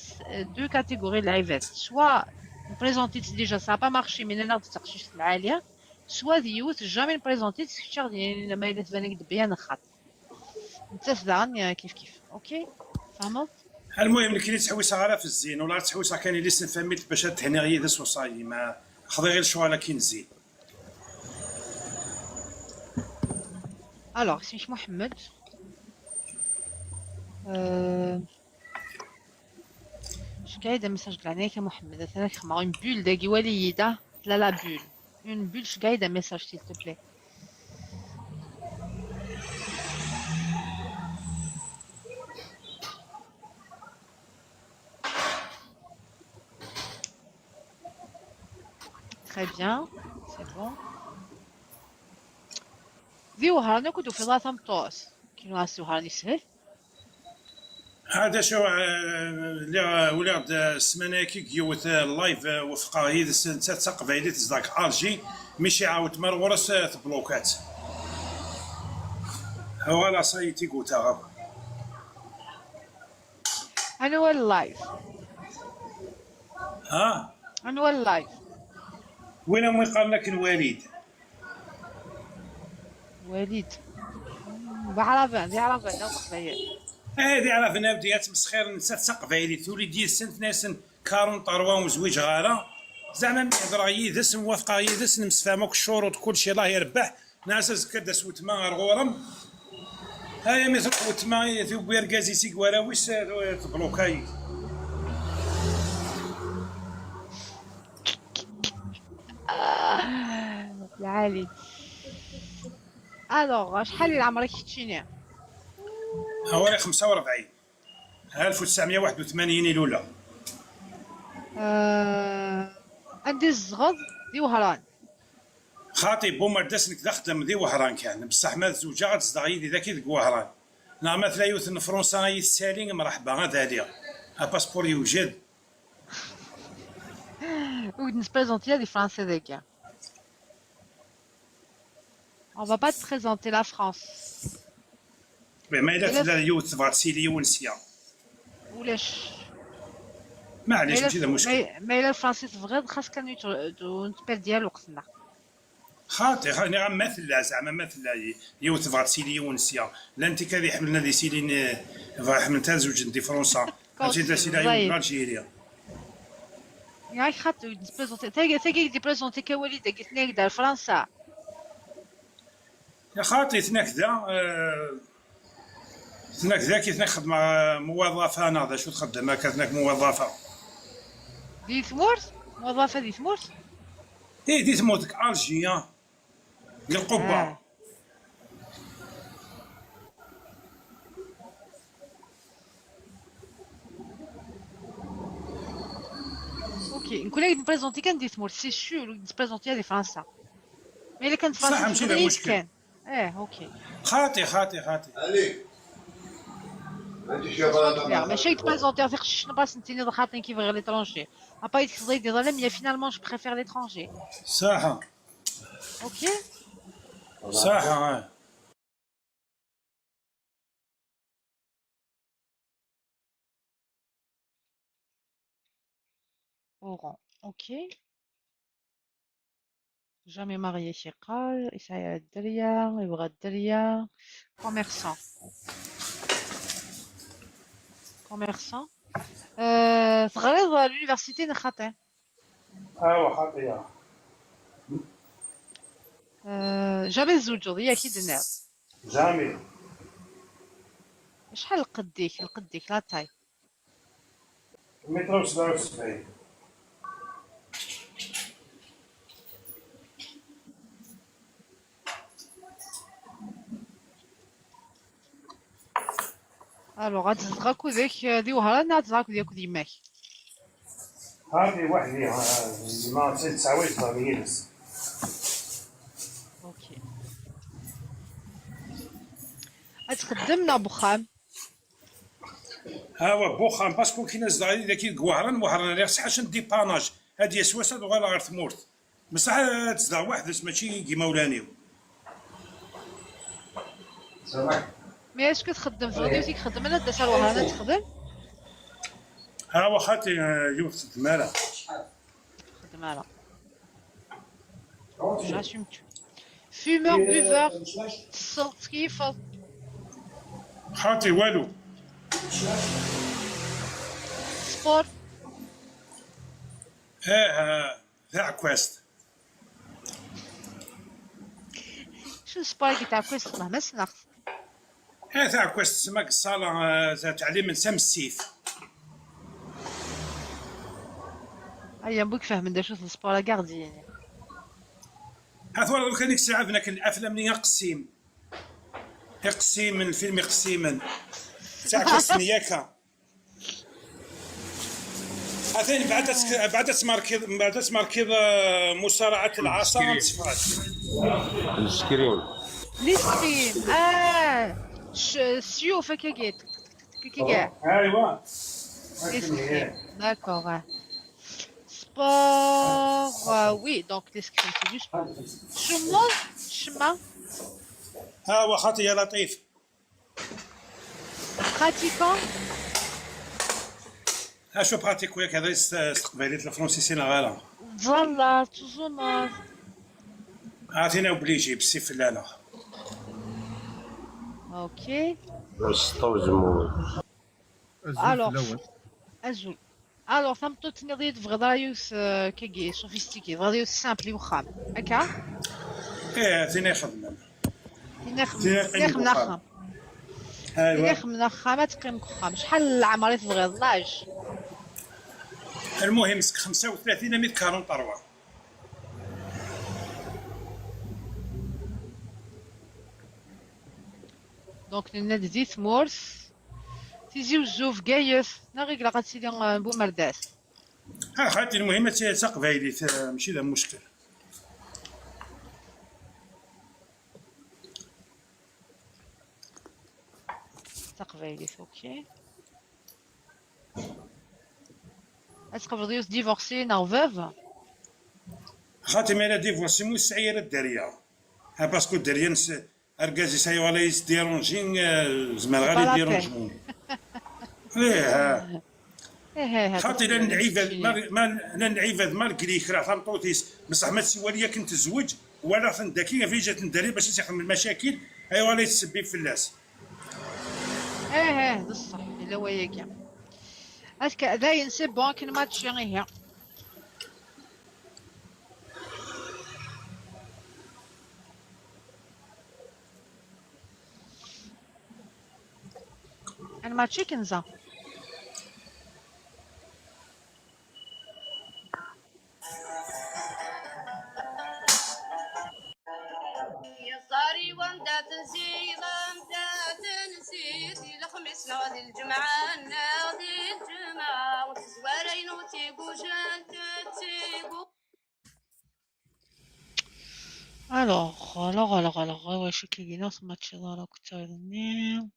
دو كاتيجوري لعيبات، سوا نبريزونتي ديجا سا با مارشي من انا تقشيش العالية، سوا ديوت جامي نبريزونتي تسكتشاغ ديالي لما الا تبان لك بيان خاط. نتا داغن كيف كيف. اوكي، فهمت؟ المهم نكري تحويسه غير في الزين ولا تحويسه كان اللي سنفهمت باش تهني غير ذا سوساي ما خذي غير شو على كي نزين. الوغ اسمك محمد. أه... اش قاعده ميساج كاع عليك يا محمد؟ انا كنخمم اون بول داكي وليده. لا لا بول. اون بول اش قاعده ميساج سيل تو بلي. Très bien, c'est bon. Di Wehran akk ur d-tufiḍ ara tameṭṭut. Kinu as Wehran yeshel. Hada acu, lliɣ, uliɣ-d ssmana-agi deg yiwet live, wefqeɣ yid-s, nettat d taqbaylit tezdeɣ deg Alger, mi c-iɛawed mar ɣur-s teblukat. Voilà, ça y est, i gutaɣ akk. Anwa live? Ha? Anwa live? Win am iqqaren akken Walid. Walid. D aɛraben, d iɛraben, d aqbayel. Eh, d iɛraben, a wdi, ad tmesxiren, nettat d taqbaylit, tuli-d yid-sen, tenna-yasen quarante-trois ur zwiǧeɣ ara. Zeɛma mi hedreɣ yid-s, mwafqeɣ yid-s, nemsefham akk ccuruṭ, kulci, Allah irebbeḥ. Nniɣ-as azekka ad d-tas wetma ar ɣur-m. Aya mi truḥ wetma, tewwi argaz-is i warraw-is, eh, tebluka-yi. العالي. الوغ، شحال لعمرك كتشيني؟ هاوري خمسة وأربعين. ألف وتسعمية وواحد وثمانين الأولى. آه، عندي الزغض دي وهران. خاطي بومرداس نك دخدم دي وهران كان، بصح ما زوجة غتزدغ يدي ذاكي ديك وهران. نعم، مثلا يوث فرنسا يتسالي، مرحبا، هذا ليا. الباسبور يوجد. ود نسبريزونتي هذه فرنسا ذاكيا. On va pas te présenter la France. Mais ما إلا تبدا يوث تبغى تسيلي ونسيا. ولاش؟ معليش، ماشي ذا مشكل. ما إلا الفرنسي تبغيض خاص كان نتبير ديال وقتنا. خاطي، خاطي، نعم، ما ثلا زعما، ما ثلا ي-، يوث تبغى تسيلي ونسيا. لا أنت كذي حملنا ذي سيلين، تبغى حملتها زوج دي فرنسا. هادشي دا سيلي يوث ألجيريا. ياك خاطي ديبريزونتي، تاكي ديبريزونتي كواليد قلت لك دار فرنسا. يا خاطي، تناك ذا، آه، تناك ذا كي تناك خدمة، آه، موظفة، أنا ذا شو تخدم هكا، تناك موظفة. دي ثمورت؟ موظفة دي ثمورت؟ إيه، دي ثمورت، ألجيا. دي القبة. آه. اوكي، نقول لك نبريزونتي كان دي ثمورت، سي سور، نبريزونتي هذه فرنسا. مي الا كانت فرنسا ماشي مشكل. كان. ايه، اوكي. خاطي، خاطي، خاطي. علي. لا، ماشي تبريزونتي في خشش نباس نتيني ضخاطين كيف غير ليترونجي. ابا يتخزي دي ظلم، يا فينالمون جو بريفير ليترونجي. صح. اوكي. صح، آه. Oran. Ok. Jamais marié كيقال، يسعى على الدرية، يبغى الدرية. Commerçant. Commerçant. آه، تغريض l'université نخاطي. ايوا خاطيه. آه، jamais تزوجض، ياك يدناو. جامي. شحال قديك، القديك لا تاي؟ متر و77. الوغ غتزغ اكودك دي وهران، غتزغ اكودي اكود يماك؟ هذه وحدي، ها، ما تسعويش ضريبس. اوكي. غتخدم نا بخام؟ ها هو بوخام، باسكو كي ناس داري داكي كوهران، وهران ريخ حاشا ديباناج. هادي سواسه دوغال غير ثمورت. بصح تزدغ واحد ماشي كيما ولانيو. مي اسكو تخدم في غديوتي، تخدم انا دات روح انا تخدم؟ ها هو خاطي، آه، يوم تخدم انا. تخدم انا. جاسمت. Fumeur, buveur. تسلط كيف؟ خاطي والو. Sport. اه، آه، ذا كويست. شو sport كي تاع كويست؟ ما ما سنخت. اه، ذا كويست تسمى الصالة، آه، ذا تعليم من سام السيف. ايا بوك فاهم من شو sport gardien. هذا هو كان يكسي عندنا كان الافلام اللي يقسيم. يقسيم من الفيلم يقسيم من. تاع كويست نياكا. أثين بعد تسك-، بعد تسماركي، بعد تسماركي، آه، مصارعة العصا. السكريم. L'escrime. اه. ش-، السيوف هكا قيت. كي كي كاع. ايوا. L'escrime. D'accord. Sport. Oui, donc l'escrime, c'est du sport. شموز. شما. ها هو خاطي يا لطيف. Pratiquant. ها شو براتيكو ياك هذا يست-، استقبالي الفرونسيسي لا غالا. Voilà, toujours. عرفتينا وبليجي بالسيف لا لا. اوكي. السطو زمور. الو. ازول. الو، ثمطوت نضيد فغضايوس، آه، كيكي سوفيستيكي، فغضايوس سامبلي وخام. هكا. ايه، ثينا يخدم. تينيخ تينيخ منخم. ايوا. تينيخ منخم، ما تقيم كخام. شحال العمر تبغي؟ لاج. المهم، سك خمسة وثلاثين مية كارون طروا. دونك نناد دي ثمورث تيزي وزو في كايث، نا غير قلقة سيدي بومرداس. ها خالتي، المهم تي-، تقبايليت، آه، ماشي ذا مشكل. تقبايليت، اوكي. اسقف ديوس ديفورسي نغ فوف؟ خالتي، ما الا ديفورسي مو سعير الدريا. ها باسكو الدريا نس-، اركازي ساي ولا يس ديرونجين، آه، زعما غير ديرونجمون. ايه، ها. ايه، ايه، خاطي لا نعيفذ ما، ما، لا نعيفذ ما الكريك راه فامطوطيس، بصح ما تسوى ليا كنت تزوج ولا فندكي في جات ندري باش يخدم المشاكل. ايوا، الله يتسبب في الناس. ايه، ايه، بصح، الا هو ياكي. اسك داين سي بون كي نماتشي، ايه. انا ماتشي كنزه. يا صاري ومدات نزيد، مدات نزيد، الخميس ناضي الجمعة، ناضي الجمعة، وتزوارين وتيقوجان تتيقو. الوغ، الوغ، الوغ، الوغ، واش كاين في ماتش دارك تايرني؟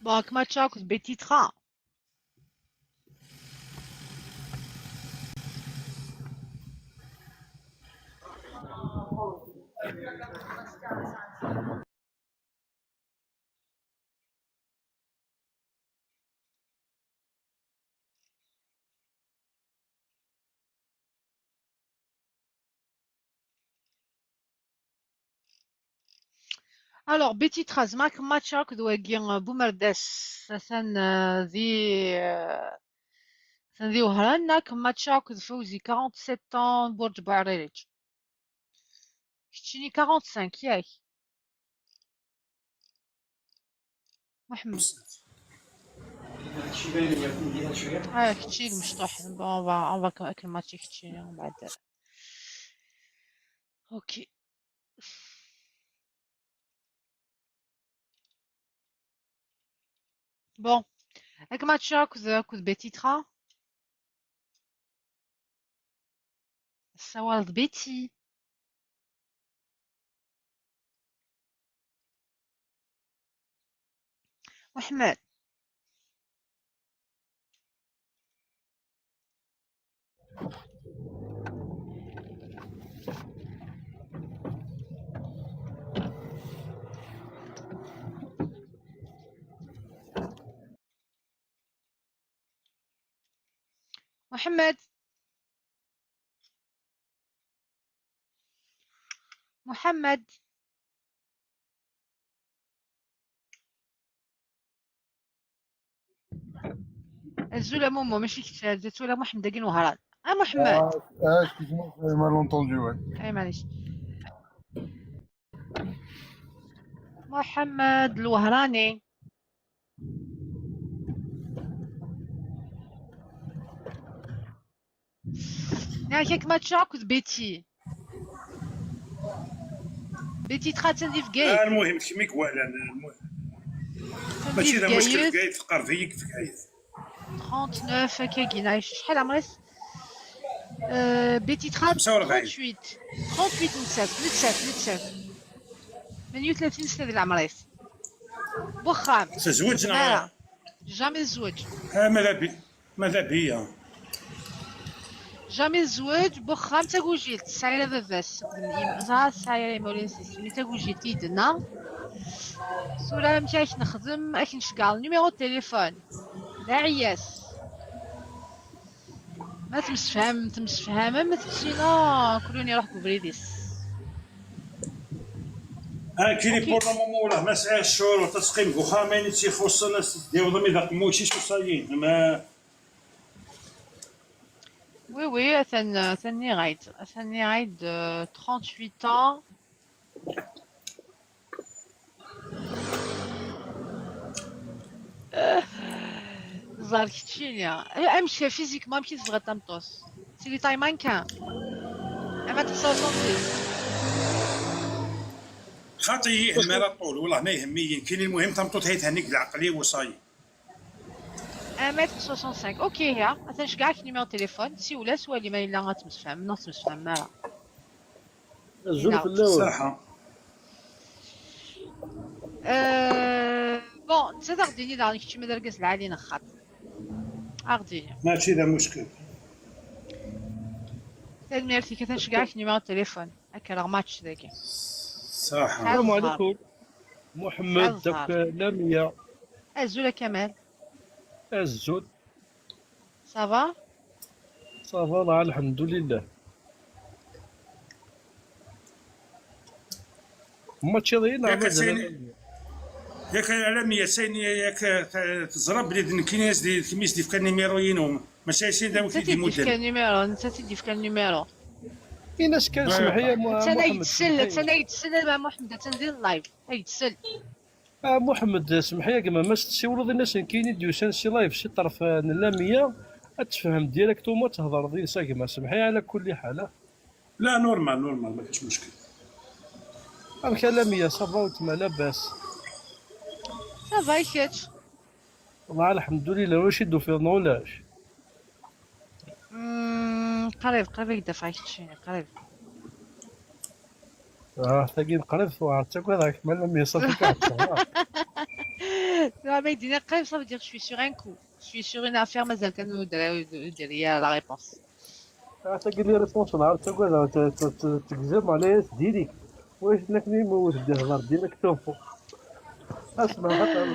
Bon, كما تشاكوز بتيترا. Alors, Betty Trazmak, match akked wagi, euh, Bumerdas, atan, euh, di, euh, atan di Wehran, nak match akked Fawzi, quarante-sept ans, Burj Buɛririǧ. Keččini quarante-cinq, yak? Muḥemmed. Ah, kečči i yemecṭuḥen. Bon, on va, on va akken match keččini, umbeɛd. Ok. Bon, akken match akked, akked Betty tra. Tessawaleḍ Betty. Muḥemmed. Muḥemmed. Muḥemmed. Azul a Mumu, mačči kečč, ad twala Muḥemmed-agi n Wehran. A Muḥemmed! Ah, ah, excuse-moi, j'avais mal entendu, ouais. Ay, maɛlic. Muḥemmed Lwehrani. Yak match akked Betty. Betty tra attan di Bgayet. Ah, المهم, kemm i iwalan, المهم. Attan di Bgayet. Mačči d amuckel, Bgayet tqerreb-iyi deg Bgayet. Trente-neuf, akkagi, neɣ acḥal ɛemṛ-is? Euh, Betty tra خمسة وأربعين. Trente-huit. Trente-huit nettat, nettat, nettat. ثمانية وثلاثين sna di leɛmer-is. Bexxam. Tezweǧ neɣ? Jamais tezweǧ. Ah, mada bi-, mada biya. Jamais tezweǧ, bexxam, tagujilt. Tesɛa yir baba-s. Tesɛa, tesɛa yir imawlan-is. Tagujilt i d-tenna. Tura amek ara k-nexdem, ad k-nceggeɛ numéro de téléphone. D aɛeyyas. Ma temsefhamem, temsefhamem, ma tessineḍ, kul yiwen iruḥ deg ubrid-is. Akken i pour le moment, ula ma sɛiɣ ccɣel, ad teqqim deg uxxam, ayen i tt-ixuṣṣen, ad s-d-iwḍem i d aqemmuc-is usayin, ma... Oui, oui, atan, atan nniɣ-ak-d, atan nniɣ-ak-d, euh, trente-huit ans. Ẓer keččini. Eh, amek physiquement, amek i tezɣiḍ tameṭṭut? Tili taille mannequin. Un mètre soixante-dix. Xaṭi, yihmel aṭul, wellah ma yehmel-iyi. Nekkini, المهم, tameṭṭut ay thenni deg leɛqel-iw, u ça y est. Un mètre soixante-cinq. Ok, ya. Atan ceggeɛ-ak numéro de téléphone. Siwel-as, wali ma yella ad temsefhamem neɣ ur temsefhamem ara. Azul fell-awen. Ṣaḥa. Euh, bon, netta ad aɣ-d-yini daɣen kečči ma d argaz lɛali neɣ xaṭi. Ad aɣ-d-yini. Mačči d amuckel. Tanemmirt-ik, atan ceggeɛ-ak numéro de téléphone. Ad k-rreɣ match dagi. Ṣaḥa. Sɛiɣ ẓẓher. Muḥemmed, sɛiɣ ẓẓher. Akk Lamia. Azul a Kamal. Azul. Ça va? Ça va, la, alḥemdulillah. Mačči d ayen yak mazal asayen, yak a Lamia, asayen yak, eh, teẓra belli d nekkini as d-, kemm i s-d-ifkan numéro-inu. Mačči asayen d awi-t-id imudden. Netta i d-ifkan numéro, netta i d-ifkan numéro. Ini-as kan, semmeḥ-iyi a Mu-, a Muḥemmed, semmeḥ-iyi. Attan ay d-tsell, a Muḥemmed, attan di live. Ay d-tsell. A Muḥemmed, semmeḥ-iyi a gma, ma s-tessiwleḍ, ini-as nekkini d-yusan si live si ṭṭerf, eh, n Lamia, ad tefhem directement, ad tehḍreḍ yid-s a gma, semmeḥ-iyi ɛla kulli ḥal, ah. La, normal, normal, ma kač muckil. Amek a Lamia, ça va weltma, labas? Ça va, i kečč? Wellah, alḥemdulillah, ulac i d-tufiḍ neɣ ulac? Mm, qrib, qrib ad k-d-afeɣ keččini, qrib. Ah, tagi qrib tuɛer, ttagadeɣ-k, ma Lamia, ṣafi kan. Tura ma yeddi-nni qrib, ça veut dire que je suis sur un coup. Je suis sur une affaire, mazal kan ur d-, ur d-, ur d-yerri ara la réponse. Ah, tagi les réponses, nɛar tagad, t-, t-, t-, tegzem, allez, direct. Wissen akni ma ur d-ihḍer direct. Asma, xaṭer.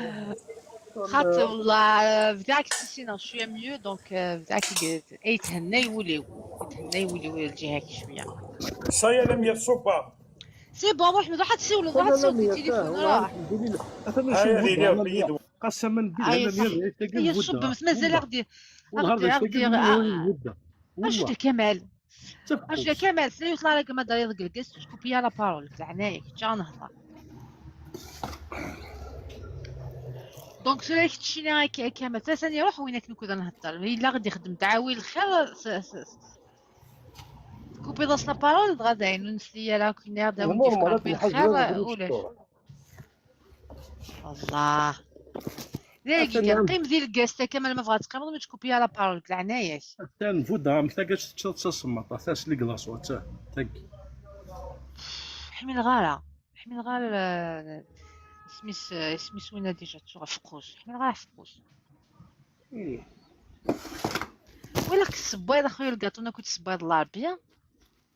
Xaṭer, والله, euh, bdiɣ ak-ssissineɣ شوية mieux, donc, euh, bdiɣ ak-, ay thenna i wul-iw. Ay thenna i wul-iw, lǧiha-k شوية. Ça y est, la lumière s'opère. C'est bon, Mohamed, ruḥ ad tessiwleḍ, ruḥ ad tessiwleḍ di téléphone, ruḥ. Alhamdulillah. Atan Aya icewwel-d d-iniɣ wallah. Yid-wen. Qassaman Ay, billahi, la lumière, tagi ay, budda. Ṣubbem, mazal aɣ-d-, Wallah, aɣ-d-, aɣ-d-, tagi ah, budda. Ajut a Kamal. Tafeqqust. Ajut a Kamal, tella yiwet la règle ma d-rriḍ deg lgaz, teckupi la parole, leɛnaya-k, ǧǧa ad nehḍer. Donc, tura keččini a K-, a Kamal, tura sani ruḥ win akken ukud ad nhedder. Yella ɣ-d-ixdem dɛawi lxir, s-, s-, s-, tkupiḍ-as la parole, dɣa dayen, ur nesli ara akk yenna-aɣ-d a wen-d-yefk Rebbi lxir, ulac. Allah. Dagi kan, qqim di lgaz, a Kamal, ma bɣa teqqimeḍ, ma tkupi la parole, leɛnaya-k. Atan budda, am tagad teččaḍ s asemmaṭ, atan s liglaṣ, atan, tagi. Ḥmileɣ ara. Ḥmileɣ ara, eh, isem-is, eh, isem-is winna déjà ttuɣ afeqqus. Ḥmileɣ ara afeqqus. Wala k-tessewwayeḍ a xuya lgaṭu-nni akk i tessewwayeḍ Larbi.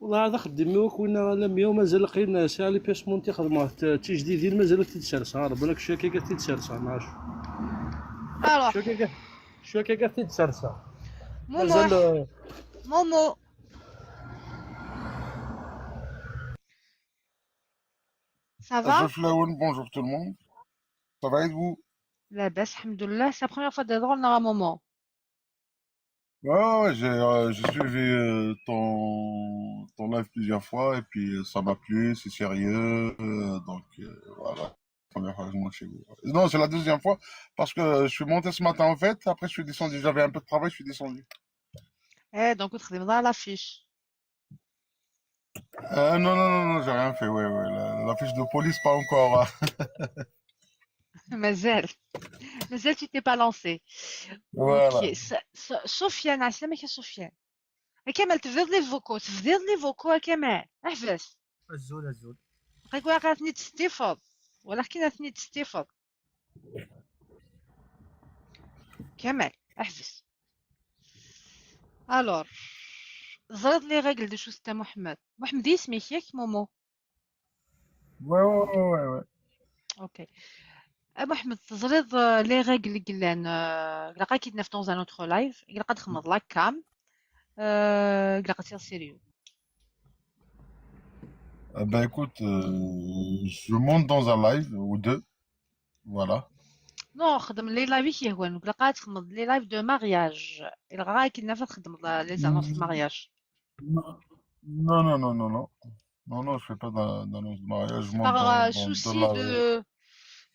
Wallah, hada axeddim-iw akk winna alammi-w mazal aql-in sɛiɣ les pièces montées xedmeɣ t-, d tijdidin, mazal ad t-id-serseɣ, a Rebbi, wala kečč akka ad t-id-serseɣ, nɛac. Alors, Kečč akka, kečč akka ad t-id-serseɣ. Momo, Mazal, euh, Momo. Ça va ? Azul fell-awen, bonjour tout le monde. Ça va et vous ? Labas, alhamdoulilah. C'est la première fois de drôle, non, Momo. Ouais, ouais, ouais, j'ai euh, j'ai suivi euh, ton, ton live plusieurs fois et puis euh, ça m'a plu, c'est sérieux. Euh, donc euh, voilà, première fois que je monte chez vous. Non, c'est la deuxième fois parce que je suis monté ce matin en fait. Après, je suis descendu. J'avais un peu de travail, je suis descendu. Eh, donc, on travaille dans l'affiche. Euh, non, non, non, non, j'ai rien fait. Ouais, ouais, la, la fiche de police, pas encore. Mazal. Mazal, tu t'es pas lancé. Voilà. Ok. Sa- Sa- Sofiane, عسلامك يا سفيان. A Kamal, tebdiḍ les vocaux, tebdiḍ les vocaux, a Kamal. Ḥbes. Azul, azul. Bɣiɣ ad ten-id-testifeḍ. Walakin ad ten-id-testifeḍ. Kamal, ḥbes. Alors, ẓriḍ les règles de Chousta Mohamed. Mohamed, isem-ik, yak, Momo? Ouais, ouais, ouais, ouais, ouais. Ok. A Mohamed, teẓriḍ, euh, les règles i yellan, euh, ilaq ad k-id-naf dans un autre live, ilaq ad txedmeḍ la cam, euh, ilaq ad tiliḍ sérieux. Eh ben écoute, euh, je monte dans un live ou deux. Voilà. Non, xdem les lives i k-yehwan, ilaq ad txedmeḍ les lives de mariage. Ilaq ad k-id-naf ad txedmeḍ, euh, les annonces de mariage. Non, non, non, non, non, non. Non, non, je fais pas d'an- d'annonce de mariage. Je monte Par dans, euh, dans deux souci lives. de,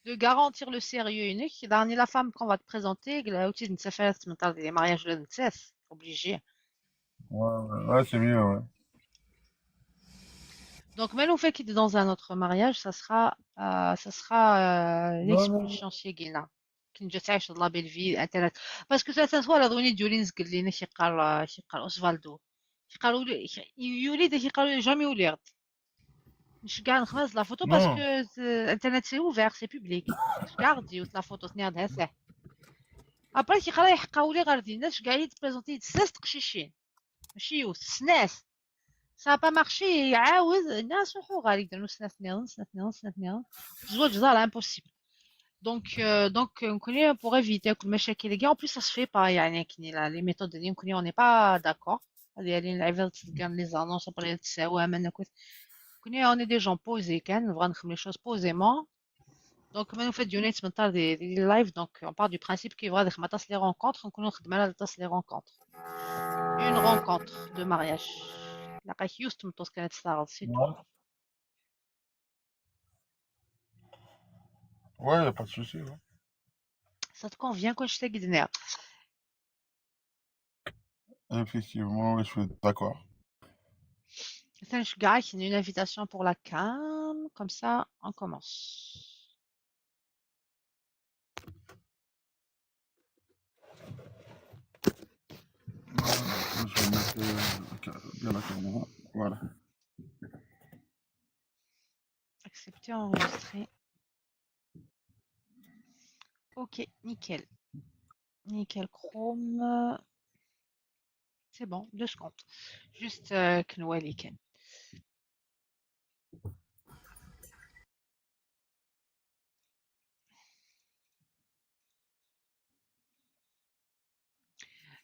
de garantir le sérieux, inek, la famille qu'on va te présenter, la outil de faire les mariages de nettat, obligé. Ouais, ouais, ouais, c'est mieux, ouais. Donc, même au fait qu'il est dans un autre mariage, ça sera, euh, ça sera euh, Non, non. L'expulsion chez Guéna. Qui nous attache de la belle vie, internet. Parce que ça, ça soit la donnée du Lins Gelline, qui parle, qui parle Osvaldo. Qui parle, qui parle, jamais au l'air. Je garde la photo parce Non. que euh, internet c'est ouvert, c'est public. Je garde la photo, c'est ça. Après, qui parle, il parle, il regarde, je garde, il présente, c'est تقشيشين. ماشي يوث، سناس. Ça a pas marché, يعاود الناس وحو غير يديروا سنات نيرن، سنات نيرن، سنات نيرن. زواج زار impossible. Donc, euh, donc, euh, نكوني pour éviter كل مشاكل. En plus, ça se fait pas, يعني, كني لا, les méthodes, نكوني, on n'est pas d'accord. هذه يعني العباد تلقى les annonces, après تساوى, ما نكون. كني, on est des gens posés, كان نبغى نخدم les choses posément. Donc, maintenant, on fait du net, maintenant, des, des lives. Donc, on part du principe qu'il y aura des rencontres. On connaît des rencontres. Une rencontre de mariage. La يوث تمطوس كانت تستعرض, c'est tout. Ouais. Ouais, y a pas de souci. Ouais. Ça te convient, quoi, je t'ai guidé. Effectivement, ouais, je suis d'accord. Attends, je gagne une invitation pour la cam. Comme ça, on commence. Je vais mettre, euh, ok, bien la caméra. Voilà. Accepter, enregistrer. Ok, nickel. Nickel Chrome. C'est bon, deux secondes. Juste euh, كنوالي كان.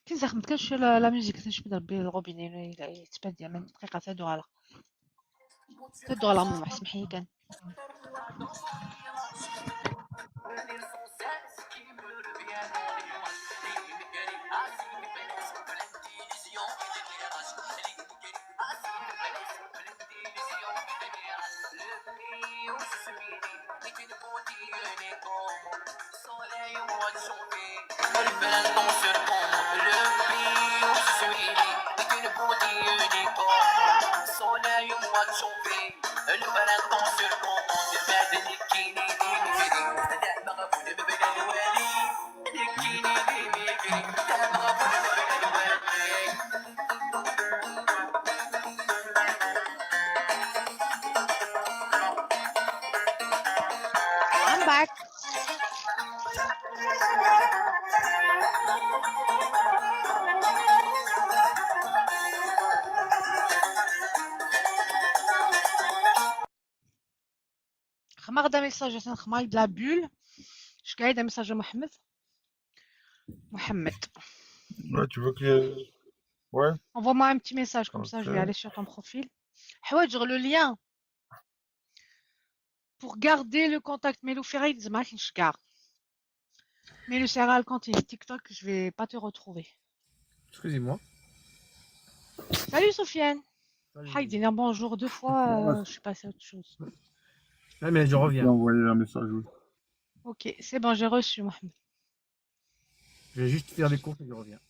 كنزي خدمت كان شويه لا ميوزيك، كنشوف ربي الغوبيني يتبان ديال من دقيقه تدو على تدو على ماما، اسمحي كان. I'm back. خما غدا ميساج، خما د la bulle. اش قاعده ميساج محمد؟ محمد. Ouais, tu veux que. Ouais. Envoie-moi un petit message comme ça, je vais aller sur ton profil. حوايج le lien pour garder le contact. Mais le ferry, زعما كاينش كاع. Mais le serra le compte TikTok, je vais pas te retrouver. Excusez-moi. Salut Sofiane. حاجة دينا bonjour deux fois, euh, je suis passée à autre chose. Ouais, mais je J'ai reviens. Envoyé un message, oui. Ok, c'est bon, j'ai reçu Mohamed. Je vais juste faire les courses et je reviens.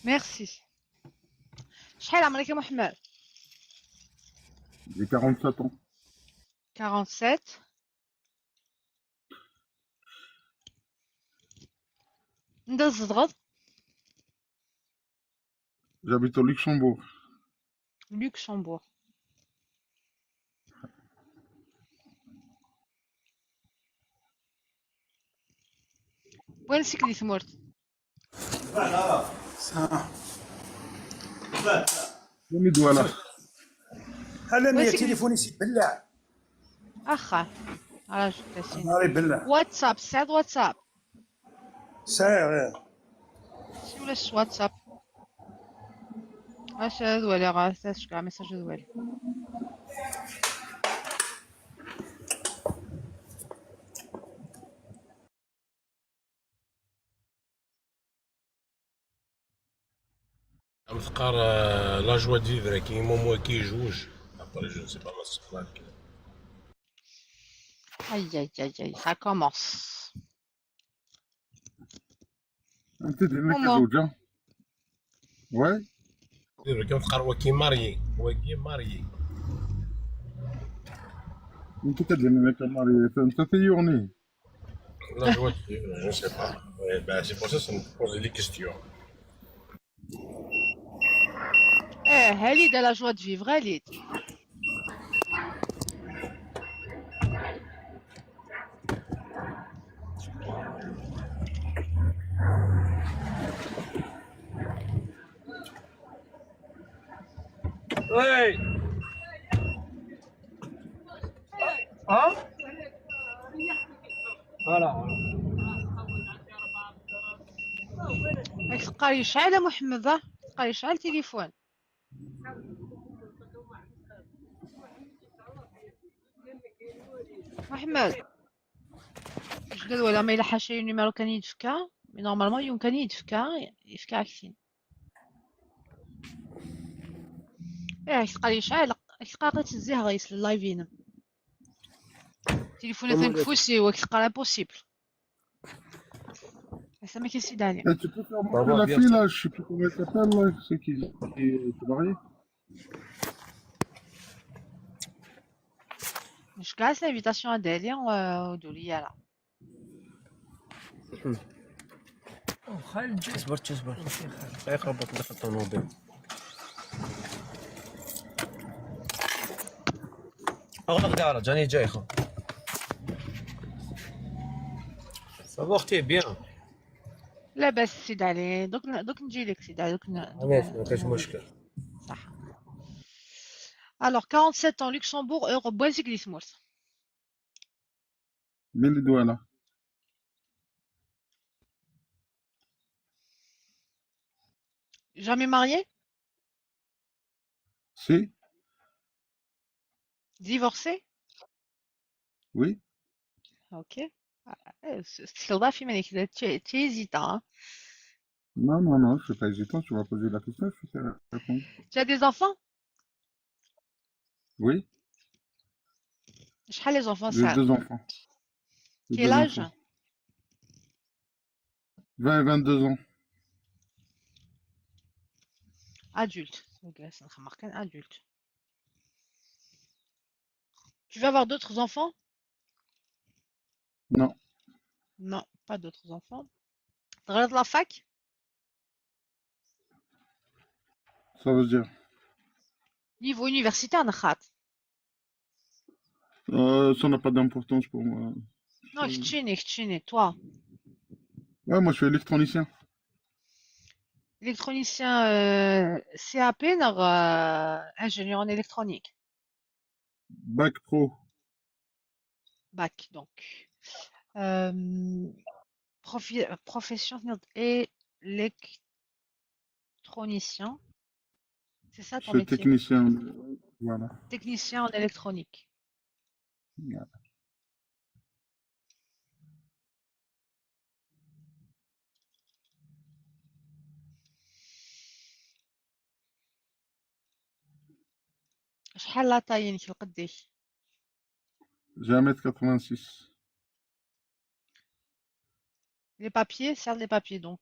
Merci. شحال عمرك يا محمد؟ J'ai quarante-sept ans. Quarante-sept. ندز الضغط. J'habite au Luxembourg. Luxembourg. وين سكني ثمورت؟ Bonne idée, voilà. هلا مية تليفوني سي بلع. اخا. على جدتي. نهاري بلع. واتساب، سعد واتساب. سعر. سي ولا ش واتساب؟ اش هذا ولا غا تاش كاع ميساج هذا ولا. Am teqqar euh, la joie de vivre كي مومو كي جوج. Après je ne sais pas ma soeur. Aïe aïe aïe aïe, ça commence. انت ديما كزوجة. Ouais. Vivre كي تقار وكي ماريي وكي ماريي. انت تدير لنا كماري، انت تيوني. La joie de vivre, je ne sais pas. Ouais, ben, c'est pour ça que ça me pose des questions. ايه هالي دا la joie de vivre هالي. Oui. Hein? Voilà. راك تلقى يشعل يا محمد، ها؟ تلقى يشعل تليفون. محمد. جدد ولا ما إلا حاشا numéro كان يدفكا، mais normalement يوم كان يدفكا، يفكا عكسين. ايه، كتلقى لي شعال، كتلقى غير تزيه غيس اللايفين. تليفون ثانك فوسي وكتلقى impossible. هسا ما كاين سيد علي. Et tu peux faire monter la fille là, je sais plus comment elle s'appelle là, c'est qui qui est mariée. مش كاع l'invitation هذا لي ودولي يلا. اصبر اصبر. دقيقة ربط داخل الطوموبيل. اغلق دارة جاني جاي خو. Ça va, اختي؟ Bien. لاباس سيد علي، دوك ن- دوك نجي لك سيد علي، دوك ن- دوك علاش؟ ن- ما كاش مشكل. صح. Alors, quarante-sept ans, Luxembourg, Europe, بوان زيك دي ثمورت. مين اللي دوانا؟ Jamais marié? Si. Divorcé? Oui. Ok. Ah, eh, c'est c'est la fille, mais tu, tu es hésitant, hein. Non, non, non, je suis pas hésitant. Tu m'as posé la question, je suis prêt à répondre. Tu as des enfants? Oui. شحال les enfants J'ai ça? Deux enfants. J'ai Quel deux âge? Enfants. Vingt et vingt-deux ans. Adulte. Ok, ça remarque un adulte. Tu vas avoir d'autres enfants? Non. Non, pas d'autres enfants. تغرد la fac? Ça veut dire. Niveau universitaire, نخاط. Euh, ça n'a pas d'importance pour moi. Non, Je- كتشيني, كتشيني, toi. Ouais, moi je suis électronicien. Électronicien, euh, C A P, non, euh, ingénieur en électronique. Bac pro. Bac, donc. Euh, profi- profession électronicien. C'est ça ton Je suis métier? Technicien. Voilà. Technicien en électronique. Voilà. شحال la taille ديالك القديش؟ J'ai un mètre quatre-vingt-six. Les papiers, serre les papiers donc.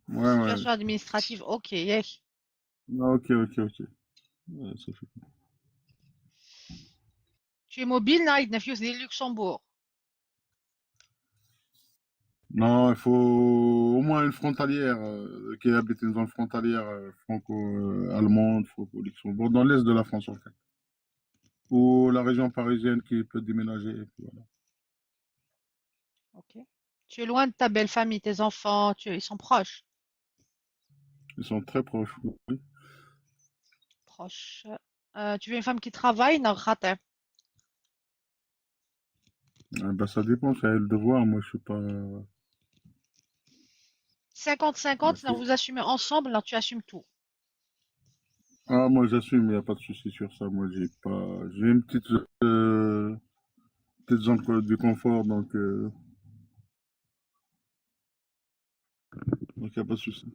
Ouais, ouais. Situation administrative, ok, ياك. Ah, ok, ok, ok. Ouais, ça fait. Tu es mobile, نايد نفيوس ديال Luxembourg. Non, il faut au moins une frontalière euh, qui habite une zone frontalière euh, franco-allemande, franco-Luxembourg, dans l'est de la France en fait. Ou la région parisienne qui peut déménager. Et puis voilà. Ok. Tu es loin de ta belle famille, tes enfants, tu, ils sont proches. Ils sont très proches, oui. Proches. Euh, tu veux une femme qui travaille, non, خاطر. Ah, ben, ça dépend, c'est à elle de voir. Moi, je suis pas. Cinquante cinquante, Parce que- vous assumez ensemble, là, tu assumes tout. Ah, moi, j'assume, il n'y a pas de souci sur ça. Moi, j'ai pas. J'ai une petite, euh, petite zone de confort, donc. Euh... Donc, il n'y a pas de souci.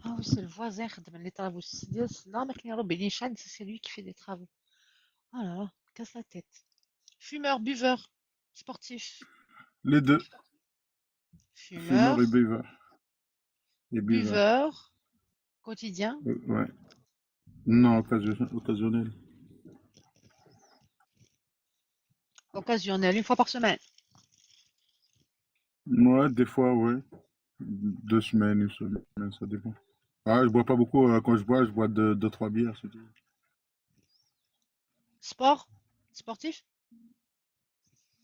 Ah oui, c'est le voisin, خدم les travaux. C'est là, mais qui Robin Chan, c'est lui qui fait des travaux. Oh là là, casse la tête. Fumeur, buveur, sportif. Les deux. Fumeur, Fumeur et buveur. Et buveur. Buveur, quotidien. Euh, ouais. Non, occasion- occasionnel. Occasionnel, une fois par semaine. Ouais, des fois, ouais. Deux semaines, une semaine, ça dépend. Ah, je bois pas beaucoup. Euh, quand je bois, je bois deux, deux trois bières, c'est tout. Sport, sportif.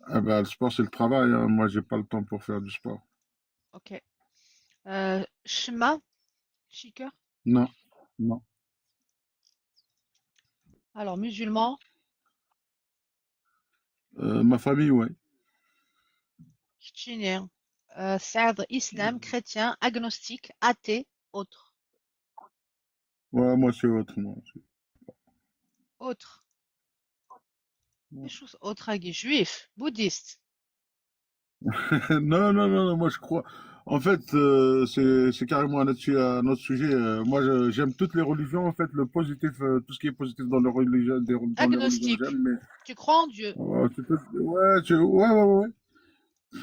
Ah ben, le sport, c'est le travail. Hein. Moi, j'ai pas le temps pour faire du sport. Ok. Euh, Shema, chiqueur. Non, non. Alors, musulman. Euh, ma famille, ouais. Chrétien. Euh, Saad, islam, chrétien, agnostique, athée, autre. Ouais, moi, c'est autre, moi. Autre. Des choses autres, juif, bouddhiste. Non, non, non, non, moi, je crois. En fait, euh, c'est c'est carrément un autre, su- un autre sujet. Euh, moi, je- j'aime toutes les religions. En fait, le positif, euh, tout ce qui est positif dans les religions, des, dans les religions, Agnostique. J'aime. Mais Tu crois en Dieu? Ouais, tu peux, ouais, tu, ouais, ouais, ouais.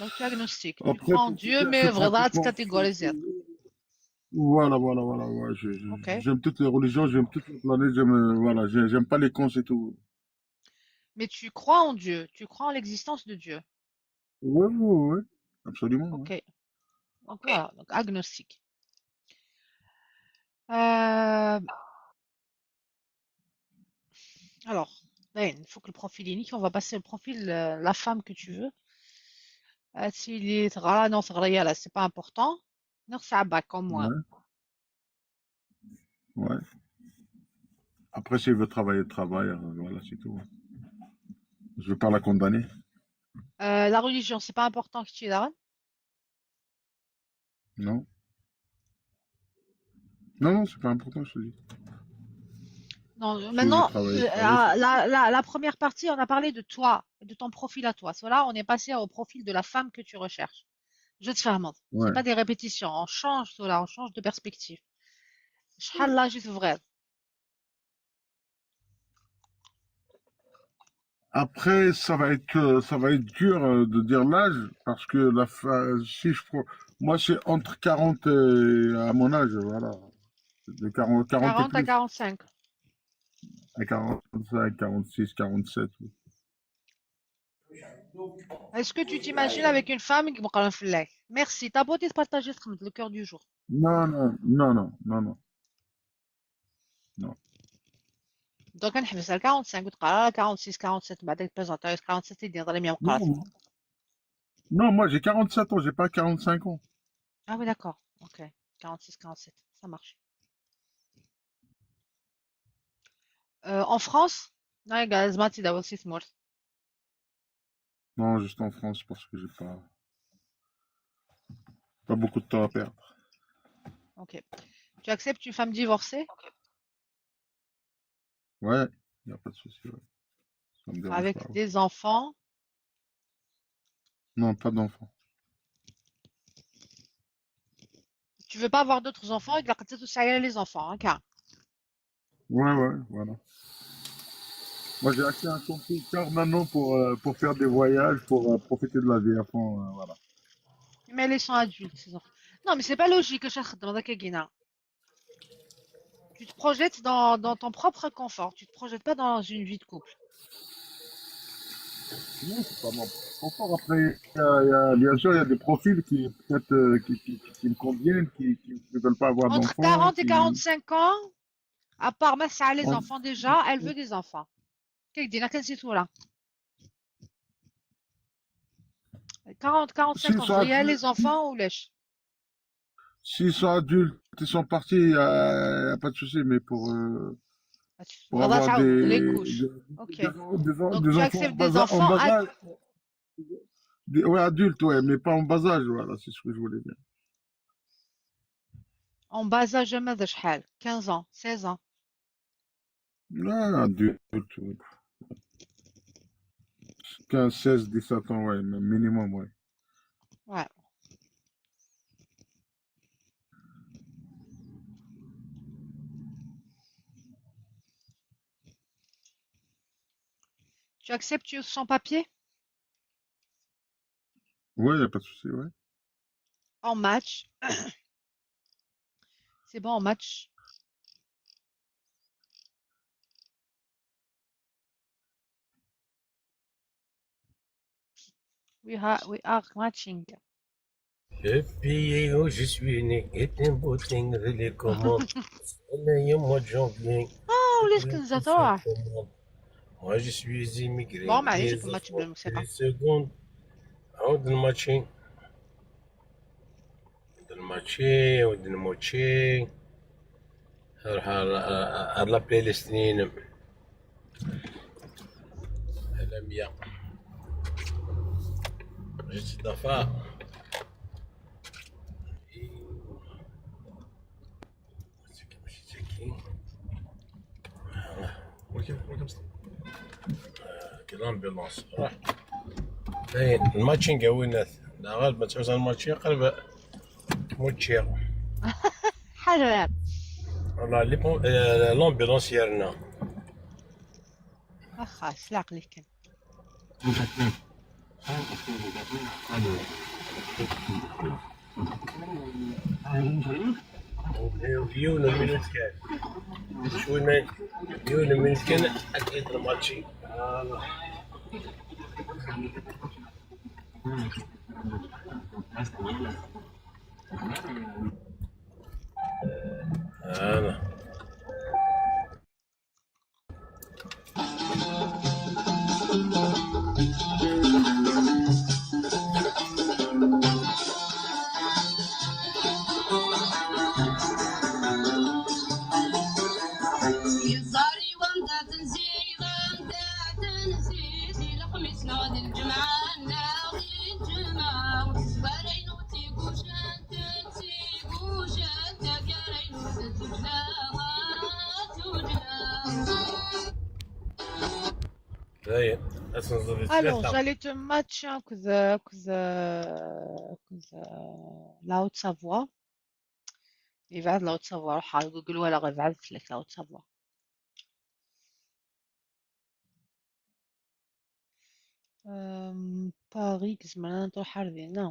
Donc tu es agnostique. Après, Tu crois en tu- Dieu, tu- mais tu voilà, pratiques tu catégorises. Voilà, voilà, voilà. Ouais, je- je- Ok. J'aime toutes les religions, j'aime toute la planète, j'aime, euh, voilà, j'ai- j'aime pas les cons et tout. Mais tu crois en Dieu, tu crois en l'existence de Dieu. Ouais, ouais, ouais, absolument. Ouais. Ok. Donc voilà, donc agnostique. Euh, Alors, Dayen, il faut que le profil unique, on va passer le profil, euh, la femme que tu veux. Euh, s'il est rare, non, c'est vrai, là, c'est pas important. Non, c'est un bac en moins. Ouais. Ouais. Après, s'il veut travailler, il travaille, euh, voilà, c'est tout. Je vais pas la condamner. Euh, la religion, c'est pas important que tu es là. Non. Non, non, c'est pas important, je te dis. Non, Si je maintenant, travaille, euh, je travaille. ah, la, la, la première partie, on a parlé de toi, de ton profil à toi. Cela, on est passé au profil de la femme que tu recherches. Je te fais, c'est Ouais. pas des répétitions, on change cela, on change de perspective. شحال l'âge تبغيض؟ Après, ça va être, euh, ça va être dur, euh, de dire l'âge parce que la fin, si je prends, moi, c'est entre quarante et, à mon âge, voilà. De quarante, quarante et quarante à plus. quarante-cinq. À quarante-cinq, quarante-six, quarante-sept. Oui. Est-ce que tu t'imagines avec une femme qui me parle en flag? Merci. T'as beauté de partager le cœur du jour. Non, non, non, non, non, non. Non. Donc, on a quarante-cinq, quarante-six, quarante-sept, بعدك présenter quarante-sept, il dit, dans les miens, Non, non, moi, j'ai quarante-sept ans, j'ai pas quarante-cinq ans. Ah oui, d'accord. Ok. quarante-six, quarante-sept. Ça marche. Euh, en France? Non, les gars, زعما تداول سي ثمورت. Non, juste en France parce que j'ai pas, pas beaucoup de temps à perdre. Ok. Tu acceptes une femme divorcée? Ouais, y a pas de souci, ouais. Ça me dérange Avec pas, ouais. Des enfants? Non, pas d'enfants. Tu veux pas avoir d'autres enfants, et que la les enfants, hein, car Ouais, ouais, voilà. Moi, j'ai acheté un camping-car maintenant pour, euh, pour faire des voyages, pour, euh, profiter de la vie à fond, euh, voilà. Mais ils sont adultes, ces enfants. Non, mais c'est pas logique, ça, dans la Kagina. Tu te projettes dans, dans ton propre confort, tu te projettes pas dans une vie de couple. Non, c'est pas mon confort. Après, il y a, il y a, bien sûr, il y a des profils qui, peut-être, euh, qui, qui, qui me conviennent, qui, qui ne veulent pas avoir Entre d'enfants, quarante et qui quarante-cinq ans, à part Massa les Ouais. enfants déjà, elle veut des enfants. Qu'est-ce que tu dis là? Qu'est-ce que tu dis là? quarante, quarante-cinq S'ils ans, sont il y a adultes, les enfants ou les... s'ils sont adultes, ils sont partis, il n'y a, y a pas de souci, mais pour, euh, pour Voilà, avoir ça, les des, couches. des, Ok. des, des en- Donc, des tu enfants en acceptes des bas, en enfants bas ad- âge, des- ouais, adultes, ouais, mais pas en bas âge, voilà, c'est ce que je voulais dire. En bas âge, jamais de شحال, quinze ans, seize ans. Non, adulte, ouais. quinze, seize, dix-sept ans, ouais, mais minimum, ouais. Ouais. Tu acceptes sans papier? Ouais, y a pas de souci, ouais. En match. C'est bon, en match. We are, we are matching. Depuis où je suis né, getting booting, really comment. On est au mois de janvier. Ah, ولا كنزة تروح. Moi, je suis immigré. Bon, معليش، كما تجيب الموسيقى. Seconde. عاود الماتشي. عاود الماتشي، عاود الماتشي. روح على، على، على la playlist نينم. على مية. جيت دفا. كي l'ambulance. راح. باين الماتشينغ وينات. لا، غير ما تعوز الماتشينغ، قرب موتشيغ. حلوة. والله، لي بون-، آه، l'ambulance يرنا. واخا، سلا عقلك كان. يون من كان. شوي ما يون من كان أكيد الماتشي. أنا. Alors, j'allais te matcher avec, avec, avec la Haute-Savoie. Yebɛed la Haute-Savoie, ruḥ ɣer Google wala yebɛed fell-ak la Haute-Savoie. Euh, Paris, tzemreḍ ad truḥeḍ ar dinna.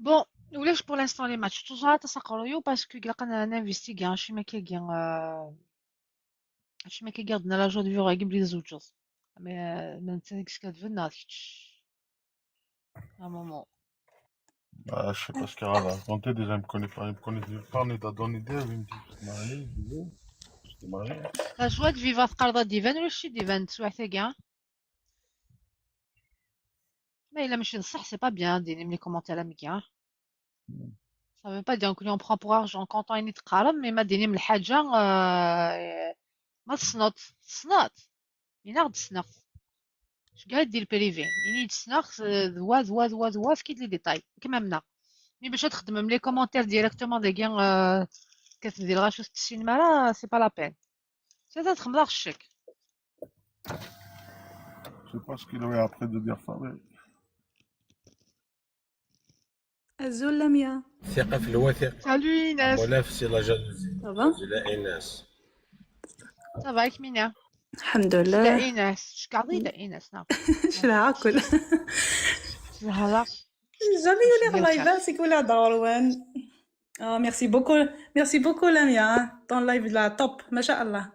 Bon, ulac pour l'instant les matchs. Toujours aṭas aqerruy-iw parce que ilaq ad n-investiguer, acimi akkagi, euh, acimi akkagi ɣ-d-nna la joie de vivre agi belli tzewǧeḍ. Mais, euh, ma netta deg-s kadben neɣ d kečč. À un moment. Bah, je sais pas ce qu'il va raconter. Déjà, il me connaît pas. Il me connaît pas, il m'a donné des, il me dit, je suis marié, je dis, je suis marié. La joie de vivre teqqareḍ ad d-iban ulac d-iban teswiɛt-agi. Ma yella mačči d ṣṣeḥ, c'est pas bien, d-inim les commentaires am-agi. Ça veut pas dire que on prend pour argent comptant ayen i d-teqqarem, mais ma d-inim lḥaǧa, euh, ma tessneḍ, tessneḍ. Yenna-ɣ-d ssneɣ-t. Ceggeɛ-d di lprivé. Ini-d ssneɣ-t, d wa, d wa, d wa, d wa, efk-id les détails. Kemmamna. Mi bac ad txedmem les commentaires directement dagi, euh, kkatem di lɣaci ur t-tessinem ara, c'est pas la peine. Tura ad txemmeḍ ɣef ccek. Je sais pas ce qu'il avait après de dire ça, mais Azul Lamia. ثقة في الوثيقة. Salut Inès. ولا في la jalousie. Ça va ? La haine. Ça va, Mina ? الحمد لله. Inès. Je garde la Inès, non. Je la raconte. Voilà. Jamais eu les lives, c'est quoi la drôle. Oh, merci beaucoup. Merci beaucoup, Lamia. Ton live là, top. ما شاء الله.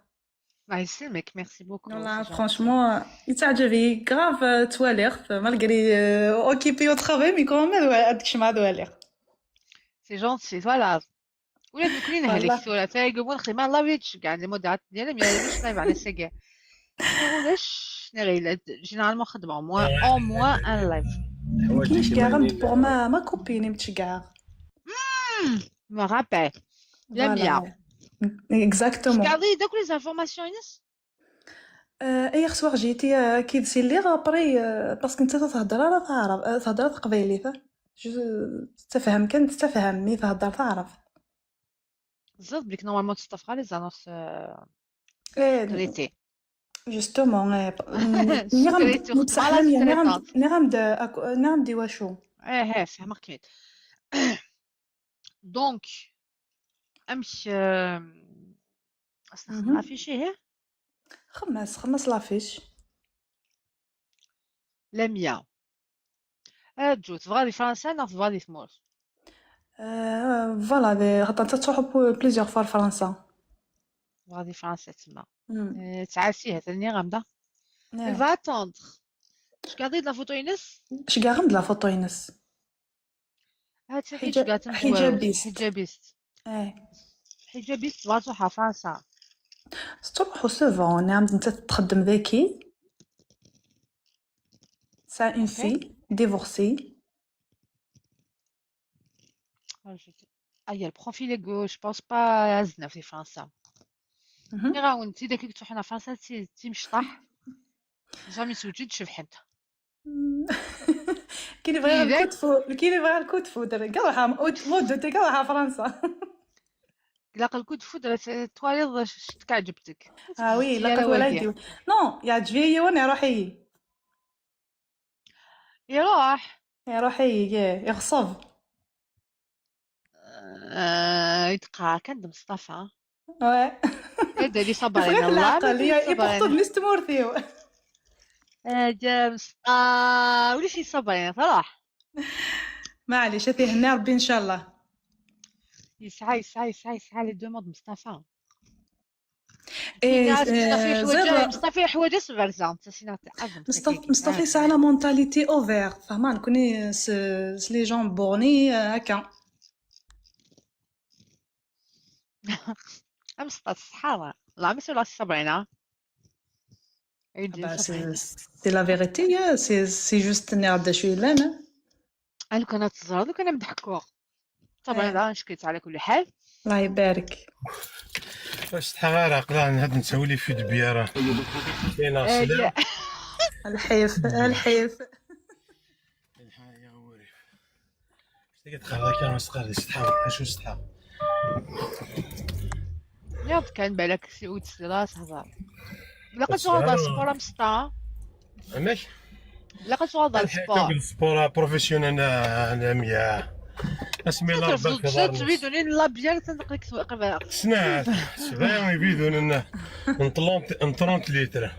Bah, c'est mec, merci beaucoup. Voilà, franchement, il t'a grave, tu as l'air, malgré euh, occupé au travail, mais quand même, ouais, tu m'as l'air. C'est gentil, voilà. ولا دوك لي نهلك ثورة تايقو ونخدم على فيتش كاع لي مودات ديالي مي علاش نايف على ساكا. ولاش نغيلا généralement خدمة au moins au moins un live. كاينش كاع غنت pour ma ma copine متشكعة. Me rappelle. Lamia. Exactement. Regardez donc les informations Inès. اي خصوغ جيتي كي تسيلي غابري باسكو انت تهضر راه تعرف تهضر تقبايلي. تفهم كان تفهم مي تهضر تعرف. بالضبط بليك normalement تستفخر les annonces. ايه Traité. Justement. Traité. بصح نعم نعم دي واشو. ايه ايه فهمك كيت. Donc امك اصلا لافيشي هي. خمس خمس لافيش. Lamia. آه، جو تبغى دي فرنسا ناخذ تبغى دي ثمور؟ آه، voilà، خاطر انت تروح plusieurs fois لفرنسا. تبغى دي فرنسا تما. آه، تعاسيها ثاني غامضة. Elle va attendre. اش قاعدين لا فوتو ينس؟ اش كاع غمض لا فوتو ينس؟ هاتي حجابيست. حجابيست. ايه. حجابيست تبغى تروح فرنسا. تروح سوفون نعم انت تخدم ذكي. C'est une fille divorcée. ايا البروفيل جو جو بونس با زنا في فرنسا. ني راهو انت داك اللي تروح هنا فرنسا تي مشطح. جامي توجد شبح انت. كي اللي بغى الكود فو كي اللي بغى الكود فو دابا كاع راح مود كاع راح فرنسا. لا الكود فو دابا توالي شتك عجبتك. اه وي لا ولا يديو. نو يعجبي يوني روحي. يروح. يروح يغصب. آه، يتقرا كان مصطفى. وي. هذا اللي صبر علينا الله. يبقى نستمورثيو. آه، جا مصطفى. آه، وليش يصبر علينا صراحة. معليش، هاتي هنا ربي إن شاء الله. يسعى، يسعى، يسعى، يسعى لي دوموند مصطفى. إيه، مصطفى إيه، حوايج، زير. مصطفى حوايج صغار زعما، انت سينا تعظم مصطفى، مصطفى يسعى لا مونتاليتي اوفير، فهمان كوني س-، س-، لي جون بورني، آه، هكا. أمس الصحة، والله ما سوى صبرينا. عيدي Bah, صبرينا. c'est, c'est la vérité, hein, c'est, c'est juste نعرف شو يلان. لو كان تزهر، لو كان نضحكوا. صبرينا، نشكيت على كل حال. الله يبارك. واش تحغار عقلان هاد نسولي في دبيارة. فينا آه، سلام. لا. الحيف، الحيف. الحياة وريف. Tqerr akka, ur s-tqerr, isetḥa, acu isetḥa? Nniɣ-d kan balak si ur tesliḍ ara s hḍer. Ilaq ad tuɣaleḍ ɣer sport a Msṭa. Amek? Ilaq ad tuɣaleḍ ɣer sport. Sport professionnel, a Lamia. Asmi la rebba tvidunin la bière tanqlik tqibaleɣ. Snat, sebɛa ibidunen n trente litres.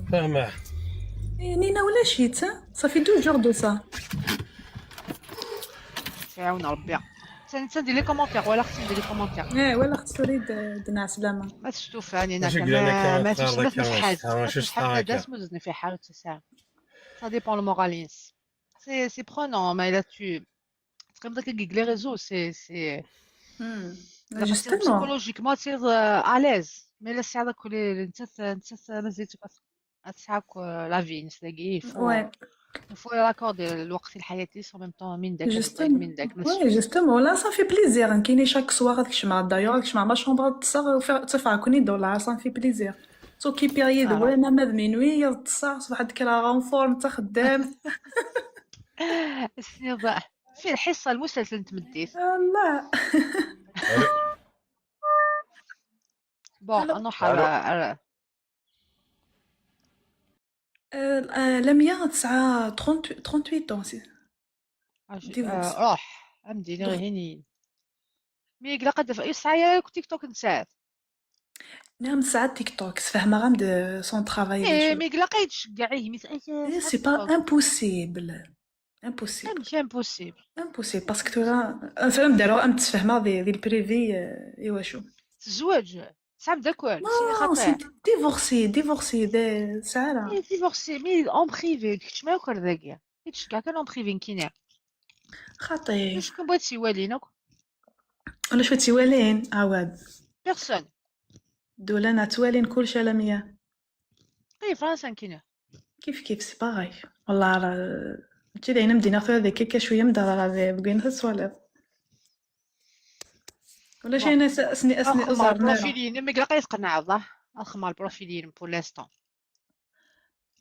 Fahmeɣ. Nina ulac-itt, ça fait deux jours de ça. Tɛawen Rebbi. Netta di les commentaires, walaɣ-tt di les commentaires. Eh, walaɣ-tt tura d nɛeslama. Ma testufan, Nina, ma testufan d asmuzn fi ḥaret. Ça dépend le moral-ines. C'est prenant, ma yella tu teqqimeḍ akka deg les réseaux, c'est c'est justement à l'aise. Mais la c'est avec les nettat mazal ad tesɛa akk la vie-ines dagi, il faut il faut l'accord de lweqt i lḥayat-is, en même temps min dak min dak. Oui, justement, là ça fait plaisir. Nekkini chaque soir ad kecmeɣ, d'ailleurs ad kecmeɣ ma chambre ad ṭṭseɣ, ttafeɣ-ken-id, là ça me fait plaisir. S'occuper yid-wen ama d minuit ad ṭṭseɣ, ṣṣbeḥ ad d-kkreɣ en forme d taxeddamt. Tesliḍ fi lḥiṣṣa n lmusalsel n tmeddit. Allah. Bon, ad nruḥ ar Lamia tesɛa trente-huit ans. Ruḥ am d-iniɣ ihinin. Mi ilaq ad yesɛa yakk TikTok nettat. Nniɣ-am tesɛa TikTok, sfehmeɣ-am-d son travail. Eh, mi ilaq ad tceggeɛ ihi. C'est pas impossible. Impossible. Amek impossible? Impossible, parce que tura, enfin, am d-aruɣ, am d-sfehmeɣ di, di le privé, euh, i wacu. Tezweǧ, tesɛa ameddakel, Non, c'est divorcé, divorcé, d-, tesɛa ara. Eh, divorcé, mais en privé, kečč ma akk ar dagi. I tceggeɛ kan en privé, nekkini. Xaṭi. Acu kan bɣiɣ ad tt-walin akk? Ulac ur tt-iwalin, awad. Personne. Dula-nneɣ ttwalin kullec a Lamia. Eh, Fransa nekkini. Kif kif, c'est pareil. Wallah, mačči d ayen am d-iniɣ tura deg akka cwiya, am d-ɣreɣ deg wayen tettwaliḍ. Ulac ayen asni asni uẓar. Profil-inem, ilaq ad tqenɛeḍ, ah. Ad xedmeɣ profil-inem pour l'instant.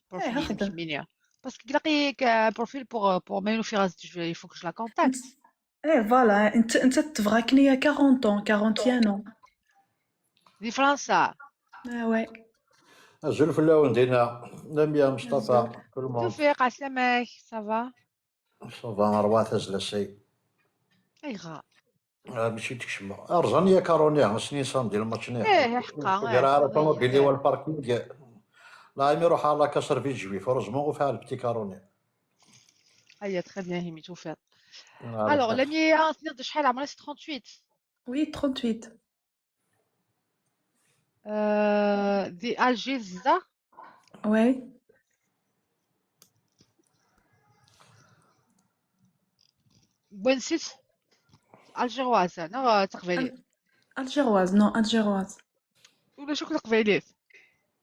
Profil-inem kemmini. Parce que ilaq-iyi profil pour, pour ma ufiɣ, il faut que je la contacte. Eh, voilà, netta tebɣa-ken ya quarante ans, quarante et un ans. Di Fransa. Ah ouais. Azul fell-awen dinna, Lamia, Mustafa, tout le monde. Tewfiq, ɛeslama-k, ça va? Ça va, ṛwa tazla-say. Ayɣer? Ah, mačči d-kecmeɣ. Rẓan-iyi akaruni, ass-nni samedi lmatch-nni. Ih, ḥeqqa. Ur ḍriɣ ara ṭumubil-iw ɣer lparking. Là, imi ruḥeɣ ɣer la Caserne Villejuif, heureusement ufiɣ le petit karuni. Aya, très bien, imi tufiḍ. Alors, Lamia, tenniḍ-d acḥal ɛemṛ-is? Trente-huit. Oui, trente-huit. Euh, di Alger zeddeɣ. Oui. N wansi-tt? Algéroise neɣ taqbaylit? Algéroise, non, algéroise. Ulac akk taqbaylit?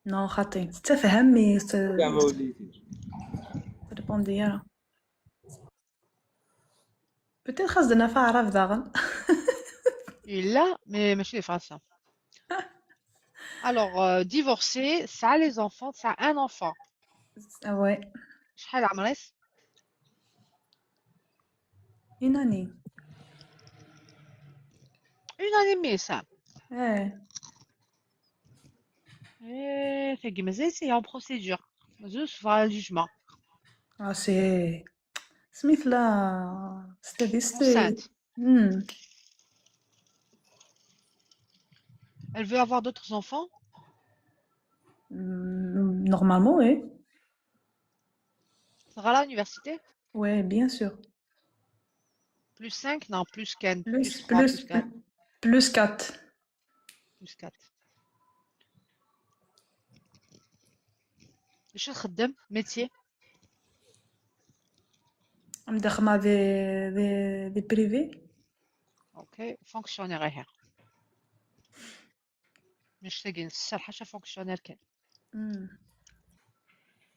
Non, xaṭi. Tettafhem, mais ça dépend d-, ara. Peut-être xas d-naf aɛrab daɣen. Yella, mais mačči di Fransa. Alors, euh, divorcée, tesɛa les enfants, tesɛa un enfant. Ah ouais. Acḥal ɛemṛ-is? Une année. Une année, mais ça. Eh. Eh, tagi mazal c'est en procédure. Mazal ur teffeɣ ara le jugement. Ah, c'est Smith là, c'est-à-dire, c'est... Enceinte. Hmm. Elle veut avoir d'autres enfants? Hmm, normalement, oui. Teɣra à l'université? Oui, bien sûr. Plus cinq? Non, plus quatre. Plus, plus, plus quatre. Plus quatre. D acu txeddem? Métier? Am d axma di, di, di privé. Ok, fonctionnaire, ihi. Annect-agi n sser ḥaca fonctionnaire kan. Mm.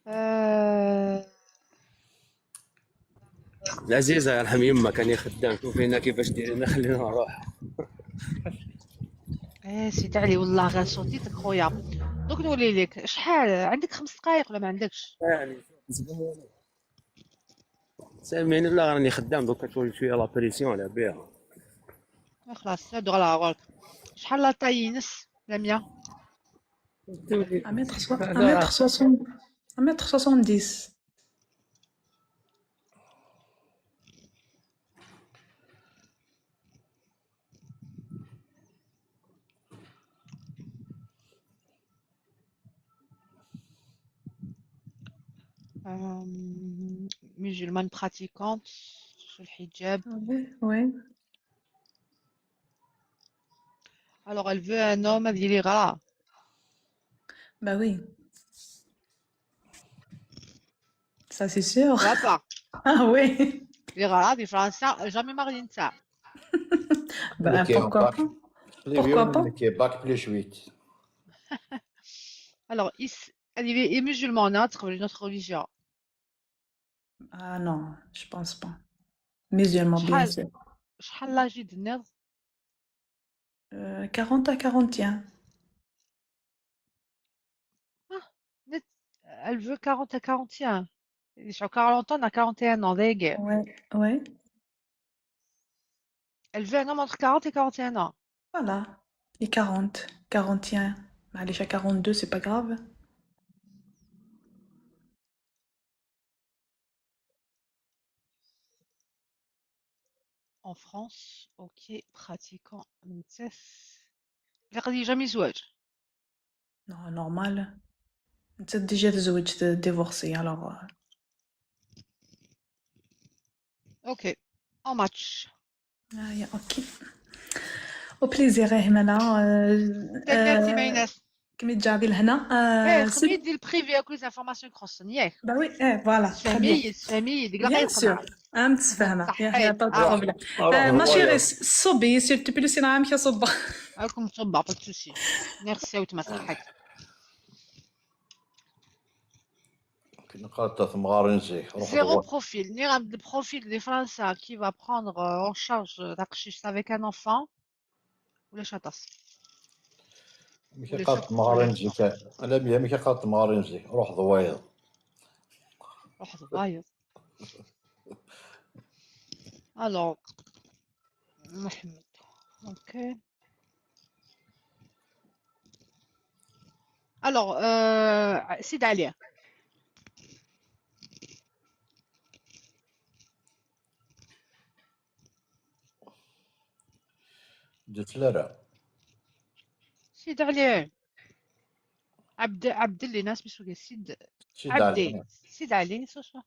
Euh, Ɛziza, yerḥem yemma, kan ixeddam, tufina kifex dirin, xlina nruḥ. Eh, Sidi Ɛli, wellah ɣer صوتيتك خويا. دوك نولي لك، شحال عندك؟ خمس دقايق ولا ما عندكش؟ يعني، سامحني، لا، راني خدام دوكا، شوية شوية la pression على بيها. خلاص، هادو على غورك. شحال la taille ينس، لميا؟ Un mètre soi-, un mètre soixante, un mètre soixante-dix. Euh, musulmane pratiquante, sous le hijab. Oui, oui. Alors, elle veut un homme, elle dit, il ira. Bah oui. Ça, c'est sûr. Papa, Ah oui. il ira, des Français, jamais marié ça. Bah, Ok, pourquoi bac. pas? Pourquoi pas? Bac plus huit. Alors, il s- elle est musulmane, hein, c'est une autre religion. Ah non, je pense pas. Musulman, bien شحال sûr. شحال l'âge ديالها؟ Euh, quarante à quarante et un. Ah, net. Elle veut quarante à quarante et un. Sur quarante ans, on a quarante et un ans, les gars. Ouais, ouais. Elle veut un homme entre quarante et quarante et un ans. Voilà. Et quarante, quarante et un. معليش, à quarante-deux, c'est pas grave. En France, ok, pratiquant, متس. لا قضية jamais زواج. Non, normal. انت déjà تزوجت, divorcé, alors. Ok, en match. آه يا اوكي. Au plaisir, ايه مالا. تناتي ميناس. كمي تجابي لهنا. ايه، آه, خمي دير privé, كل les informations يخصني ياك. Bah oui, eh, voilà, très bien. سمي سمي ديك Bien sûr. ام تسفهمه. صحيت. يا pas de آه. problème. آه, ma chérie, صبي, سير تبلو سينا عام كي صبا. راكم تصبع, pas de souci. Merci, وتما صحيت. كنا قالت تمغارين زيك. روح Zéro دور. Profil. ني غنبدا ب profil de Français qui va prendre, euh, en charge, euh, تقشيش avec un enfant. ولا شاطاس. ماشي قالت تمغارين زيك. لا, ميا ماشي قالت تمغارين زيك. روح ضوايض. روح ضوايض. Alors, محمد. Ok. Alors, euh, سيد علي. جات لارا. سيد علي. عبد, عبد اللي ناس بسوق سيد. سيد عبدي. علي. سيد علي, سوسو.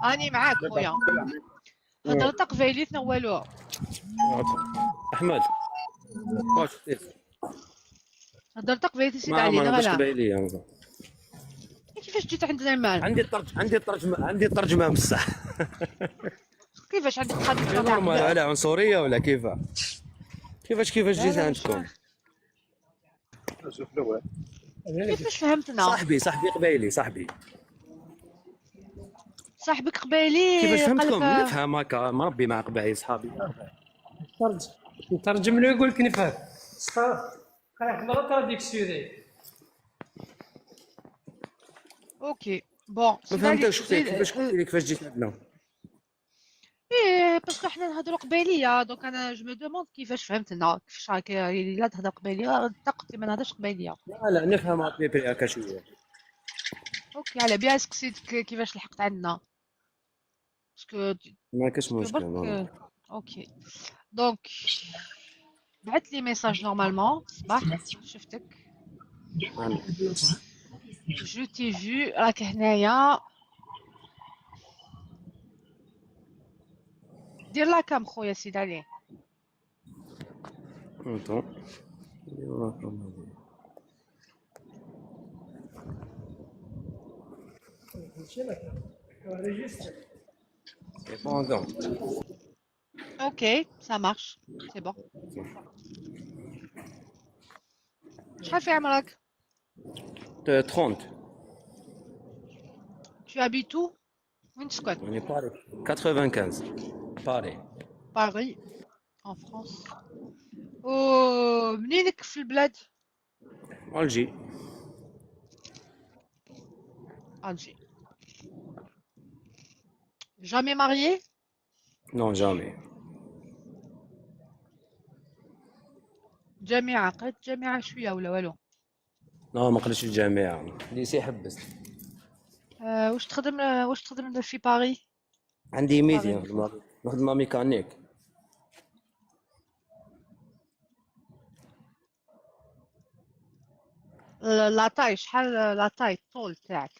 هاني معاك خويا. هضرة تقبايلية نوالوها. احمد، واش هضرة تقبايلية سيد ما علي ما نهضرش غلا. قبايليه. كيفاش جيت عندنا المال؟ عندي الترج عندي الترجمه عندي الترجمه بصح. كيفاش عندك خادم C'est normal, على عنصريه ولا كيفاه؟ كيفاش كيفاش جيت عندكم؟ كيفاش فهمتنا؟ صاحبي صاحبي قبايلي صاحبي. صاحبك قبايلي كيفاش قال فهمتكم؟ لك نفهم هكا، مربي مع قبايل صحابي. نترجم له يقول لك نفهم. صافي. كنحضر traduction. اوكي. بون, ما فهمتكش اختي، كيفاش قلتي لي كيفاش جيت عندنا؟ ايه, parce que حنا نهضروا قبايليه, donc انا je me demande كيفاش فهمتنا, كيفاش راك الا تهضر قبايليه تقتي ما نهضرش قبايليه. لا لا، نفهم à peu près هكا شويه. اوكي, على بها سقسيتك كيفاش لحقت عندنا. Parce que ما كاش que مشكل برك. والله. اوكي, donc بعت لي message normalement صباح, شفتك. أنا. Je t'ai vu, راك هنايا. دير la cam خويا سيد علي. Attends. C'est bon, attends. Ok, ça marche. C'est bon. شحال في عمرك؟ Euh, trente. Tu habites où? وين تسكن؟ يعني Paris. Quatre-vingt-quinze. Paris. Paris, en France. ومنينك في البلاد؟ Alger. Alger. Jamais marié؟ Non, jamais. جامعة، قريت جامعة شوية ولا والو؟ Non, ما قريتش الجامعة. Lycée حبست. آه، واش تخدم، آه، واش تخدم في Paris؟ عندي métier، نخدم، نخدم mécanique. La taille، شحال la taille، الطول تاعك؟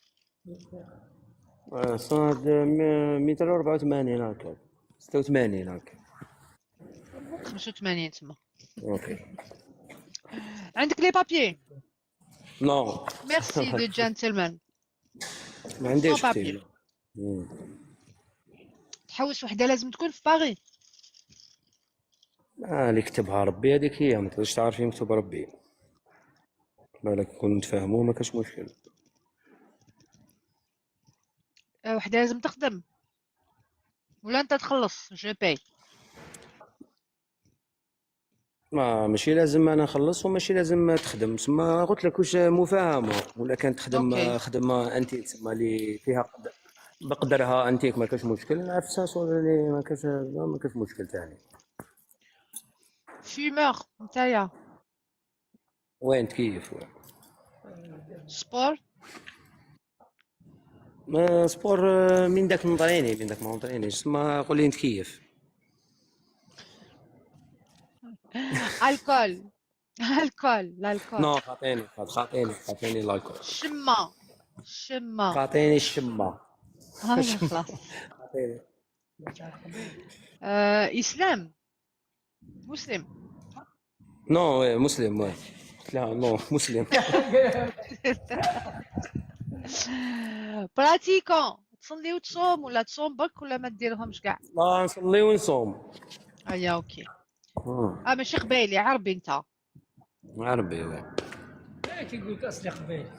آه، صاد، م-، متر أربعة وثمانين هكا، ستة وثمانين هكا. خمسة وثمانين تما. OK. عندك les papiers؟ Non. Merci de gentleman. ما عنديش Sans اختي. papier. تحوس وحدة لازم تكون في Paris. آه، اللي كتبها ربي هذيك هي، ما تقدرش تعرفي مكتوب ربي. بالك نكونوا نتفاهموا، ما كاش مشكل. آه، وحدة لازم تخدم، ولا انت تخلص؟ Je paye. ما ماشي لازم انا نخلص وماشي لازم تخدم، تسمى قلت لك واش مفاهمه، ولا كانت تخدم OK. خدمه انت تسمى اللي فيها قد-، بقدرها انت، ما كاش مشكل. نفسها صور اللي ما كاش، ما كاش مشكل ثاني. Fumeur نتايا؟ وين تكيف وين؟ Sport؟ ما sport، آه، من داك نطريني، من داك ما نطريني، تسمى قول لي نتكيف. Alcool؟ Alcool، l'alcool. Non، خاطيني، خاطيني، خاطيني l'alcool. الشمة؟ الشمة؟ خاطيني الشمه. آه، خلاص. خاطيني. آه، إسلام؟ مسلم؟ Non، وي، مسلم، وي. قلت لها non، مسلم. Pratiquant، تصلي وتصوم ولا تصوم برك ولا ما ديرهمش كاع؟ لا، نصلي ونصوم. ايا OK. آه. اه، ماشي قبايلي، عربي انت؟ عربي، وي. كيقول لك اصلي قبايلي.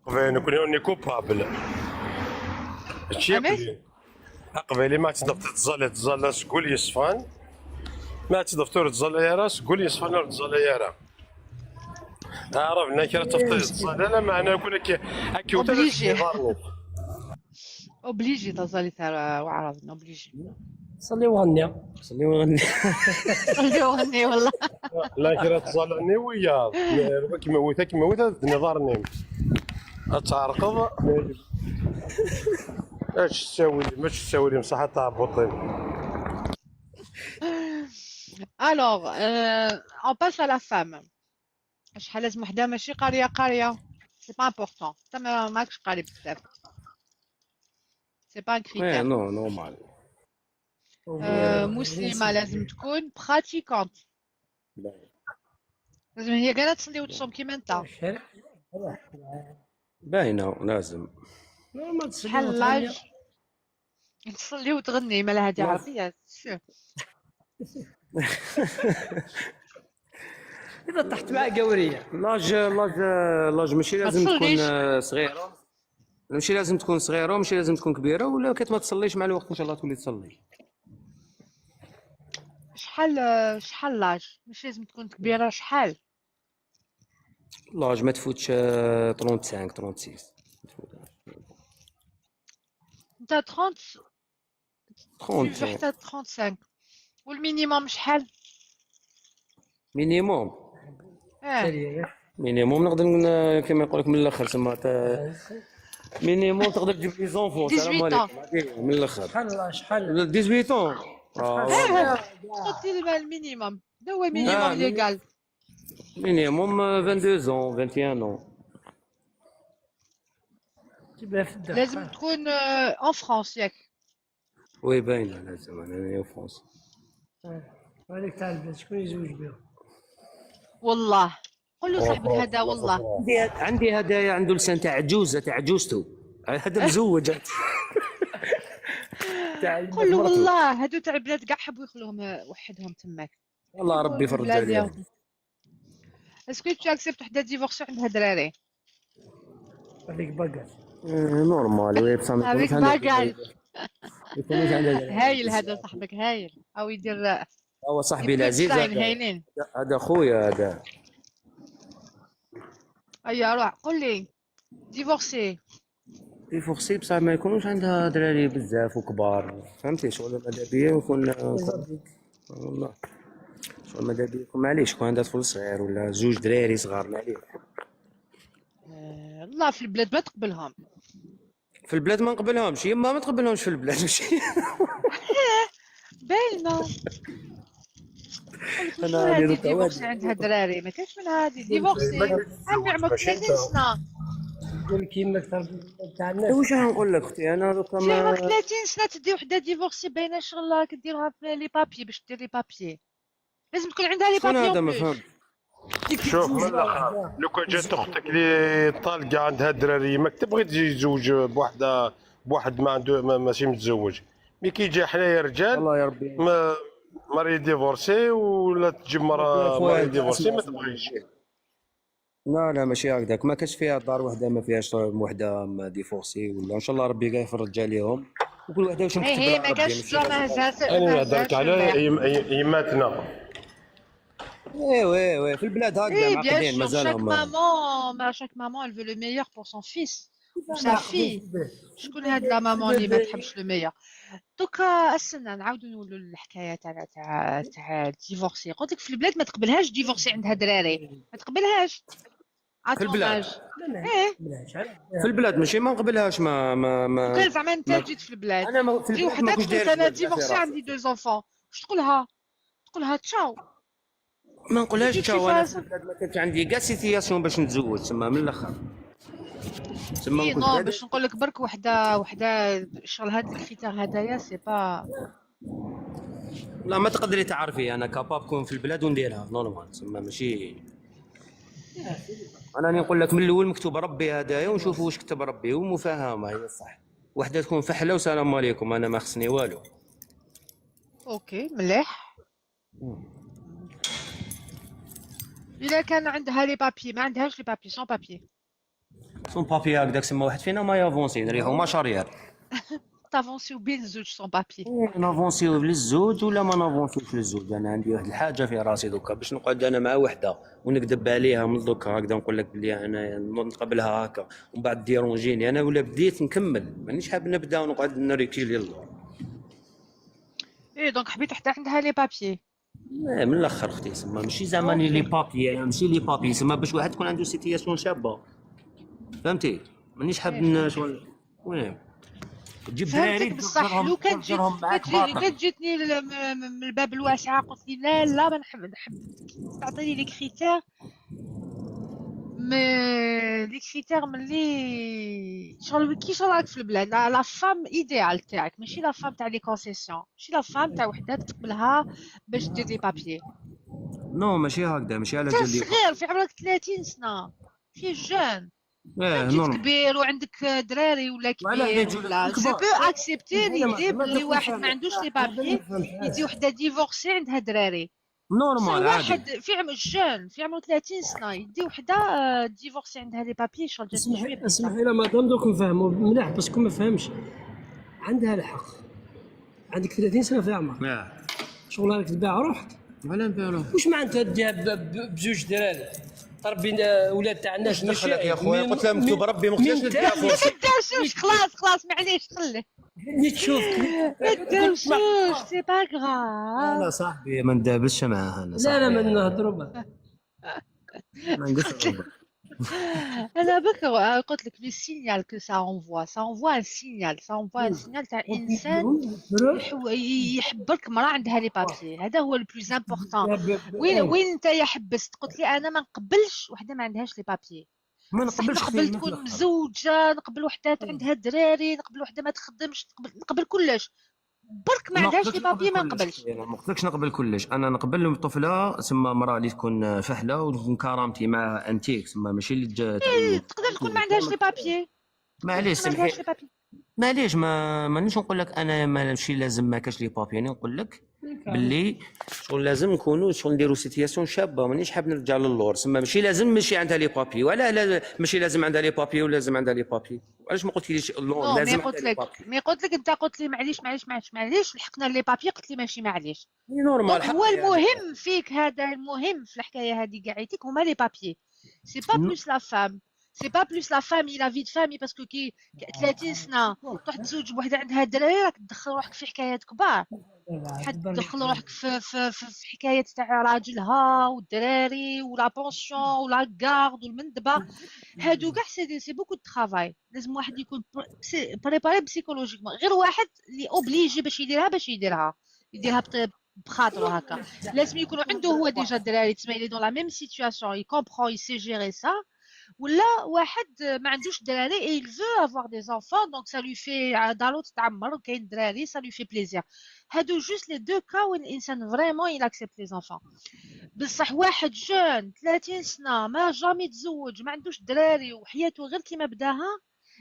قبايلي نكون اوني كوبابل. هادشي علاش؟ قبايلي. قبايلي ما تضبط تزال، تزال سكول يصفان. ما تضبط تزال يا راس، سكول يصفان تزال يا را. عرفنا كرا تفطير تزال، لا، لا، ما انا نقول لك هاكي وتا Obligé. ضارنوك. Obligé تزالي تاع وعرضنا، obligé. صلي وغني. صلي وغني. صلي وغني والله. لا كرا تزال نوية. كيما ويتا، كيما ويتا، الدنيا ضارني. اتعرقب. اش تساوي لي؟ ما تساوي لي مصحة تاع بوطين. Alors, euh, on passe à la femme. شحال لازم وحدة ماشي قارية قارية؟ C'est pas important. انت ما ماكش قاري بزاف. C'est pas un وي، critère. نو، normal. آه، مسلمة لازم تكون pratiquante. لازم هي كاع تصلي وتصوم كيما انت. باينة، لازم. نورمال تصلي شحال وتغني. l'âge؟ تصلي وتغني، مالا هادي لا. عربية، sûr. اذا طحت مع قوريه. L'âge، l'âge، l'âge ماشي ما لازم تكون، تصليش. آه، صغيرة. ماشي لازم تكون صغيرة وماشي لازم تكون كبيرة، ولا كانت ما تصليش مع الوقت إن شاء الله تولي تصلي. شحال، آه، شحال l'âge؟ ماشي لازم تكون كبيرة، شحال؟ L'âge ما تفوتش، آه، trente-cinq، trente-six. انت trente، tu veux 35. حتى trente-cinq. وال minimum شحال؟ Minimum. اه. Minimum نقدر ن-، كيما يقول لك من الاخر تما تا-، minimum تقدر تجيب les enfants. السلام dix-huit عليكم. ans. هذه من الاخر. شحال شحال؟ Dix-huit ans. آه، اه، قلت لي الما-، minimum. هذا هو minimum آه، légal. Minimum، آه، vingt-deux ans، vingt et un ans. تبقى في الدار. لازم تكون، آه، en France ياك؟ وي، باينة، لازم انا en France. آه. هذيك تاع البلاد شكون يزوج بها؟ والله. قول له صاحبك هذا والله. عندي، عندي هدايا، عنده لسان تاع عجوزة، تاع عجوزته. هذا مزوج. تاع قول له مرته. والله هادو تاع البلاد كاع حبوا يخلوهم، آه، وحدهم تماك. والله ربي يفرج البلاد يا عليهم. ودي. Est-ce que tu acceptes وحده divorcée عندها دراري؟ هذيك باكاج. آه، normal، وي، بصح ما هذيك يكونوش عندها باكاج. ما يكونوش عندها دراري. هايل هذا صاحبك، هايل. او يدير هو صاحبي يدير العزيز design، هذا. هايلين. هذا خويا هذا. ايا روح قول لي، divorcée؟ ديفورسي بصح ما يكونوش عندها دراري بزاف وكبار، فهمتي؟ شغل ماذا بيا يكون، والله شغل ماذا بيا يكون، معليش، يكون عندها طفل صغير ولا زوج دراري صغار، معليش. آه، لا، في البلاد ما تقبلهم. في البلاد ما نقبلهمش، يما ما تقبلهمش في البلاد، ماشي؟ باينه. أنا هذه هذه دوكا ديفورسي واجد. عندها دراري، ما كاش من هذه ديفورسي. عندي عمرك ماشي ثلاثين سنه. تقول كيما اكثر تاع الناس. واش نقول لك اختي، انا دوكا في عمرك ما ثلاثين سنه تدي وحده ديفورسي، باينه شغل كديرها في لي بابي باش دير لي بابي. لازم تكون عندها لي شكون بابي هذا؟ اون ما بليس. فهمت. شوف، من الاخر، لو كان جات اختك اللي طالقه عندها دراري، ما تبغي تزوج بوحده، بواحد ما عنده، ما ماشي متزوج. مي كي جا حنايا رجال، الله يا ربي. ما ماري ديفورسي ولا تجي مرا خويا، ماري ديفورسي، ما اسمع، تبغيش. لا لا، ماشي هكذاك، ما كاش فيها دار وحده ما فيهاش وحده ما ديفورسي، ولا ان شاء الله ربي كاع يفرج عليهم، وكل وحده واش ايه مكتب ايه، لها ما ربي، كاش ماشي زعما هكذاك. هزات انا ما نهضرك هزاتش على مليح. يم- ي- يماتنا. ايه وي وي، في البلاد هكذا ايه بيان معقدين سور، شاك مازالهم. مامون، ما شاك مامون elle veut le meilleur pour son fils ou sa fille. شكون هاد لا مامون اللي ما تحبش لو ميور؟ دوكا استنى نعاودو نولو للحكايه تاع تاع تاع ديفورسي. قلت لك في البلاد ما تقبلهاش ديفورسي عندها دراري، ما تقبلهاش. في البلاد. ايه. في البلاد ماشي ما نقبلهاش، ما ما ما كان زعما انت ما- جيت في البلاد، انا ما في تجي البلاد ما وحده كنتش تقول داير انا الزواج في ديفورسي راسي. عندي دو زونفون، واش تقولها؟ تقولها تشاو. ما نقولهاش تجي تشاو، انا فاز. في البلاد ما كانش عندي كاع سيتياسيون باش نتزوج تما من الاخر. تما اي ما كنت نو، قادر. باش نقول لك برك وحده وحده شغل هاد الكريتير هذايا سي با. لا، ما تقدري تعرفي، انا كاباب كون في البلاد ونديرها نورمال، تما ماشي. انا راني نقول لك من الاول مكتوب ربي هدايا، ونشوفوا واش كتب ربي ومفاهمه هي الصح. وحده تكون فحله وسلام عليكم، انا ما خصني والو. اوكي مليح. الا كان عندها لي بابي، ما عندهاش لي بابي، سون بابي. سون بابي هكذاك تما واحد فينا ما يافونسي، نريحو ما شارير. تافونسيو بين زوج سون بابي. نافونسيو للزوج ولا ما نافونسيوش للزوج؟ انا عندي واحد الحاجه في راسي دوكا، باش نقعد انا مع وحده ونكذب عليها من دوكا هكذا، نقول لك بلي انا نقبلها هكا، ومن بعد ديرونجيني انا، ولا بديت نكمل مانيش حاب نبدا ونقعد نريكيلي اللور. اي دونك حبيت حتى عندها لي بابي. إيه، من الاخر اختي، تما ماشي زعما لي بابي، انا ماشي لي بابي، تما باش واحد تكون عنده سيتياسيون شابه، فهمتي؟ مانيش حاب ن- شغل، وي، تجيب دراري فهمتك بصح. لو كان جيت كان جيتني من الباب الواسعه، قلت لي لا لا، ما نحب، نحب تعطيني لي كريتير. مي لي كريتير ملي شغل كي شغل راك في البلاد، لا فام ايديال تاعك ماشي لا فام تاع لي كونسيسيون، ماشي لا فام تاع وحده تقبلها باش دير لي بابي. نو، ماشي هكذا، ماشي على انت جال لي صغير، في عمرك ثلاثين سنه، في جون. ايه جيت نورمال. كبير وعندك دراري ولا كبير ولا جو بو اكسبتي ليدي بلي واحد ما عندوش لي بابي يدي وحده ديفورسي عندها دراري. نورمال عادي. واحد في عمر جون، في عمره ثلاثين سنه، يدي وحده ديفورسي عندها لي بابي، شغل جات شويه. اسمحي لي مدام، دوك نفهموا مليح باسكو ما فهمش. عندها الحق، عندك ثلاثين سنه في عمرك، شغل راك تبيع روحك. ولا نبيع روحك. واش معناتها ديها بزوج دراري؟ تربي اولاد تاع الناش. دخلك يا خويا؟ قلت لها مكتوب ربي ما قلتلهاش نديها فلوسي. ما تداوشوش، خلاص خلاص، معليش، خلي. ملي تشوف ما تداوشوش، سي با غراف. لا صاحبي، ما ندابزش معاها انا. لا لا، ما نهضروا. ما نقص. انا بك قلت لك لي سينيال كو سا اونفوا، سا اونفوا ان سينيال، سا اونفوا ان سينيال تاع انسان يحبك مرا عندها لي بابي. هذا هو لو بلوز امبورطون. وين وين انت يا حبست؟ قلت لي انا ما نقبلش وحده ما عندهاش لي بابي. ما نقبلش نقبل تكون مزوجه، نقبل وحده عندها دراري، نقبل وحده ما تخدمش، نقبل، نقبل كلش، برك ما عندهاش لي بابي ما نقبلش. ما قلتلكش نقبل كلش، انا نقبل طفله تسمى مراه اللي تكون فحله وتكون كرامتي معاها انتيك، تسمى ماشي اللي جات. إيه، تقدر تكون ما عندهاش لي بابي. معليش سمحي. معليش، ما مانيش نقول لك انا ماشي لازم ما كاش لي بابي، انا نقول لك باللي شغل لازم نكونوا شغل نديروا سيتياسيون شابه، مانيش حاب نرجع للور، تسمى ماشي لازم ماشي عندها لي بابي، ولا لا ماشي لازم عندها لي بابي ولازم عندها لي بابي. علاش ما قلتيليش اللور لازم قلت لك؟ مي قلت لك انت، قلت لي معليش معليش معليش معليش، لحقنا لي بابي، قلت لي ماشي معليش. نورمال. هو المهم فيك هذا، المهم في الحكايه هذه كاع عيتيك هما لي بابي، سي با بلوس لا فام. c'est pas plus la famille, la vie de famille, parce que كي ثلاثين سنه تروح تزوج بوحده عندها دراري، راك تدخل روحك في حكايات كبار. حتدخل روحك في في في, في حكايات تاع راجلها والدراري و la pension و la garde والمندبه. هادو كاع c'est beaucoup de travail. لازم واحد يكون préparé psychologiquement. غير واحد اللي obligé باش يديرها، باش يديرها يديرها بخاطرو هكا. لازم يكون عنده هو déjà الدراري، تسمى il est dans la même situation, il comprend, il sait gérer ça. ولا واحد ما عندوش دراري et il veut avoir des enfants, donc ça lui fait عضلو تتعمر وكاين دراري, ça lui fait plaisir. هادو juste les deux cas وين الانسان vraiment il accepte les enfants. بصح واحد jeune ثلاثين سنه ما jamais تزوج, ما عندوش دراري وحياته غير كيما بداها,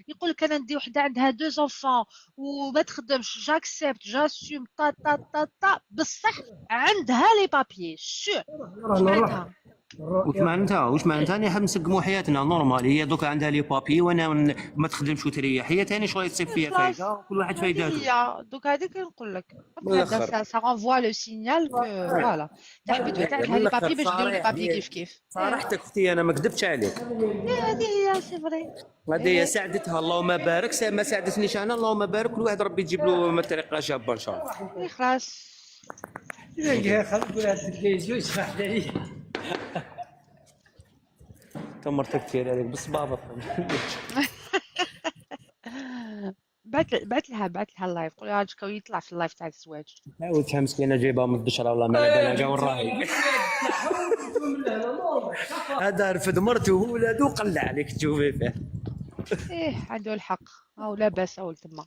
يقول لك انا ندي وحده عندها deux enfants وما تخدمش, j'accepte, j'assume, ta ta ta ta, بصح عندها les papiers sûr. واش معناتها؟ واش معناتها؟ واش معناتها؟ انا حاب نسقموا حياتنا normal. هي دوكا عندها les papiers وانا ما تخدمش وتريح. هي ثاني شويه تصيب فيها فايده, كل واحد فايداته. هي دوكا هذيك نقول لك, ça renvoie le signal que voilà, تحبي تقول عندها les papiers باش ديروا les papiers كيف كيف. صراحتك اختي, انا ما كذبتش عليك. هذه هي, c'est vrai. هذه هي ساعدتها, اللهم بارك. ما ساعدتنيش انا, اللهم بارك. كل واحد ربي يجيب له طريقه شابه ان شاء الله. خلاص. تمرتك تير عليك بالصبابه. بعت بعت لها بعت لها اللايف, قول لها راجلك يطلع في اللايف تاع الزواج. عاودتها مسكينه, جايبها من الدشره والله ما على بالها كاع وين راهي. هذا رفد مرته وولادو, قلع عليك تشوفي فيه. ايه, عنده الحق. هاو لاباس, هاو تما,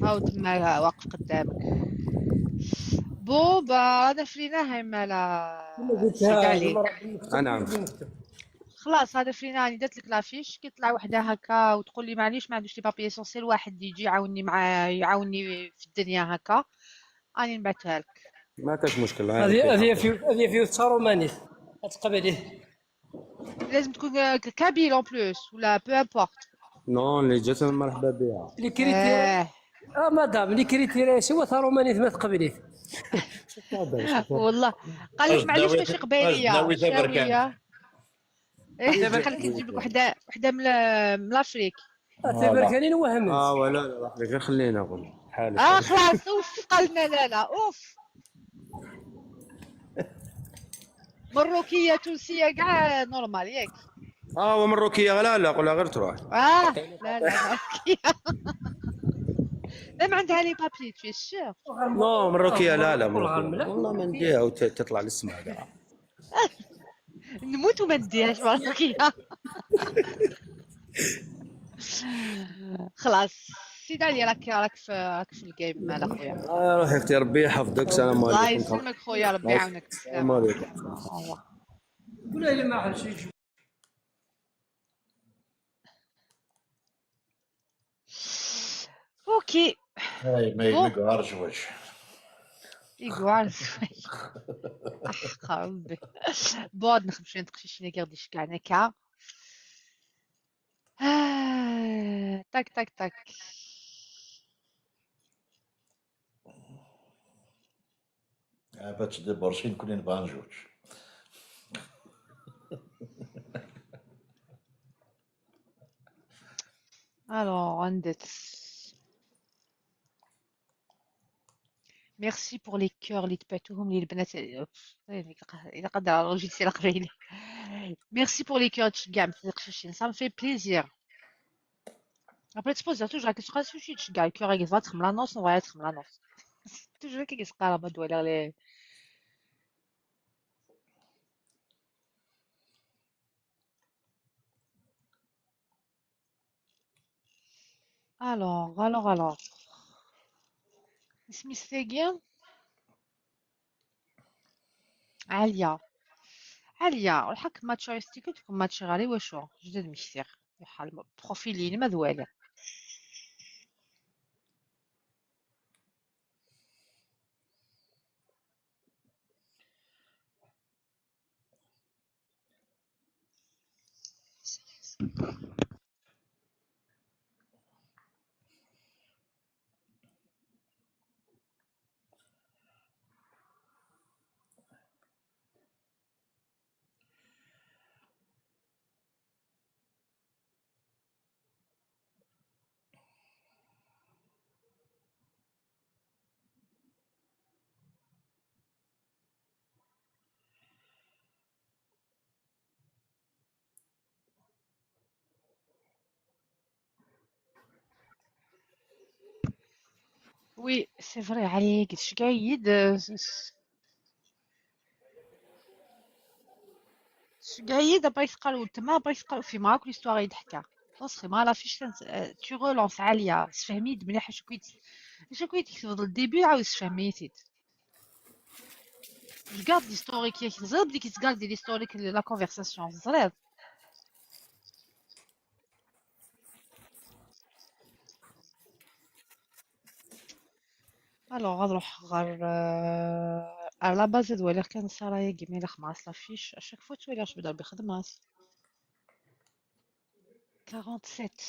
هاو تما واقف قدامك. بوبا, رانا فريناها مالا. نعم. خلاص, هذا فرينا, راني درت لك la fiche. كي تطلع وحده هكا وتقول لي معليش ما عندوش les papiers essentiels, واحد يجي يعاوني مع يعاوني في الدنيا هكا, راني نبعثها لك. ما كاش مشكل. هذه هذه في هذه في تسعة رومانيت, تقبليه. لازم تكون kabyle en plus ولا peu importe. Non, اللي جات مرحبا بها. Les critères, اه مدام, les critères سوا تاع رومانيت ما تقبليه. والله قال لك معليش ماشي قبايليه, شاويه. ايه, بحال كي تجيب لك وحده وحده من من l'Afrique. تبارك علينا وهمت. اه ولا لا, غير خلينا نقول حالك. اه خلاص, اوف, قالنا لا لا, اوف. مروكيه, تونسيه, كاع normal ياك. اه, ومروكيه, لا لا, قولها غير تروح. اه لا لا, مروكيه. لا, ما عندها les papiers, tu es sûr. Non, مروكيه, لا لا, مروكيه والله ما نديها وتطلع للسما كاع. نموت وما نديهاش مروكيه. خلاص, سيدي علي, راك راك في راك في الجيم مال اخويا. اه, روحي اختي, ربي يحفظك. السلام عليكم. الله يسلمك خويا, ربي يعاونك. السلام عليكم. Ok. هاي ما يقعر زواج. يقعر زواج. احق ربي. بعد نخمس شويه تقشيشين كي غادي يشكعنا كا. آه، تاك تاك تاك. باش تدبر شين كنا نبغى نجوج. Alors, عندك. Merci pour les cœurs اللي تبعتوهم لي البنات. إلا قدر الله جيت سي القبيلي. Merci pour les cœurs, تشجع مثل القشاشين, ça me fait plaisir. Après, tu poses toujours la question, est-ce que tu gagnes cœur avec votre la noce, on va être la noce. Toujours qui est la bonne douleur les. Alors, alors, alors. اسمي ستيكي. عالية. عالية, والحق ماتش ريستيكو تكون ماتش غالي وشو جدد مكثير. يحال بروفيلين ما ذوالي. Oui, c'est vrai, عليك شكايد. شكايد ابا يثقل وتما ابا يثقل في معاك l'histoire يضحكها. خلاص خي ما لا فيش تنس... آه، tu relances عليا سفهميت مليح شكويت شكويت يكتب الديبي عاوز سفهميتيت. Je garde l'historique ياك نزيد بديك تقاردي l'historique la conversation زرير. Alors غنروح غير آه، على بازا دواليغ كان صرايا كيما الا خماس لافيش اشاك فوا تواليغ تبدا بخدمات. Quarante-sept.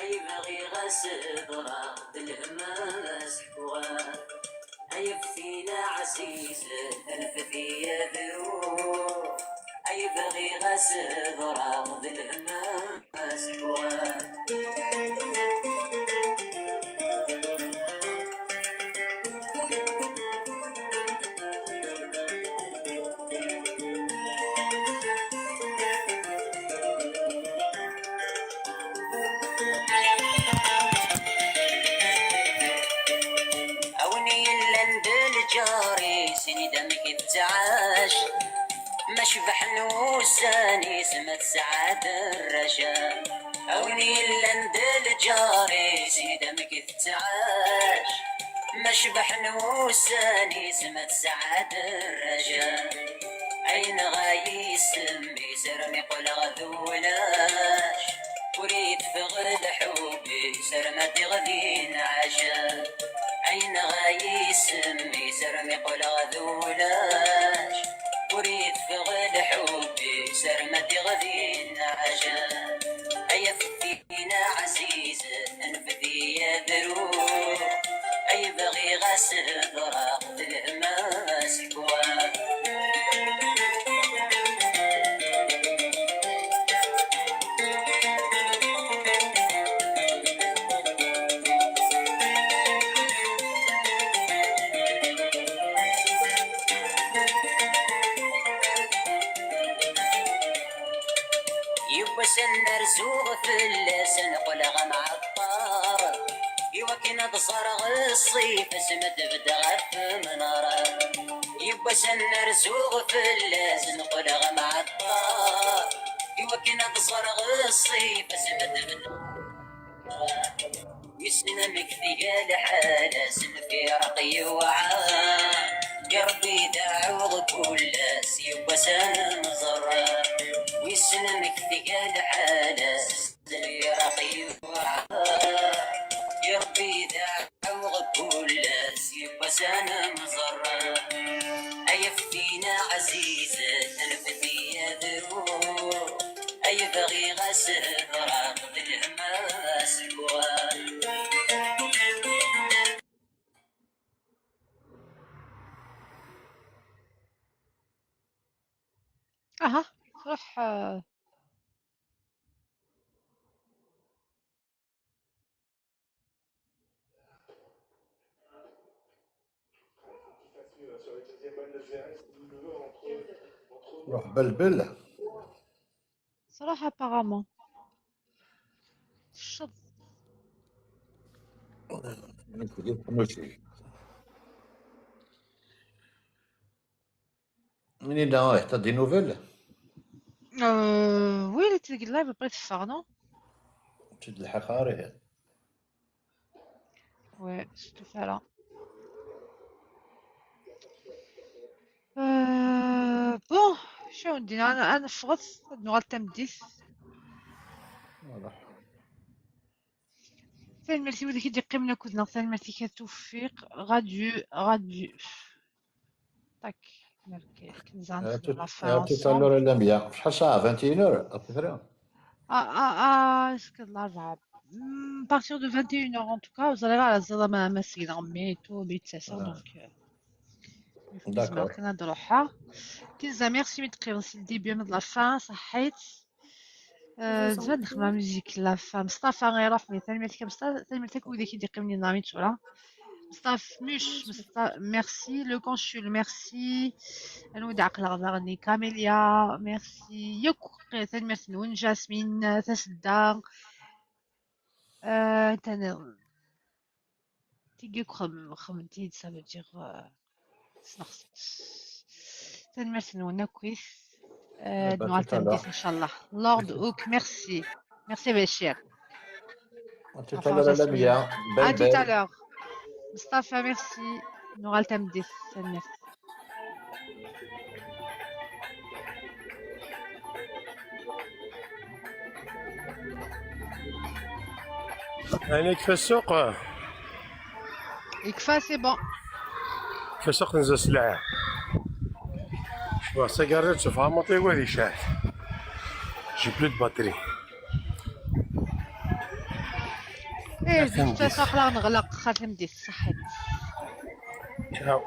Ay bɣiɣ ad s-hedreɣ d lhem ad s-ḥkuɣ. Ay ftina ɛzizen, anfet-iyi ad ruɣ. Ay bɣiɣ ad s-hedreɣ d lhem ad s-ḥkuɣ. A win yellan d lǧar-is, ini-d amek i tettɛac. Ma cebḥen wussan-is, ma tesɛa-d rraca. A win yellan d lǧar-is, ini-d amek i tettɛac. Ma cebḥen wussan-is, ma tesɛa-d rraca. Ay nɣa yisem-is armi qqleɣ d ulac. Ur yeteffeɣ lḥubb-is arma ddiɣ di nneɛca. Ay nɣa yisem-is armi qqleɣ d ulac. Ur yeteffeɣ lḥubb-is arma ddiɣ di nneɛca. Ay afetti Win ɛzizen, anfet-iyi ad ruɣ. Ay bɣiɣ ad s-hedreɣ d lhem ad s-ḥkuɣ. Yiwwas ad n-rzuɣ fell-as, ad n-qqleɣ amɛeṭṭar. Iwakken ad ẓreɣ ṣṣif asmi d-tebda ɣef menara. Yiwwas ad n-rzuɣ fell-as, ad n-qqleɣ amɛeṭṭar. Iwakken ad ẓreɣ ṣṣif asmi d-tebda. Wissen amek tga lḥala, s lfiraq yewɛa. Ya Rebbi daɛuɣ kul ass, yiwwas ad nemẓer. Wissen amek tga lḥala, s lfiraq yewɛa. Ya Rebbi daɛuɣ kul ass, yiwwas ad nemẓer. Ay afetti-ina ɛzizen, anfet-iyi ad ruɣ. Ay bɣiɣ ad s-hedreɣ d lhem ad s-ḥkuɣ. Aha, ruḥ. روح بلبل. صراحة apparemment. الشط. ماشي. منين؟ اه، حتى دي نوفيل؟ آه، ويلي تلقى اللايف بغيت تفرنو. تشد الحقاري. Ouais, surtout ça là. Acu n din, ad neffɣet, ad nuɣal tameddit. Tanemmirt i widak i d-iqqimen akked-neɣ, tanemmirt-ik a Tuffiq. Radu, Radu. Tak, nerkek, nzan. Tout à l'heure, Lamia. Acḥal ssaɛa? Vingt et une heures, à peu près. Ah, ah, ah, est-ce que là, à partir de vingt et une heures, en tout cas, vous allez voir, la zone ma, ma c'est grand, mais tout, mais c'est ça, donc. D'accord. Kan ad ruḥeɣ. Kenza, merci mi d-teqqimeḍ si le début ma d la fin, ṣaḥḥit. Zvan nexdem la musique la fin. Mustafa iruḥ, mais tanemmirt-ik a Mustafa, tanemmirt akk widak i d-iqqimen dinna mi tura. Mustafa Muc, Mustafa, merci. Le consul, merci. Anwa d-ɛeqleɣ daɣen? Camélia, merci. Yakk, tanemmirt-nwen. Jasmine, Tasedda. Euh, tani- Tigi akk xemmen-t-id, ça veut dire, euh, sneɣ-tent. Tanemmirt-nwen akkit. Euh, ad nuɣal tameddit, inchallah. Lord Hook, merci. Merci, Bachir. À tout à l'heure, Lamia. À tout à l'heure. Mustafa, merci. Nuɣal tameddit. Tanemmirt. Ɛni yekfa ssuq? Yekfa, c'est bon. Yekfa ssuq, tenza sselɛa. Cwa sagarret teffeɣ amuṭi wa di cɛat. J'ai plus de batterie. Eh, d aql-aɣ neɣleq xaṭi tameddit, ṣaḥḥit. Ciao.